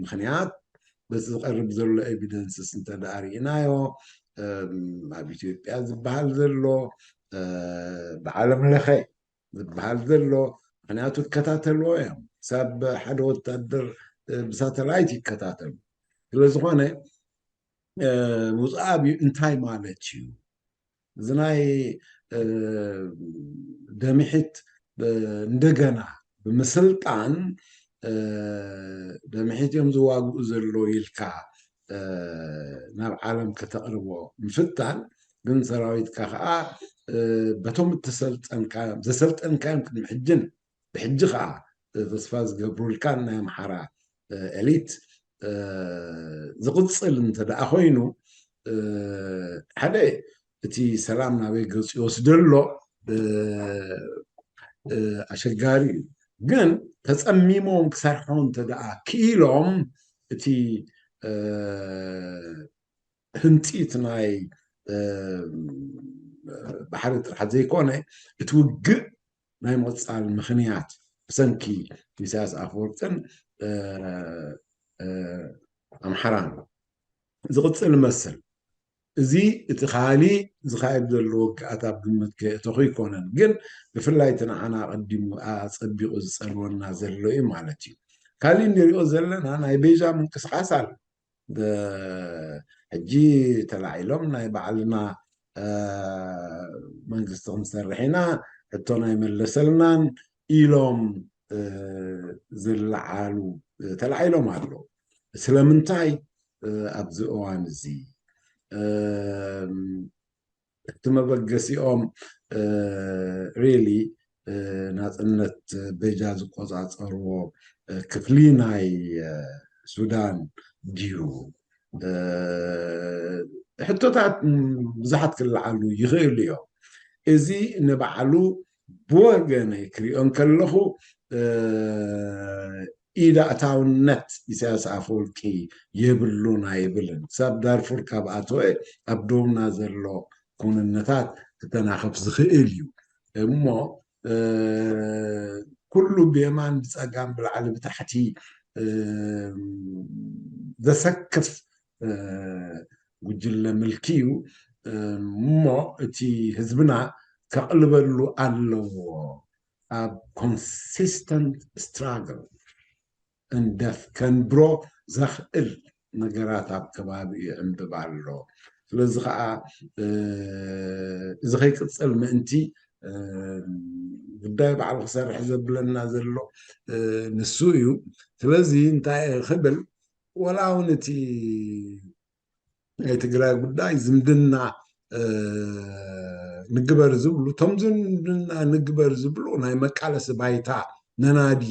ምክንያት በዚ ዝቀርብ ዘሎ ኤቪደንስስ እንተደኣ ርኢናዮ ኣብ ኢትዮጵያ ዝበሃል ዘሎ ብዓለም ለኸ ዝበሃል ዘሎ ምክንያቱ ይከታተልዎ እዮም። ክሳብ ሓደ ወታደር ብሳተላይት ይከታተሉ። ስለዝኾነ ውፅኣ እንታይ ማለት እዩ? እዚ ናይ ደምሒት እንደገና ብምስልጣን ደምሒት እዮም ዝዋግኡ ዘሎ ኢልካ ናብ ዓለም ከተቕርቦ ምፍታን፣ ግን ሰራዊትካ ከዓ በቶም እተሰልጠንካዮም ዘሰልጠንካዮም ቅድሚ ሕጅን ብሕጂ ከዓ ተስፋ ዝገብሩልካን ናይ ኣምሓራ ኤሊት ዝቕፅል እንተ ደኣ ኮይኑ ሓደ እቲ ሰላም ናበይ ገፁ ይወስደሎ ኣሸጋሪ እዩ። ግን ተፀሚሞም ክሰርሖ እንተ ደኣ ክኢሎም እቲ ህንፂት ናይ ባሕሪ ጥራሕ ዘይኮነ እቲ ውግእ ናይ ምቕፃል ምኽንያት ብሰንኪ ኢሳያስ ኣፈወርቅን ኣምሓራን ዝቕፅል ይመስል። እዚ እቲ ካሊእ ዝካየድ ዘሎ ውግኣት ኣብ ግምት ከየእተኹ ኣይኮነን፣ ግን ብፍላይ እቲ ንዓና ኣቐዲሙ ኣፀቢቑ ዝፀልወና ዘሎ እዩ ማለት እዩ። ካሊእ ንሪኦ ዘለና ናይ ቤጃ ምንቅስቃስ ኣሎ። ሕጂ ተላዒሎም ናይ ባዕልና መንግስቲ ክንሰርሕ ኢና፣ ሕቶና ኣይመለሰልናን ኢሎም ዝለዓሉ ተላዒሎም ኣለዉ። ስለምንታይ ኣብዚ እዋን እዚ እቲ መበገሲኦም ሪሊ ናፅነት ቤጃ ዝቆፃፀርዎ ክፍሊ ናይ ሱዳን ድዩ? ሕቶታት ብዙሓት ክለዓሉ ይኽእሉ እዮም። እዚ ንባዕሉ ብወገነይ ክሪኦ እንከለኹ ኢድ ኣእታውነት ኢሳያስ ኣፈወርቂ የብሉን ኣይብልን። ክሳብ ዳርፉር ካብ ኣተወ ኣብ ደቡብና ዘሎ ኩንነታት ክተናኸፍ ዝኽእል እዩ እሞ ኩሉ ብየማን ብፀጋም ብላዕሊ ብታሕቲ ዘሰክፍ ጉጅለ ምልኪ እዩ እሞ እቲ ህዝብና ከቕልበሉ ኣለዎ። ኣብ consistent struggle and death ከንብሮ ዘኽእል ነገራት ኣብ ከባቢኡ ይዕምብብ ኣሎ። ስለዚ ከዓ እዚ ከይቅፅል ምእንቲ ጉዳይ ባዕሉ ክሰርሕ ዘብለና ዘሎ ንሱ እዩ። ስለዚ እንታይ ክብል፣ ወላ እውን እቲ ናይ ትግራይ ጉዳይ ዝምድና ንግበር ዝብሉ፣ እቶም ዝምድና ንግበር ዝብሉ ናይ መቃለሲ ባይታ ነናዲ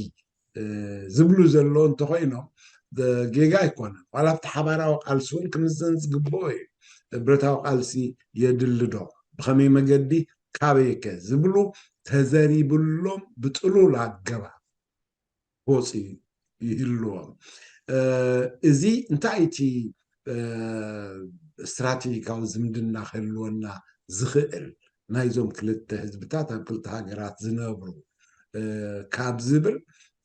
ዝብሉ ዘለዉ እንተኮይኖም ጌጋ ኣይኮነን። ዋላ ኣብቲ ሓባራዊ ቃልሲ እውን ክምዘን ዝግብኦ እዩ። ብረታዊ ቃልሲ የድሊ ዶ? ብኸመይ መገዲ? ካበይከ? ዝብሉ ተዘሪብሎም ብጥሉል ኣገባብ ክወፁ ይህልዎም። እዚ እንታይ እቲ ስትራቴጂካዊ ዝምድና ክህልወና ዝኽእል ናይዞም ክልተ ህዝብታት ኣብ ክልተ ሃገራት ዝነብሩ ካብ ዝብል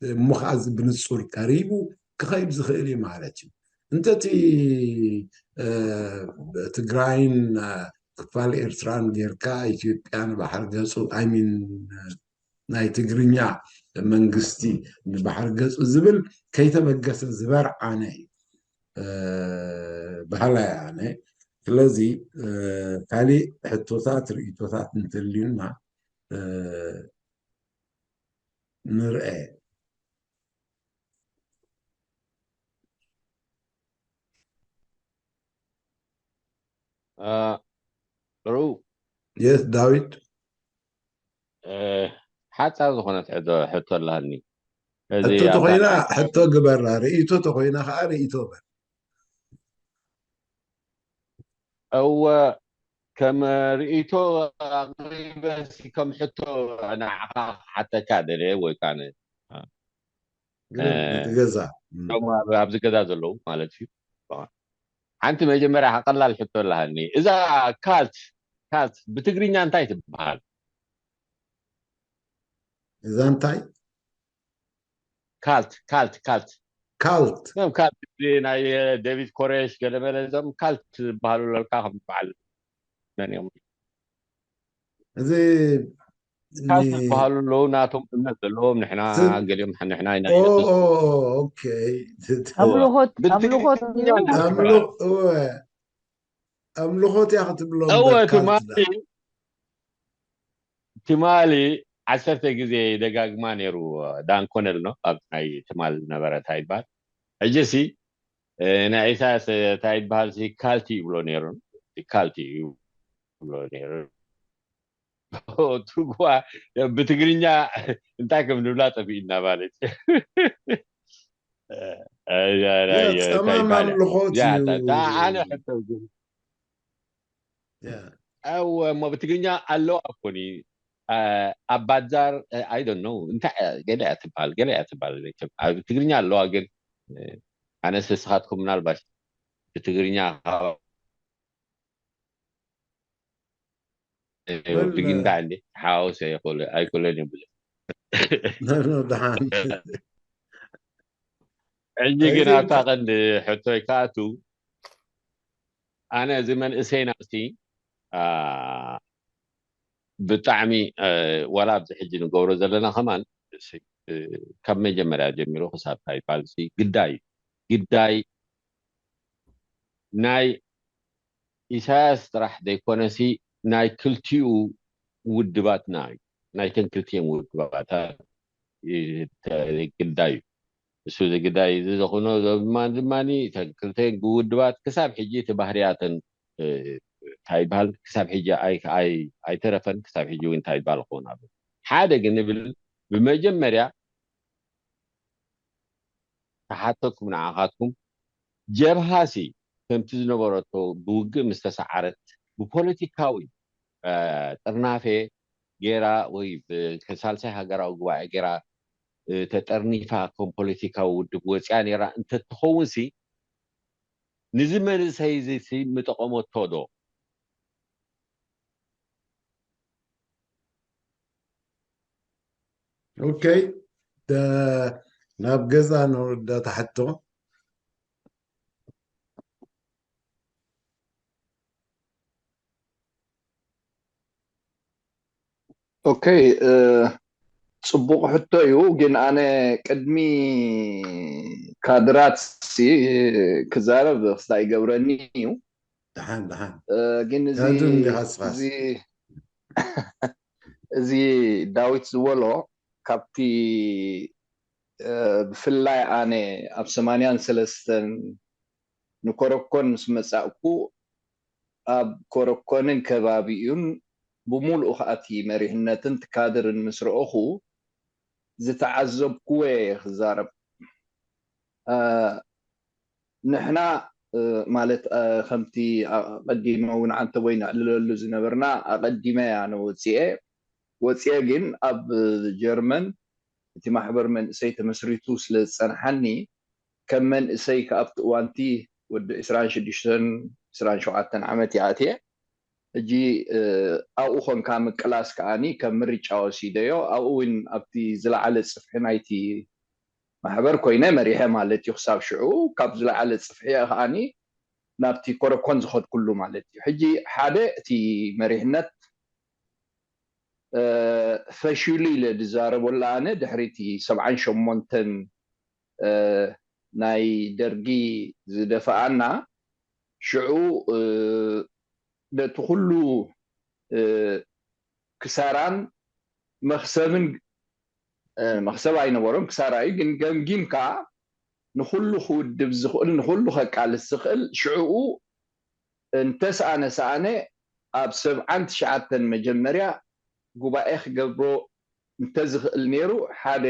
እሞ ከዓ እዚ ብንፁር ቀሪቡ ክኸይድ ዝኽእል እዩ ማለት እዩ። እንተቲ ትግራይን ክፋል ኤርትራን ጌርካ ኢትዮጵያ ንባሕር ገፁ ኣይሚን ናይ ትግርኛ መንግስቲ ንባሕር ገፁ ዝብል ከይተበገሰ ዝበርዓነ እዩ ባህላይ ኣነ። ስለዚ ካሊእ ሕቶታት ርእቶታት እንተልዩና ንርአ። ርኡ የስ ዳዊት ሓፃር ዝኾነት ሕቶ ኣለሃኒ። ሕቶ ተኮይና ሕቶ ግበራ፣ ርእይቶ ተኮይና ከዓ ርእይቶ በል። እወ ከም ርእይቶ ኣቅሪበሲ ከም ሕቶ ንዓኻ ክሓተካ ደልየ ወይ ከዓ ገዛ ኣብዚ ገዛ ዘለዉ ማለት እዩ። ሓንቲ መጀመርያ ቀላል ሕቶ ኣለሃኒ። እዛ ካልት ካልት ብትግርኛ እንታይ ትበሃል? እዛ እንታይ ካልት ካልት ካልት ካልት ከም ካልት ናይ ዴቪድ ኮሬሽ ገለመለ እዞም ካልት ዝበሃሉ ለልካ ከም በዓል መን እዮም? እዚ ካልት ዝበሃሉ ኣለዉ ናቶም እምነት ዘለዎም ንሕና ገሊኦም ንሕና ኢና ኣምልኾት ኣምልኾት ኣምልኾት እያ ክትብሎም እወ ትማሊ ትማሊ ዓሰርተ ግዜ ደጋግማ ነይሩ ዳን ኮነል ነው ኣብ ናይ ትማል ዝነበረ እንታይ ይበሃል ሕጂ ሲ ናይ ኢሳያስ እንታይ ይበሃል ሲ ካልቲ ይብሎ ነይሩ ካልቲ ይብሎ ነይሩ ትርጉማ ብትግርኛ እንታይ ከም ንብላ ጠፊእና ማለት ጸማም ኣምልኾት እዩ ኣነ ሕተው ግን ኣው እሞ ብትግርኛ ኣለዋ እኮኒ ኣብ ባዛር ኣይ ዶንት ኖ እንታይ ገለ እያ ትበሃል ገለ እያ ትበሃል ኣብ ትግርኛ ኣለዋ ግን ኣነስ ንስኻትኩም ምናልባሽ ብትግርኛ ብግንዳ እንዴ ሓወሰ ኣይኮለን ይብል ደሓን ሕጂ ግን ኣብታ ቀንዲ ሕቶይ ከኣቱ ኣነ እዚ መንእሰይና ሲ ብጣዕሚ ዋላ ኣብዚ ሕጂ ንገብሮ ዘለና ከማን ካብ መጀመርያ ጀሚሩ ክሳብ ይባል ግዳይ ግዳይ ናይ ኢሳያስ ጥራሕ ዘይኮነሲ ናይ ክልቲኡ ውድባትና እዩ ናይተን ክልቲኤን ውድባታት ግዳይ እዩ እሱ እዚ ግዳይ እዚ ዘኾኖ ድማ ድማ ክልተ ውድባት ክሳብ ሕጂ እቲ ባህርያተን እንታይ ይበሃል ክሳብ ሕጂ ኣይተረፈን ክሳብ ሕጂ እውን እንታይ ይበሃል ክኸውን ኣሎ ሓደ ግን ንብል ብመጀመርያ ተሓተኩም ንዓኻትኩም ጀብሃሲ ከምቲ ዝነበረቶ ብውግእ ምስ ተሰዓረት ብፖለቲካዊ ጥርናፌ ጌራ ወይ ሳልሳይ ሃገራዊ ጉባኤ ጌራ ተጠርኒፋ ከም ፖለቲካዊ ውድብ ወፅያ ነራ እንተትኸውን ሲ ንዚ መንእሰይ እዚ ሲ ምጠቐመቶ ዶ ኦኬ ናብ ገዛ ንወዳታ ሕቶ ኦኬ፣ ጽቡቕ ሕቶ እዩ። ግን ኣነ ቅድሚ ካድራት ሲ ክዛረብ ክስታይ ይገብረኒ እዩ። ደሓን ደሓን። ግን እዚ ያንቱን እንዲኻ ስፋስ። እዚ እዚ ዳዊት ዝበሎ ካብቲ ብፍላይ ኣነ ኣብ ሰማንያን ሰለስተን ንኮረኮን ምስ መጻእኩ ኣብ ኮረኮንን ከባቢኡን ብሙሉኡ ከኣቲ መሪሕነትን ትካድርን ምስ ረእኹ ዝተዓዘብኩዎ እየ ክዛረብ። ንሕና ማለት ከምቲ ኣቐዲመ እውን ዓንተ ወይ ነዕልለሉ ዝነበርና ኣቐዲመ እያ ነወፅኤ ወፅኤ ግን ኣብ ጀርመን እቲ ማሕበር መንእሰይ ተመስሪቱ ስለ ዝፀንሓኒ ከም መንእሰይ ከኣብቲ እዋንቲ ወዲ ዕስራን ሽዱሽተን ዕስራን ሸውዓተን ዓመት ይኣትየ ሕጂ ኣብኡ ኮንካ ምቅላስ ከዓኒ ከም ምርጫ ወሲደዮ ኣብኡ እውን ኣብቲ ዝለዓለ ፅፍሒ ናይቲ ማሕበር ኮይነ መሪሐ ማለት እዩ ክሳብ ሽዑ ካብ ዝለዓለ ፅፍሒ ከዓኒ ናብቲ ኮረኮን ዝኸድኩሉ ማለት እዩ ሕጂ ሓደ እቲ መሪሕነት ፈሽሉ ኢለ ዝዛረበሉ ኣነ ድሕሪቲ ሰብዓን ሸሞንተን ናይ ደርጊ ዝደፈኣና ሽዑ ነቲ ኩሉ ክሳራን መክሰብን መክሰብ ኣይነበሮም ክሳራ እዩ ግን ገምጊምካ ንኩሉ ክውድብ ዝኽእል ንኩሉ ከቃልስ ዝኽእል ሽዕኡ እንተሰኣነ ሰኣነ ኣብ ሰብዓን ትሽዓተን መጀመርያ ጉባኤ ክገብሮ እንተዝኽእል ነይሩ ሓደ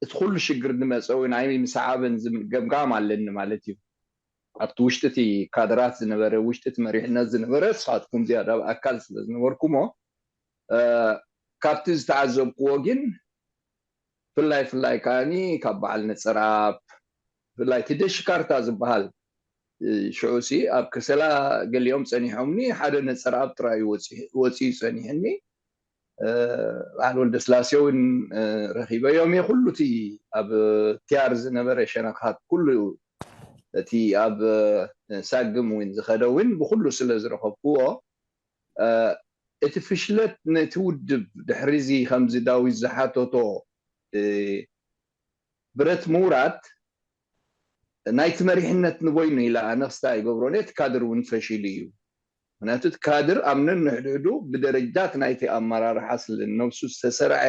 እቲ ኩሉ ሽግር ዝመፀ እውን ኣይ ምስዓብን ዝብል ገምጋም ኣለኒ ማለት እዩ ኣብቲ ውሽጢ እቲ ካድራት ዝነበረ ውሽጢ እቲ መሪሕነት ዝነበረ ንስኻትኩም ዝያዳ ኣብ ኣካል ስለ ዝነበርኩሞ ካብቲ ዝተዓዘብኩዎ ግን ፍላይ ፍላይ ከዓኒ ካብ በዓል ነፀራብ ፍላይ እቲ ደሽካርታ ዝበሃል ሽዑ ሲ ኣብ ከሰላ ገሊኦም ፀኒሖምኒ ሓደ ነፀራብ ጥራይ ወፂኡ ፀኒሕኒ በዓል ወልደስላሴ እውን ረኪበዮም እየ ኩሉ እቲ ኣብ ቲያር ዝነበረ ሸነካት ኩሉ እቲ ኣብ ሳግም እውን ዝኸደ እውን ብኩሉ ስለ ዝረከብክዎ እቲ ፍሽለት ነቲ ውድብ ድሕሪዚ ከምዚ ዳዊት ዝሓተቶ ብረት ምውራድ ናይቲ መሪሕነት ንበይኑ ኢላ ኣነ ክስታ ይገብሮን እቲ ካድር እውን ፈሺሉ እዩ ምክንያቱ እቲ ካድር ኣብ ነንሕድሕዱ ብደረጃት ናይቲ ኣመራርሓ ስለ ነብሱ ዝተሰርዐ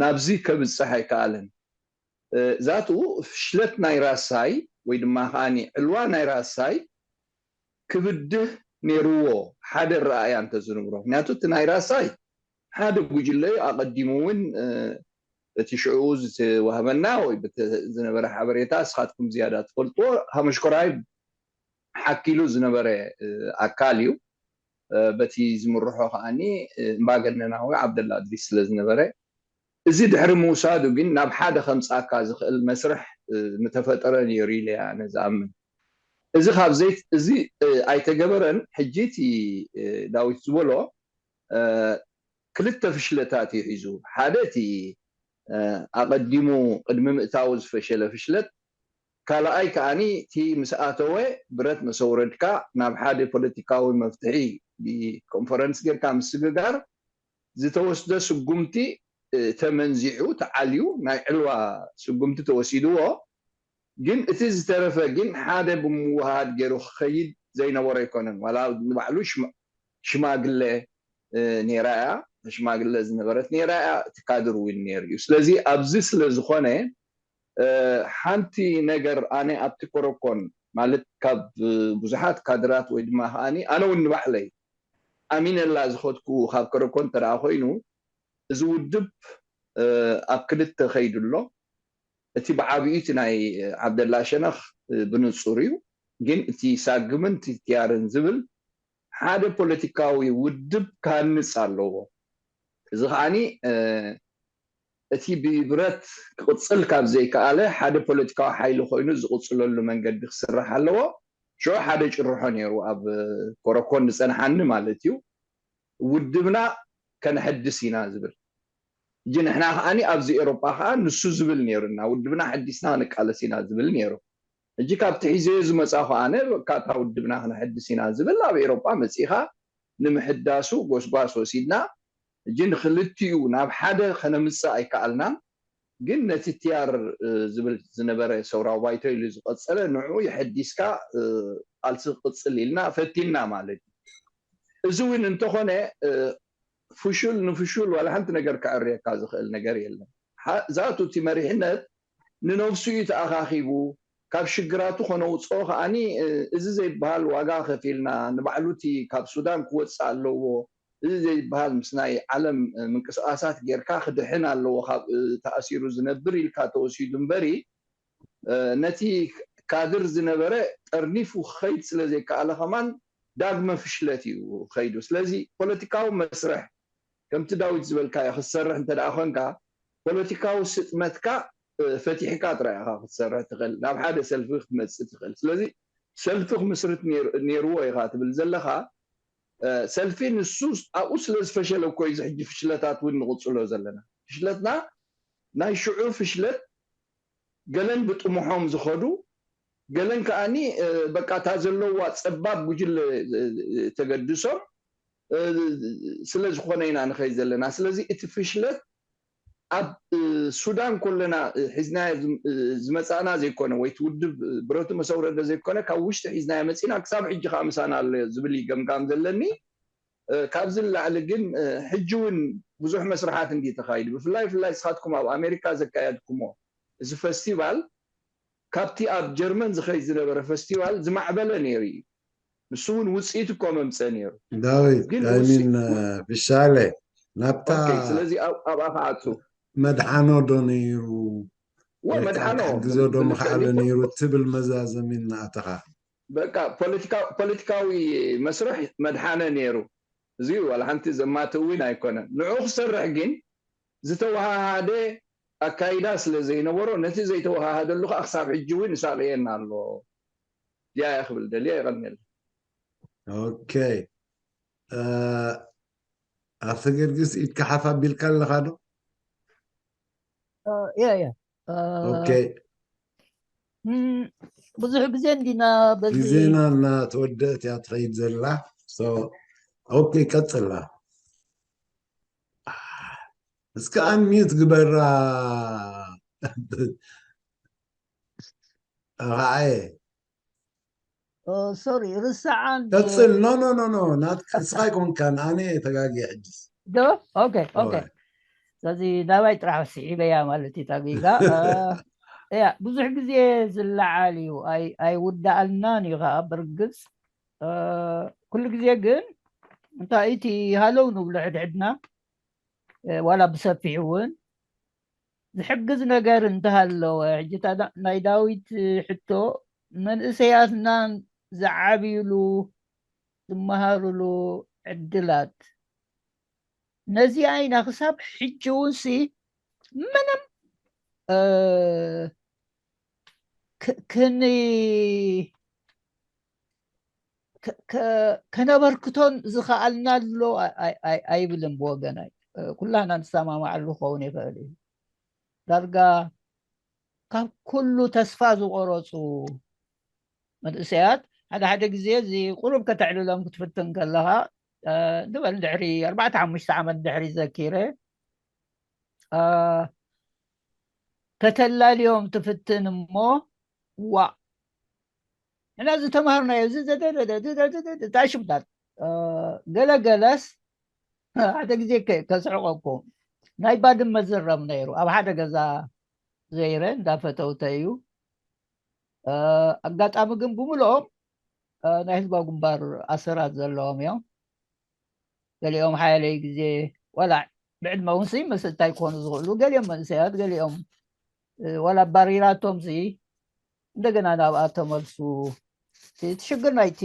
ናብዚ ከብፅሕ ኣይከኣለን ዛትኡ ፍሽለት ናይ ራሳይ ወይ ድማ ከዓኒ ዕልዋ ናይ ራሳይ ክብድህ ነይርዎ ሓደ ረኣያ እንተዝንብሮ ምክንያቱ እቲ ናይ ራሳይ ሓደ ጉጅለ እዩ ኣቐዲሙ እውን እቲ ሽዕኡ ዝተዋህበና ወይ ዝነበረ ሓበሬታ እስኻትኩም ዝያዳ ትፈልጥዎ ሃመሽኮራይ ሓኪሉ ዝነበረ ኣካል እዩ በቲ ዝምርሖ ከዓኒ እምባገነናዊ ዓብደላ እድሪስ ስለ ዝነበረ እዚ ድሕሪ ምውሳዱ ግን ናብ ሓደ ከምፃካ ዝኽእል መስርሕ ምተፈጠረ ነይሩ ኢለ ኣነ ዝኣምን እዚ ካብ ዘይት እዚ ኣይተገበረን ሕጂ እቲ ዳዊት ዝበሎ ክልተ ፍሽለታት እዩ ሒዙ ሓደ እቲ ኣቐዲሙ ቅድሚ ምእታው ዝፈሸለ ፍሽለት ካልኣይ ከዓኒ እቲ ምስ ኣተወ ብረት መሰውረድካ ናብ ሓደ ፖለቲካዊ መፍትሒ ኮንፈረንስ ጌርካ ምስግጋር ዝተወስደ ስጉምቲ ተመንዚዑ ተዓልዩ ናይ ዕልዋ ስጉምቲ ተወሲድዎ ግን እቲ ዝተረፈ ግን ሓደ ብምውሃድ ገይሩ ክኸይድ ዘይነበሮ ኣይኮነን ዋላ ንባዕሉ ሽማግለ ነይራ እያ ሽማግለ ዝነበረት ነይራ እያ እቲ ካድር እውን ነይሩ እዩ ስለዚ ኣብዚ ስለ ዝኾነ ሓንቲ ነገር ኣነ ኣብቲ ኮረኮን ማለት ካብ ብዙሓት ካድራት ወይ ድማ ከዓኒ ኣነ እውን ንባዕለይ ኣሚነላ ዝኸድኩ ካብ ኮረኮን ተደኣ ኮይኑ እዚ ውድብ ኣብ ክልተ ከይዱ ኣሎ እቲ ብዓብዩ እቲ ናይ ዓብደላ ሸነኽ ብንፁር እዩ ግን እቲ ሳግምን እቲ ትያርን ዝብል ሓደ ፖለቲካዊ ውድብ ክሃንፅ ኣለዎ እዚ ከዓኒ እቲ ብብረት ክቕፅል ካብ ዘይከኣለ ሓደ ፖለቲካዊ ሓይሊ ኮይኑ ዝቕፅለሉ መንገዲ ክስራሕ ኣለዎ ሽዑ ሓደ ጭርሖ ነይሩ ኣብ ኮረኮን ዝፀንሓኒ ማለት እዩ ውድብና ከነሐድስ ኢና ዝብል እጂ ንሕና ከዓኒ ኣብዚ ኤሮጳ ከዓ ንሱ ዝብል ነይሩና ውድብና ሐዲስና ክንቃለስ ኢና ዝብል ነይሩ እጂ ካብቲ ሒዘዮ ዝመፃ ከዓነ ካታ ውድብና ክነሐድስ ኢና ዝብል ኣብ ኤሮጳ መፂኻ ንምሕዳሱ ጎስጓስ ወሲድና እጂ ንክልቲኡ ናብ ሓደ ከነምፅእ ኣይከኣልናን። ግን ነቲ ቲያር ዝብል ዝነበረ ሰውራዊ ባይቶ ኢሉ ዝቐፀለ ንዕኡ የሐዲስካ ቃልሲ ክቕፅል ኢልና ፈቲንና ማለት እዩ። እዚ እውን እንተኾነ ፍሹል ንፍሹል ዋላ ሓንቲ ነገር ከዕርየካ ዝኽእል ነገር የለን። ዛቱ እቲ መሪሕነት ንነብሱ እዩ ተኣኻኺቡ፣ ካብ ሽግራቱ ከነውፅኦ ከዓኒ እዚ ዘይበሃል ዋጋ ከፊልና ንባዕሉ እቲ ካብ ሱዳን ክወፅእ ኣለዎ፣ እዚ ዘይበሃል ምስ ናይ ዓለም ምንቅስቃሳት ጌርካ ክድሕን ኣለዎ ካብ ተኣሲሩ ዝነብር ኢልካ ተወሲዱ እምበሪ ነቲ ካድር ዝነበረ ጠርኒፉ ክኸይድ ስለ ዘይከኣለ ከማን ዳግመ ፍሽለት እዩ ከይዱ። ስለዚ ፖለቲካዊ መስርሕ ከምቲ ዳዊት ዝበልካዮ ክትሰርሕ እንተ ደኣ ኮንካ ፖለቲካዊ ስጥመትካ ፈቲሕካ ጥራይ ኢኻ ክትሰርሕ ትኽእል፣ ናብ ሓደ ሰልፊ ክትመፅእ ትኽእል። ስለዚ ሰልፊ ክምስርት ነይርዎ ኢኻ ትብል ዘለኻ ሰልፊ ንሱ ኣብኡ ስለ ዝፈሸለ እኮ እዩ ሕጂ ፍሽለታት እውን ንቕፅሎ ዘለና። ፍሽለትና ናይ ሽዑ ፍሽለት ገለን ብጥሙሖም ዝኸዱ ገለን ከዓኒ በቃ እታ ዘለዋ ፀባብ ጉጅለ ተገድሶም ስለ ዝኾነ ኢና ንኸይድ ዘለና። ስለዚ እቲ ፍሽለት ኣብ ሱዳን ኮለና ሒዝናዮ ዝመፃእና ዘይኮነ ወይ እቲ ውድብ ብረቱ መሰውረደ ዘይኮነ ካብ ውሽጢ ሒዝናዮ መፂና ክሳብ ሕጂ ከዓ ምሳና ኣሎ ዝብል እዩ ገምጋም ዘለኒ። ካብዚ ንላዕሊ ግን ሕጂ እውን ብዙሕ መስርሓት እንዲ ተኻይዱ ብፍላይ ፍላይ ስኻትኩም ኣብ ኣሜሪካ ዘካየድኩሞ እዚ ፈስቲቫል ካብቲ ኣብ ጀርመን ዝኸይድ ዝነበረ ፈስቲቫል ዝማዕበለ ነይሩ እዩ። ንሱ እውን ውፅኢት እኮ መምፀ ነይሩ። ዳዊት ግን ሚን ብሻለ ናብታ ስለዚ ኣብኣ ክዓፁ መድሓኖ ዶ ነይሩ ወ መድሓኖ ግዞ ዶ ምኽዓለ ነይሩ ትብል መዛዘሚ እናኣተኻ በቃ ፖለቲካዊ መስርሕ መድሓነ ነይሩ። እዚ ዋላ ሓንቲ ዘማት እውን ኣይኮነን። ንዑ ክሰርሕ ግን ዝተወሃሃደ ኣካይዳ ስለ ዘይነበሮ ነቲ ዘይተወሃሃደሉ ከዓ ክሳብ ሕጂ እውን ይሳቕየና ኣሎ። እዚኣ እያ ክብል ደልየ ይቐንየል። ኦኬ ኣቶ ገርግስ ኢድካ ሓፍ ኣቢልካ ኣለኻ ዶ? ያ ያ ኦኬ ብዙሕ ግዜ እንዲና በዚ ግዜና እናተወደእት እያ ትኸይድ ዘላ። ኦኬ ቀፅላ። እስከ ኣንሚዩት ግበራ። ኣኸዓየ ሶሪ ርስዓን ቀፅል። ኖ ኖ ኖ ኖ ናትካ እስኻ ኣይኮንካን ኣነ ተጋጊየ ሕጅስ። ዶ ኦኬ ኦኬ። ስለዚ ናባይ ጥራሕ ስዒበያ ማለት እዩ ታጊጋ ያ ብዙሕ ግዜ ዝለዓል እዩ ኣይውዳኣልናን እዩ ከዓ ብርግፅ ኩሉ ግዜ ግን እንታይ እቲ ሃለው ንብሎ ሕድሕድና ዋላ ብሰፊሕ እውን ዝሕግዝ ነገር እንተሃለወ ሕጂ ናይ ዳዊት ሕቶ መንእሰያትና ዝዓብይሉ ዝመሃርሉ ዕድላት ነዚኣ ኢና ክሳብ ሕጂ እውን ሲ ምንም ክን ከነበርክቶን ዝኸኣልናሎ ኣይብልን ብወገናይ ኩላና ንሰማማዓሉ ክኸውን ይኽእል እዩ። ዳርጋ ካብ ኩሉ ተስፋ ዝቆረፁ መንእሰያት ሓደ ሓደ ግዜ እዚ ቁሩብ ከተዕልሎም ክትፍትን ከለኻ ንበል ድሕሪ ኣርባዕተ ሓሙሽተ ዓመት ድሕሪ ዘኪረ ከተላልዮም ትፍትን እሞ ዋእ ንሕና ዝተማሃርናዮ እዚ ዘደደደ ዝደደደ እታ ሽምታት ገለገለስ ሓደ ግዜ ከስሕቀኩም ናይ ባድመ ዝረብ ነይሩ ኣብ ሓደ ገዛ ዘይረ እንዳፈተውተ እዩ ኣጋጣሚ ግን ብምልኦም ናይ ህዝባዊ ግንባር ኣሰራት ዘለዎም እዮም ገሊኦም ሓያለይ ግዜ ዋላ ብዕድመ እውን ሲ ምስ እንታይ ክኾኑ ዝኽእሉ ገሊኦም መንእሰያት ገሊኦም ዋላ ኣባሪራቶም ሲ እንደገና ናብኣ ተመልሱ እቲ ሽግር ናይቲ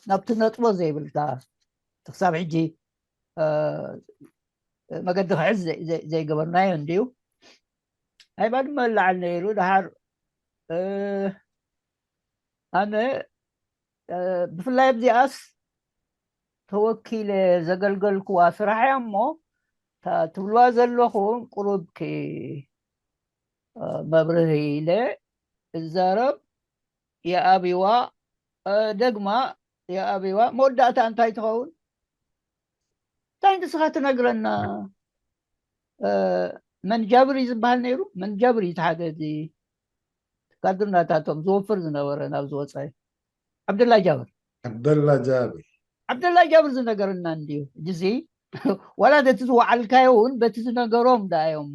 ናብቲ ነጥቦ ዘይብልካ ክሳብ ሕጂ መገዲ ክሕዝ ዘይገበርናዮ እንድዩ ናይ ባድመ ላዓል ነይሩ ደሓር ኣነ ብፍላይ ኣብዚኣስ ተወኪለ ዘገልገልክዋ ስራሕ እያ እሞ ትብልዋ ዘለኹም ቁሩብኪ መብርሂ ኢለ እዛረብ የኣብዋ ደግማ የኣብዋ መወዳእታ እንታይ ትኸውን እንታይ ንስኻ ትነግረና? መንጃብር እዩ ዝበሃል ነይሩ። መንጃብር እዩ ሓደ እዚ ካድርናታቶም ዝወፍር ዝነበረ ናብ ዝወፀ ዓብደላ ጃብር። ዓብደላ ጃብር ዓብደላ ጃብር ዝነገረና እንድዩ። እዚ ዋላ በቲ ዝወዓልካዮ እውን በቲ ዝነገሮም ዳዮም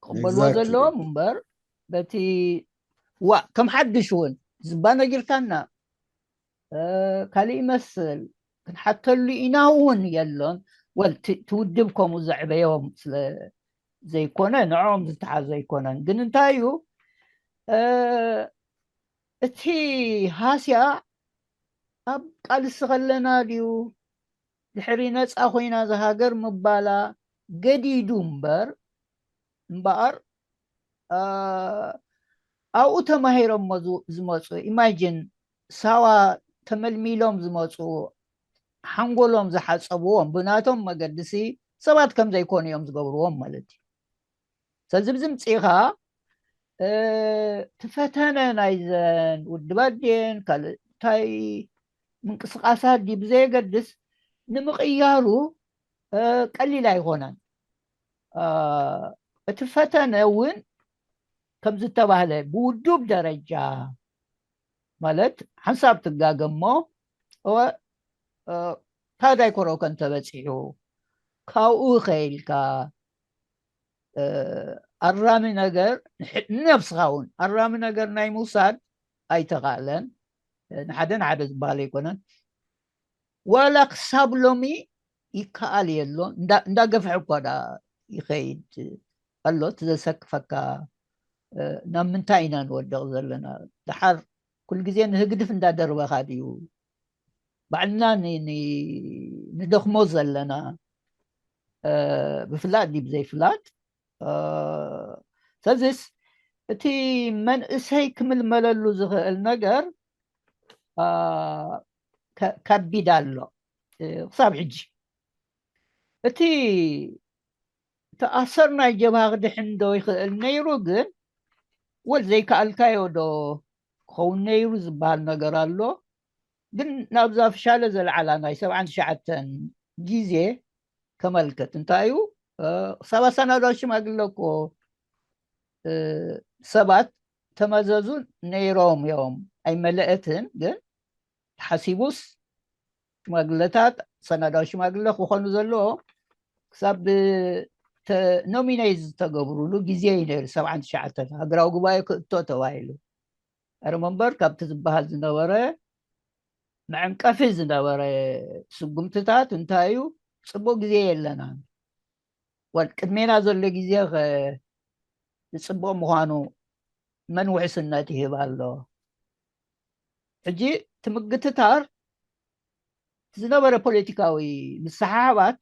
ክቕበልዎ ዘለዎም እምበር በቲ ዋ ከም ሓድሽ እውን ዝባ ነጊርካና ካልእ ይመስል ክንሓተሉ ኢና እውን የሎን። ወል ትውድብ ከምኡ ዘዕበዮም ስለ ዘይኮነ ንዕኦም ዝተሓዘ ኣይኮነን። ግን እንታይ እዩ እቲ ሃስያ ኣብ ቃልሲ ከለና ድዩ ድሕሪ ነፃ ኮይና ዝሃገር ምባላ ገዲዱ እምበር እምበኣር ኣብኡ ተማሂሮሞ ዝመፁ ኢማጂን ሳዋ ተመልሚሎም ዝመፁ ሓንጎሎም ዝሓፀብዎም ብናቶም መገድሲ ሰባት ከም ዘይኮኑ እዮም ዝገብርዎም ማለት እዩ። ስለዚ ብዚ ምፅኢኻ ትፈተነ ናይዘን ውድባት ድየን ካልእ እንታይ ምንቅስቃሳት ድዩ ብዘየገድስ ንምቕያሩ ቀሊል ኣይኮነን። እቲ ፈተነ እውን ከምዝተባህለ ብውዱብ ደረጃ ማለት ሓንሳብ ትጋገሞ ታዳይ ኮረከ እንተበፂሑ ካብኡ ከይልካ ኣራሚ ነገር ንነብስኻ እውን ኣራሚ ነገር ናይ ምውሳድ ኣይተኻእለን። ንሓደ ንሓደ ዝበሃል ኣይኮነን። ዋላ ክሳብ ሎሚ ይከኣል የሎ እንዳገፍሐ እኳ ዳ ይኸይድ ኣሎ። ትዘሰክፈካ ናብ ምንታይ ኢና ንወደቕ ዘለና? ደሓር ኩሉ ግዜ ንህግድፍ እንዳደርበኻ ድዩ ባዕልና ንደኽሞ ዘለና? ብፍላጥ ድዩ ብዘይፍላጥ? ስለዚስ እቲ መንእሰይ ክምልመለሉ ዝኽእል ነገር ከቢድ ኣሎ ክሳብ ሕጂ። እቲ እቲ ኣሰር ናይ ጀብሃ ክድሕን ዶ ይኽእል ነይሩ? ግን ወል ዘይከኣልካዮ ዶ ክኸውን ነይሩ ዝበሃል ነገር ኣሎ። ግን ናብዛ ፍሻለ ዘልዓላ ናይ ሰብዓን ትሽዓተን ግዜ ከመልክት እንታይ እዩ? ክሳብ ኣሰናዳዊ ሽማግለ እኮ ሰባት ተመዘዙ ነይሮም እዮም። ኣይመለአትን ግን ተሓሲቡስ ሽማግለታት ሰናዳዊ ሽማግለ ክኾኑ ዘለዎ ክሳብ ኖሚነይ ዝተገብሩሉ ግዜ እዩ ነይሩ። ሰብዓን ትሽዓተን ሃገራዊ ጉባኤ ክእቶ ተባሂሉ። ኣረ መንበር ካብቲ ዝበሃል ዝነበረ መዐንቀፊ ዝነበረ ስጉምትታት እንታይ እዩ? ፅቡቅ ግዜ የለናን። ወል ቅድሜና ዘሎ ግዜ ዝፅቡቅ ምዃኑ መን ውሕስነት ይህብ ኣሎ? ሕጂ ትምግትታር ዝነበረ ፖለቲካዊ ምስሓሓባት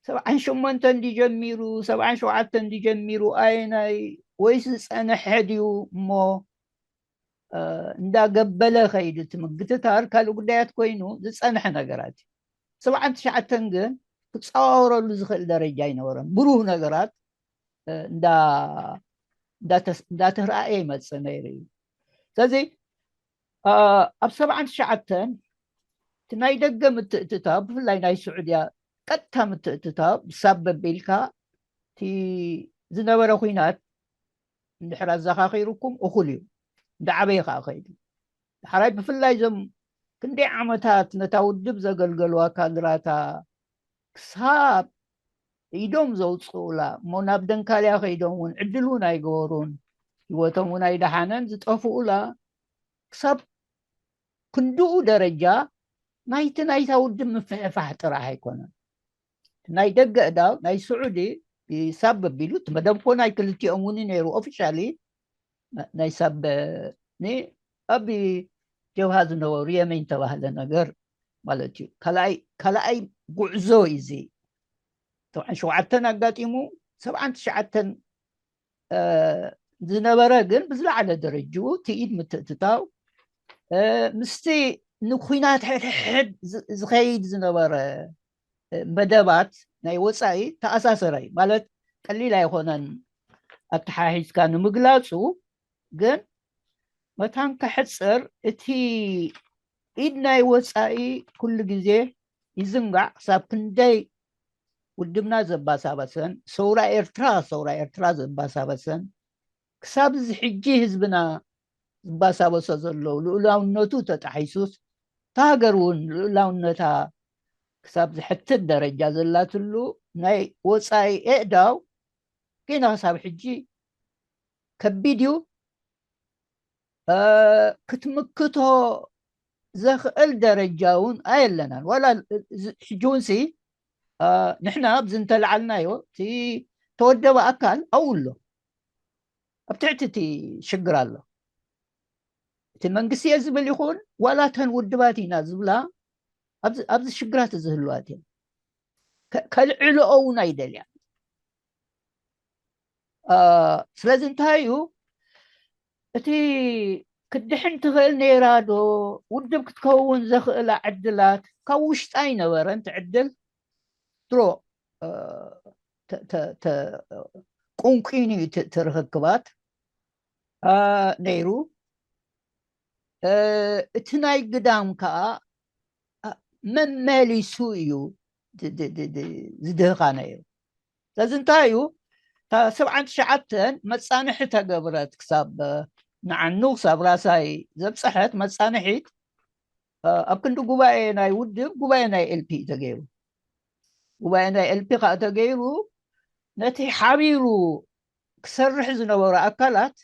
ሰብዓን ሸሞንተ እንዲ ጀሚሩ ሰብዓን ሸውዓተ እንዲ ጀሚሩ ኣየናይ ወይስ ዝፀነሐ ድዩ እሞ እንዳገበለ ከይዱ ትምግትታር ካልእ ጉዳያት ኮይኑ ዝፀንሐ ነገራት እዩ። ሰብዓን ትሽዓተን ግን ክፀዋወረሉ ዝኽእል ደረጃ ኣይነበረን። ብሩህ ነገራት እንዳተረኣየ ይመፅእ ነይሩ እዩ። ስለዚ ኣብ ሰብዓን ትሽዓተን እቲ ናይ ደገ ምትእትታው ብፍላይ ናይ ስዑድያ ቀጥታ ምትእትታው ብሳብ በቢልካ እቲ ዝነበረ ኩናት እንድሕር ኣዘኻኺሩኩም እኹል እዩ። እንዳዓበየ ከዓ ከይዱ ዳሕራይ ብፍላይ እዞም ክንደይ ዓመታት ነታ ውድብ ዘገልገሉ ኣካድራታ ክሳብ ኢዶም ዘውፅኡላ እሞ ናብ ደንካልያ ከይዶም እውን ዕድል እውን ኣይገበሩን። ህይወቶም እውን ኣይደሓነን ዝጠፍኡላ ክሳብ ክንድኡ ደረጃ ናይቲ ናይታ ውድብ ምፍሕፋሕ ጥራሕ ኣይኮነን። ናይ ደገ እዳው ናይ ስዑዲ ይሳብ ኣቢሉ እቲ መደብ ኮ ናይ ክልቲኦም እውን ነይሩ ኦፊሻሊ ናይ ሳብ ኣብ ጀብሃ ዝነበሩ የመን ተባህለ ነገር ማለት እዩ። ካልኣይ ጉዕዞ እዚ ሰብዓን ሸውዓተን ኣጋጢሙ ሰብዓን ትሽዓተን ዝነበረ ግን ብዝለዓለ ደረጅኡ ትኢድ ምትእትታው ምስቲ ንኩናት ሕድሕድ ዝኸይድ ዝነበረ መደባት ናይ ወፃኢ ተኣሳሰረ ማለት ቀሊል ኣይኮነን ኣተሓሒዝካ ንምግላፁ። ግን መታን ከሕፅር እቲ ኢድ ናይ ወፃኢ ኩሉ ግዜ ይዝንጋዕ። ክሳብ ክንደይ ውድብና ዘባሳበሰን፣ ሰውራ ኤርትራ፣ ሰውራ ኤርትራ ዘባሳበሰን፣ ክሳብ እዚ ሕጂ ህዝብና ዝባሳበሶ ዘሎ፣ ልኡላውነቱ ተጣሒሱስ፣ እታ ሃገር እውን ልኡላውነታ ክሳብ ዝሕትት ደረጃ ዘላትሉ ናይ ወጻኢ ኣእዳው ጌና ክሳብ ሕጂ ከቢድ እዩ። እ፣ ክትምክቶ ዘኽእል ደረጃ እውን ኣየለናን። ዋላ እዚ ሕጂ እውን ሲ፣ እ፣ ንሕና ኣብዚ እንተለዓልናዮ፣ እቲ ተወደበ ኣካል ኣብኡ ኣሎ። ኣብ ትሕቲ እቲ ሽግር ኣሎ። እቲ መንግስቲ እየ ዝብል ይኹን፣ ዋላ እተን ውድባት ኢና ዝብላ፣ ኣብዚ፣ ኣብዚ ሽግራት እዚ ህልዋት እየን። ከ-፣ ከልዕልኦ እውን ኣይደልያን። እ፣ ስለዚ እንታይ እዩ፣ እቲ ክትድሕን ትኽእል ነይራ ዶ፣ ውድብ ክትከውን ዘኽእላ ዕድላት ካብ ውሽጣ ኣይነበረን። እቲ ዕድል ድሮ፣ እ፣ ተ-፣ ተ-፣ ተ-፣ ቁንቁን እዩ እቲ፣ እቲ ርኽክባት፣ እ፣ ነይሩ። እ፣ እቲ ናይ ግዳም ከኣ፣ እ፣ መመሊሱ እዩ ድ-፣ ድ-፣ ድ-፣ ድ-፣ ዝድህኻ ነይሩ። ስለዚ እንታይ እዩ፣ እታ ሰብዓን ትሽዓተን መጻንሒ ተገብረት ክሳብ፣ እ፣ ንዓኑ ክሳብ ራሳይ ዘብጽሐት መጻንሒት፣ እ፣ ኣብ ክንዲ ጉባኤ ናይ ውድብ፣ ጉባኤ ናይ ኤልፒ እዩ ተገይሩ። ጉባኤ ናይ ኤልፒ ከኣ ተገይሩ፣ ነቲ ሓቢሩ ክሰርሕ ዝነበሩ ኣካላት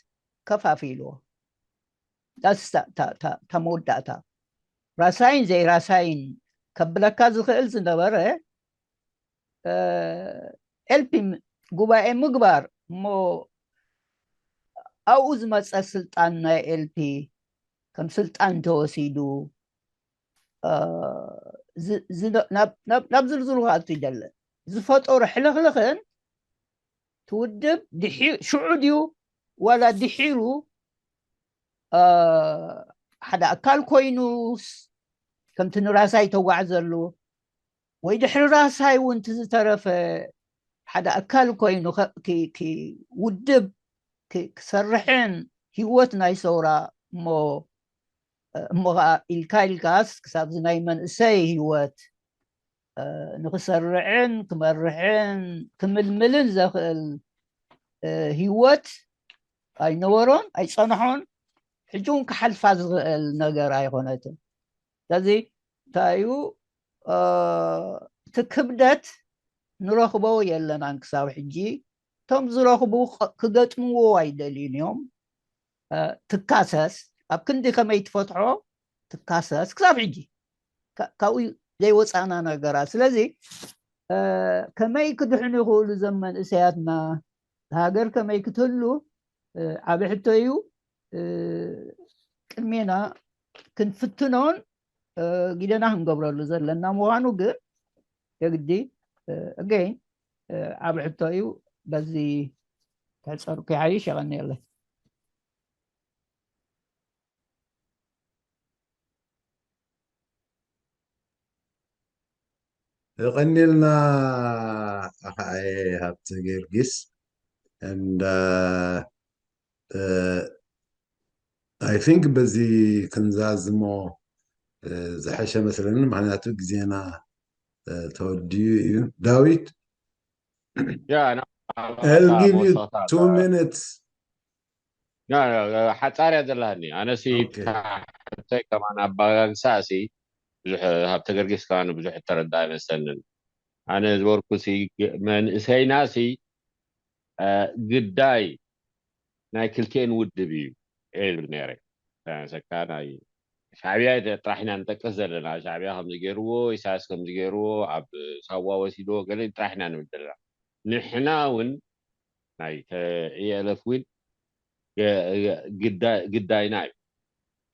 ከፋፊልዎ። ዳስ እታ፣ እታ፣ እታ፣ እታ መወዳእታ። ራሳይን ዘይራሳይን ከብለካ ዝኽእል ዝነበረ፣ እ፣ ኤልፒ ም-፣ ጉባኤ ምግባር እሞ ኣብኡ ዝመጸ ስልጣን ናይ ኤልፒ ከም ስልጣን ተወሲዱ፣ እ፣ ዝ-፣ ዝ-፣ ናብ፣ ናብ፣ ናብ ዝርዝሩ ክኣቱ ይደለ። ዝፈጠሮ ሕልኽልኽን እቲ ውድብ ድሒ-፣ ሽዑ ድዩ ዋላ ድሒሩ፣ እ፣ ሓደ ኣካል ኮይኑስ፣ ከምቲ ንራሳይ ተጓዕዘሉ፣ ወይ ድሕሪ ራሳይ እውን እቲ ዝተረፈ ሓደ ኣካል ኮይኑ ከ-፣ ኪ-፣ ኪ-፣ ውድብ ኪ-፣ ክሰርሕን ህይወት ናይ ሰውራ እሞ፣ እሞ ኸዓ ኢልካ ኢልካስ ክሳብዚ ናይ መንእሰይ ህይወት፣ እ፣ ንክሰርዕን ክመርሕን ክምልምልን ዘኽእል፣ እ፣ ህይወት ኣይነበሮን፣ ኣይጸንሖን፣ ሕጂ እውን ክሓልፋ ዝኽእል ነገር ኣይኾነትን። ስለዚ እንታይ እዩ፣ እ፣ እቲ ክብደት ንረኽቦ የለናን ክሳብ ሕጂ። እቶም ዝረኽቡ ኸ-፣ ክገጥምዎ ኣይደልዩን እዮም። እ፣ ትካሰስ፣ ኣብ ክንዲ ከመይ ትፈትሖ ትካሰስ ክሳብ ሕጂ። ካ-፣ ካብኡ ዘይወፃእና ነገራት። ስለዚ፣ እ፣ ከመይ ክድሕኑ ይኽእሉ እዞም መንእሰያትና? ሃገር ከመይ ክትህሉ፣ እ፣ ዓቢ ሕቶ እዩ። እ፣ ቅድሜና ክንፍትኖን፣ እ፣ ግደና ክንገብረሉ ዘለና ምዃኑ ግን የግዲ፣ እ፣ ኣገይን፣ እ፣ ዓቢ ሕቶ እዩ። በዚ ተሕጸርኩ ይሓይሽ። የቐንየለይ። የቐንየልና ኣኸኣየ ሃብተ ጊዮርጊስ። And, uh, uh, I think በዚ ክንዛዝሞ፣ uh፣ ዝሐሸ መስለኒ፣ ምኽንያቱ ግዜና፣ uh፣ ተወዲኡ እዩ። ዳዊት፣ ያ፣ ና-፣ I'll give you ወሰኽታ two minutes። ያ፣ ያ፣ ሓጻር እያ ዘለሃኒ። ኣነሲ Okay። ሕቶይ ከማን ኣባጋግሳ ሲ ብዙሕ፣ ሃብተ ጊዮርጊስ ከማን ብዙሕ እተረዳ ኣይመሰልንን። ኣነ ዝበርኩ ሲ ግ-፣ መንእሰይና ሲ፣ እ፣ ግዳይ ናይ ክልቲኤን ውድብ እዩ እየ ዝብል ነይረ። ሰካ ናይ ሻዕብያ ጥራሕ ኢና ንጠቅስ ዘለና። ሻዕብያ ከምዚ ገይርዎ፣ ኢሳያስ ከምዚ ገይርዎ፣ ኣብ ሳዋ ወሲድዎ፣ ገለ ጥራሕ ኢና ንብል ዘለና። ንሕና እውን ናይ ተ-፣ ኢኤልኤፍ እውን ገ-፣ ገ-፣ ግዳ-፣ ግዳይና እዩ።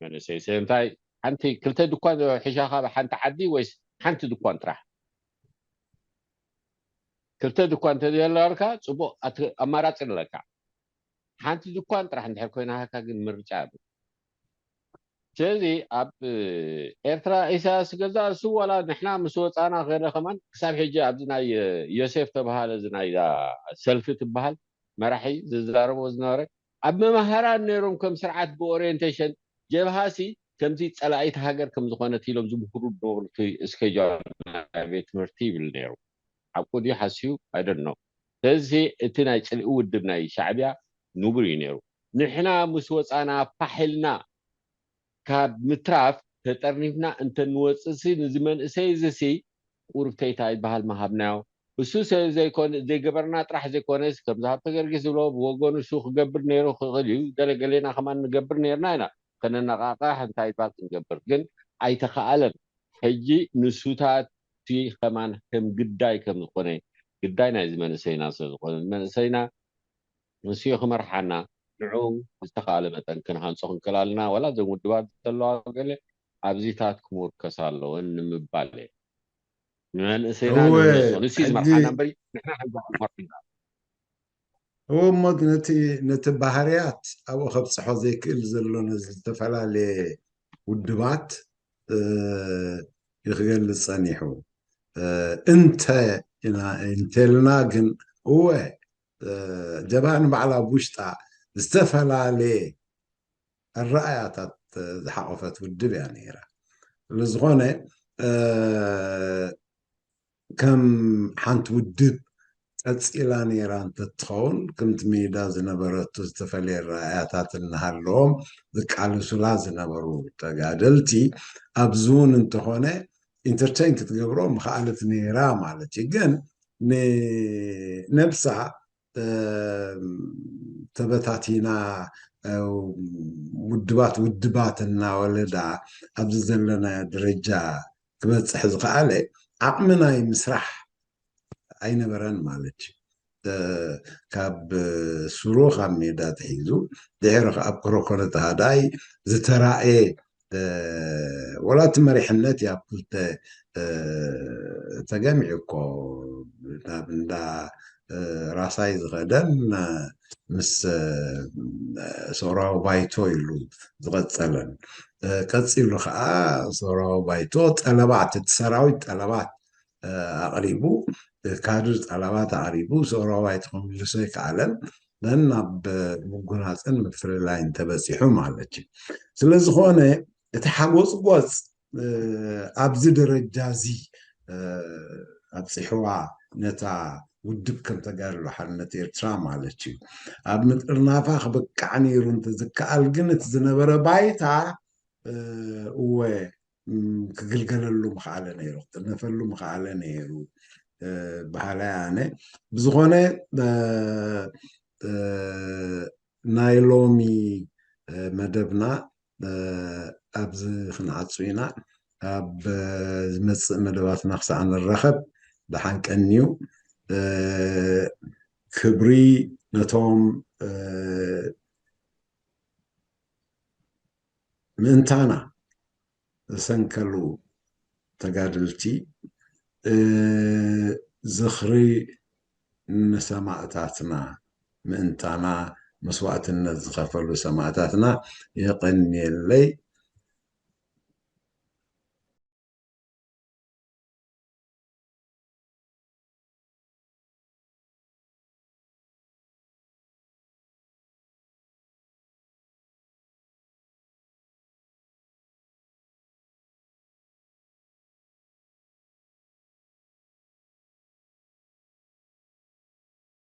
መንእሰይ ስለምንታይ ሓንቲ ክልተ ድኳን ሒሻኻ ሓንቲ ዓዲ ወይስ ሓንቲ ድኳን ጥራሕ? ክልተ ድኳን እንተዘየላልካ ጽቡቕ ኣት-፣ ኣማራጺ ኣለካ። ሓንቲ ድኳን ጥራሕ እንድሕር ኮይናካ ግን ምርጫ ኣሎ። ስለዚ ኣብ ኤርትራ ኢሳያስ ገዛ እሱ ዋላ ንሕና ምስ ወጻና ገለ ከማን ክሳብ ሕጂ ኣብዚ ናይ ዮሴፍ ተባሃለ እዚ ናይ ሰልፊ ትበሃል መራሒ ዝዛረቦ ዝነበረ ኣብ መማህራን ነይሮም ከም ስርዓት ብኦሪየንቴሽን ጀብሃሲ ከምዚ ጸላኢት ሃገር ከም ዝኾነት ኢሎም ዝምህሩ ነበሩ። እቲ እስከጃ ናይ ቤት ትምህርቲ ይብል ነይሩ። ሓቁ ድዩ ሓስዩ? I don't know። ስለዚ እቲ ናይ ጽልኢ ውድብ ናይ ሻዕብያ ንቡር እዩ ነይሩ። ንሕና ምስ ወጻና ፋሕ ኢልና ካብ ምትራፍ ተጠርኒፍና እንተንወጽእሲ፣ ንዚ መንእሰይ እዚሲ ቁሩብ ተይታ ይበሃል ምሃብናዮ። እሱ ዘይኮነ ዘይገበርና ጥራሕ ዘይኮነስ፣ ከምዚ ሃብተ ገርጊስ ዝብሎ ብወገኑ እሱ ክገብር ነይሩ ክኽእል እዩ። ገለገሌና ከማን ንገብር ነይርና ኢና። ከነነቓቕሕ እንታይ ባክ ንገብር ግን ኣይተኸኣለን። ሕጂ ንሱታት ከማን ከም ግዳይ ከም ዝኾነ፣ ግዳይ ናይዚ መንእሰይና ስለ ዝኾነ፣ መንእሰይና ንሱ ክመርሓና፣ ንዑ ብዝተኻለ መጠን ክንሃንጾ ክንክእል ኣለና። ዋላ እዘን ውድባት ዘለዋ ገለ ኣብዚታት ክምርከስ ኣለወን ንምባል እየ። ንመንእሰይና እወ፣ ንህነጾ። ንሱ እዩ ሕጂ ዝመርሓና እምበሪ ንሕና ሕጂ ኣይንመርሕና። እወ፣ እሞ ነቲ፣ ነቲ ባህርያት ኣብኡ ከብጽሖ ዘይክእል ዘሎ ነዚ ዝተፈላለየ ውድባት፣ እ፣ እዩ ክገልጽ ጸኒሑ። እ፣ እንተ ኢና፣ እንተልና ግን፣ እወ፣ እ፣ ጀብሃ ንባዕላ ኣብ ውሽጣ ዝተፈላለየ ኣረኣእያታት ዝሓቖፈት ውድብ እያ ነይራ። ስለዝኾነ፣ እ፣ ከም ሓንቲ ውድብ ቀጺላ ነይራ እንተትኸውን፣ ከምቲ ሜዳ ዝነበረቶ ዝተፈላለየ ኣረኣእያታት እናሃለዎም ዝቃለሱላ ዝነበሩ ተጋደልቲ፣ ኣብዚ እውን እንተኾነ ኢንተርቴን ክትገብሮ ምኽኣለት ነይራ ማለት እዩ። ግን ንነብሳ፣ እ፣ ተበታቲና፣ እ፣ ውድባት ውድባት እናወለዳ ኣብዚ ዘለናዮ ደረጃ ክበጽሕ ዝኸኣለ ዓቕሚ ናይ ምስራሕ ኣይነበረን ማለት እዩ። እ፣ ካብ ስሩ ካብ ሜዳ ተሒዙ ድሕሪ ኣብ ኮረኮረ ተሃዳይ ዝተራእየ፣ እ፣ ወላ እቲ መሪሕነት እዩ ኣብ ክልተ፣ እ፣ ተገሚዑ እኮ ናብ እንዳ፣ እ፣ ራሳይ ዝኸደን፣ እ፣ ምስ፣ እ፣ ሰውራዊ ባይቶ ኢሉ ዝቐጸለን። እ፣ ቀጺሉ ኸዓ ሰውራዊ ባይቶ ጠለባት፣ እቲ ሰራዊት ጠለባት፣ እ፣ ኣቕሪቡ፣ እ፣ ካድር ጠለባት ኣቕሪቡ፣ ሰውራዊ ባይቶ ክምልሶ ኣይከኣለን። ነን ናብ ምጉናጽን ምፍልላይን ተበጺሑ ማለት እዩ። ስለ ዝኾነ እቲ ሓጎጽጎጽ፣ እ፣ ኣብዚ ደረጃ እዚ፣ እ፣ ኣብጺሕዋ ነታ ውድብ ከም ተጋድሎ ሓርነት ኤርትራ ማለት እዩ። ኣብ ምጥርናፋ ክበቃዕ ነይሩ እንተዝከኣል ግን እቲ ዝነበረ ባይታ፣ እ፣ እወ፣ እም፣ ክግልገለሉ ምኽኣለ ነይሩ፣ ክጥርነፈሉ ምኽኣለ ነይሩ፣ እ፣ በሃላይ ኣነ። ብዝኾነ፣ እ፣ እ፣ ናይ ሎሚ፣ እ፣ መደብና፣ እ፣ ኣብዚ ክንዓጹ ኢና። ኣብ፣ እ፣ ዝመጽእ መደባትና ክሳዕ ንራኸብ ደሓን ቀንዩ። እ፣ ክብሪ ነቶም፣ እ፣ ምእንታና ዝሰንከሉ ተጋደልቲ፣ እ፣ ዝኽሪ ንሰማእታትና፣ ምእንታና መስዋእትነት ዝኸፈሉ ሰማእታትና የቐንየለይ።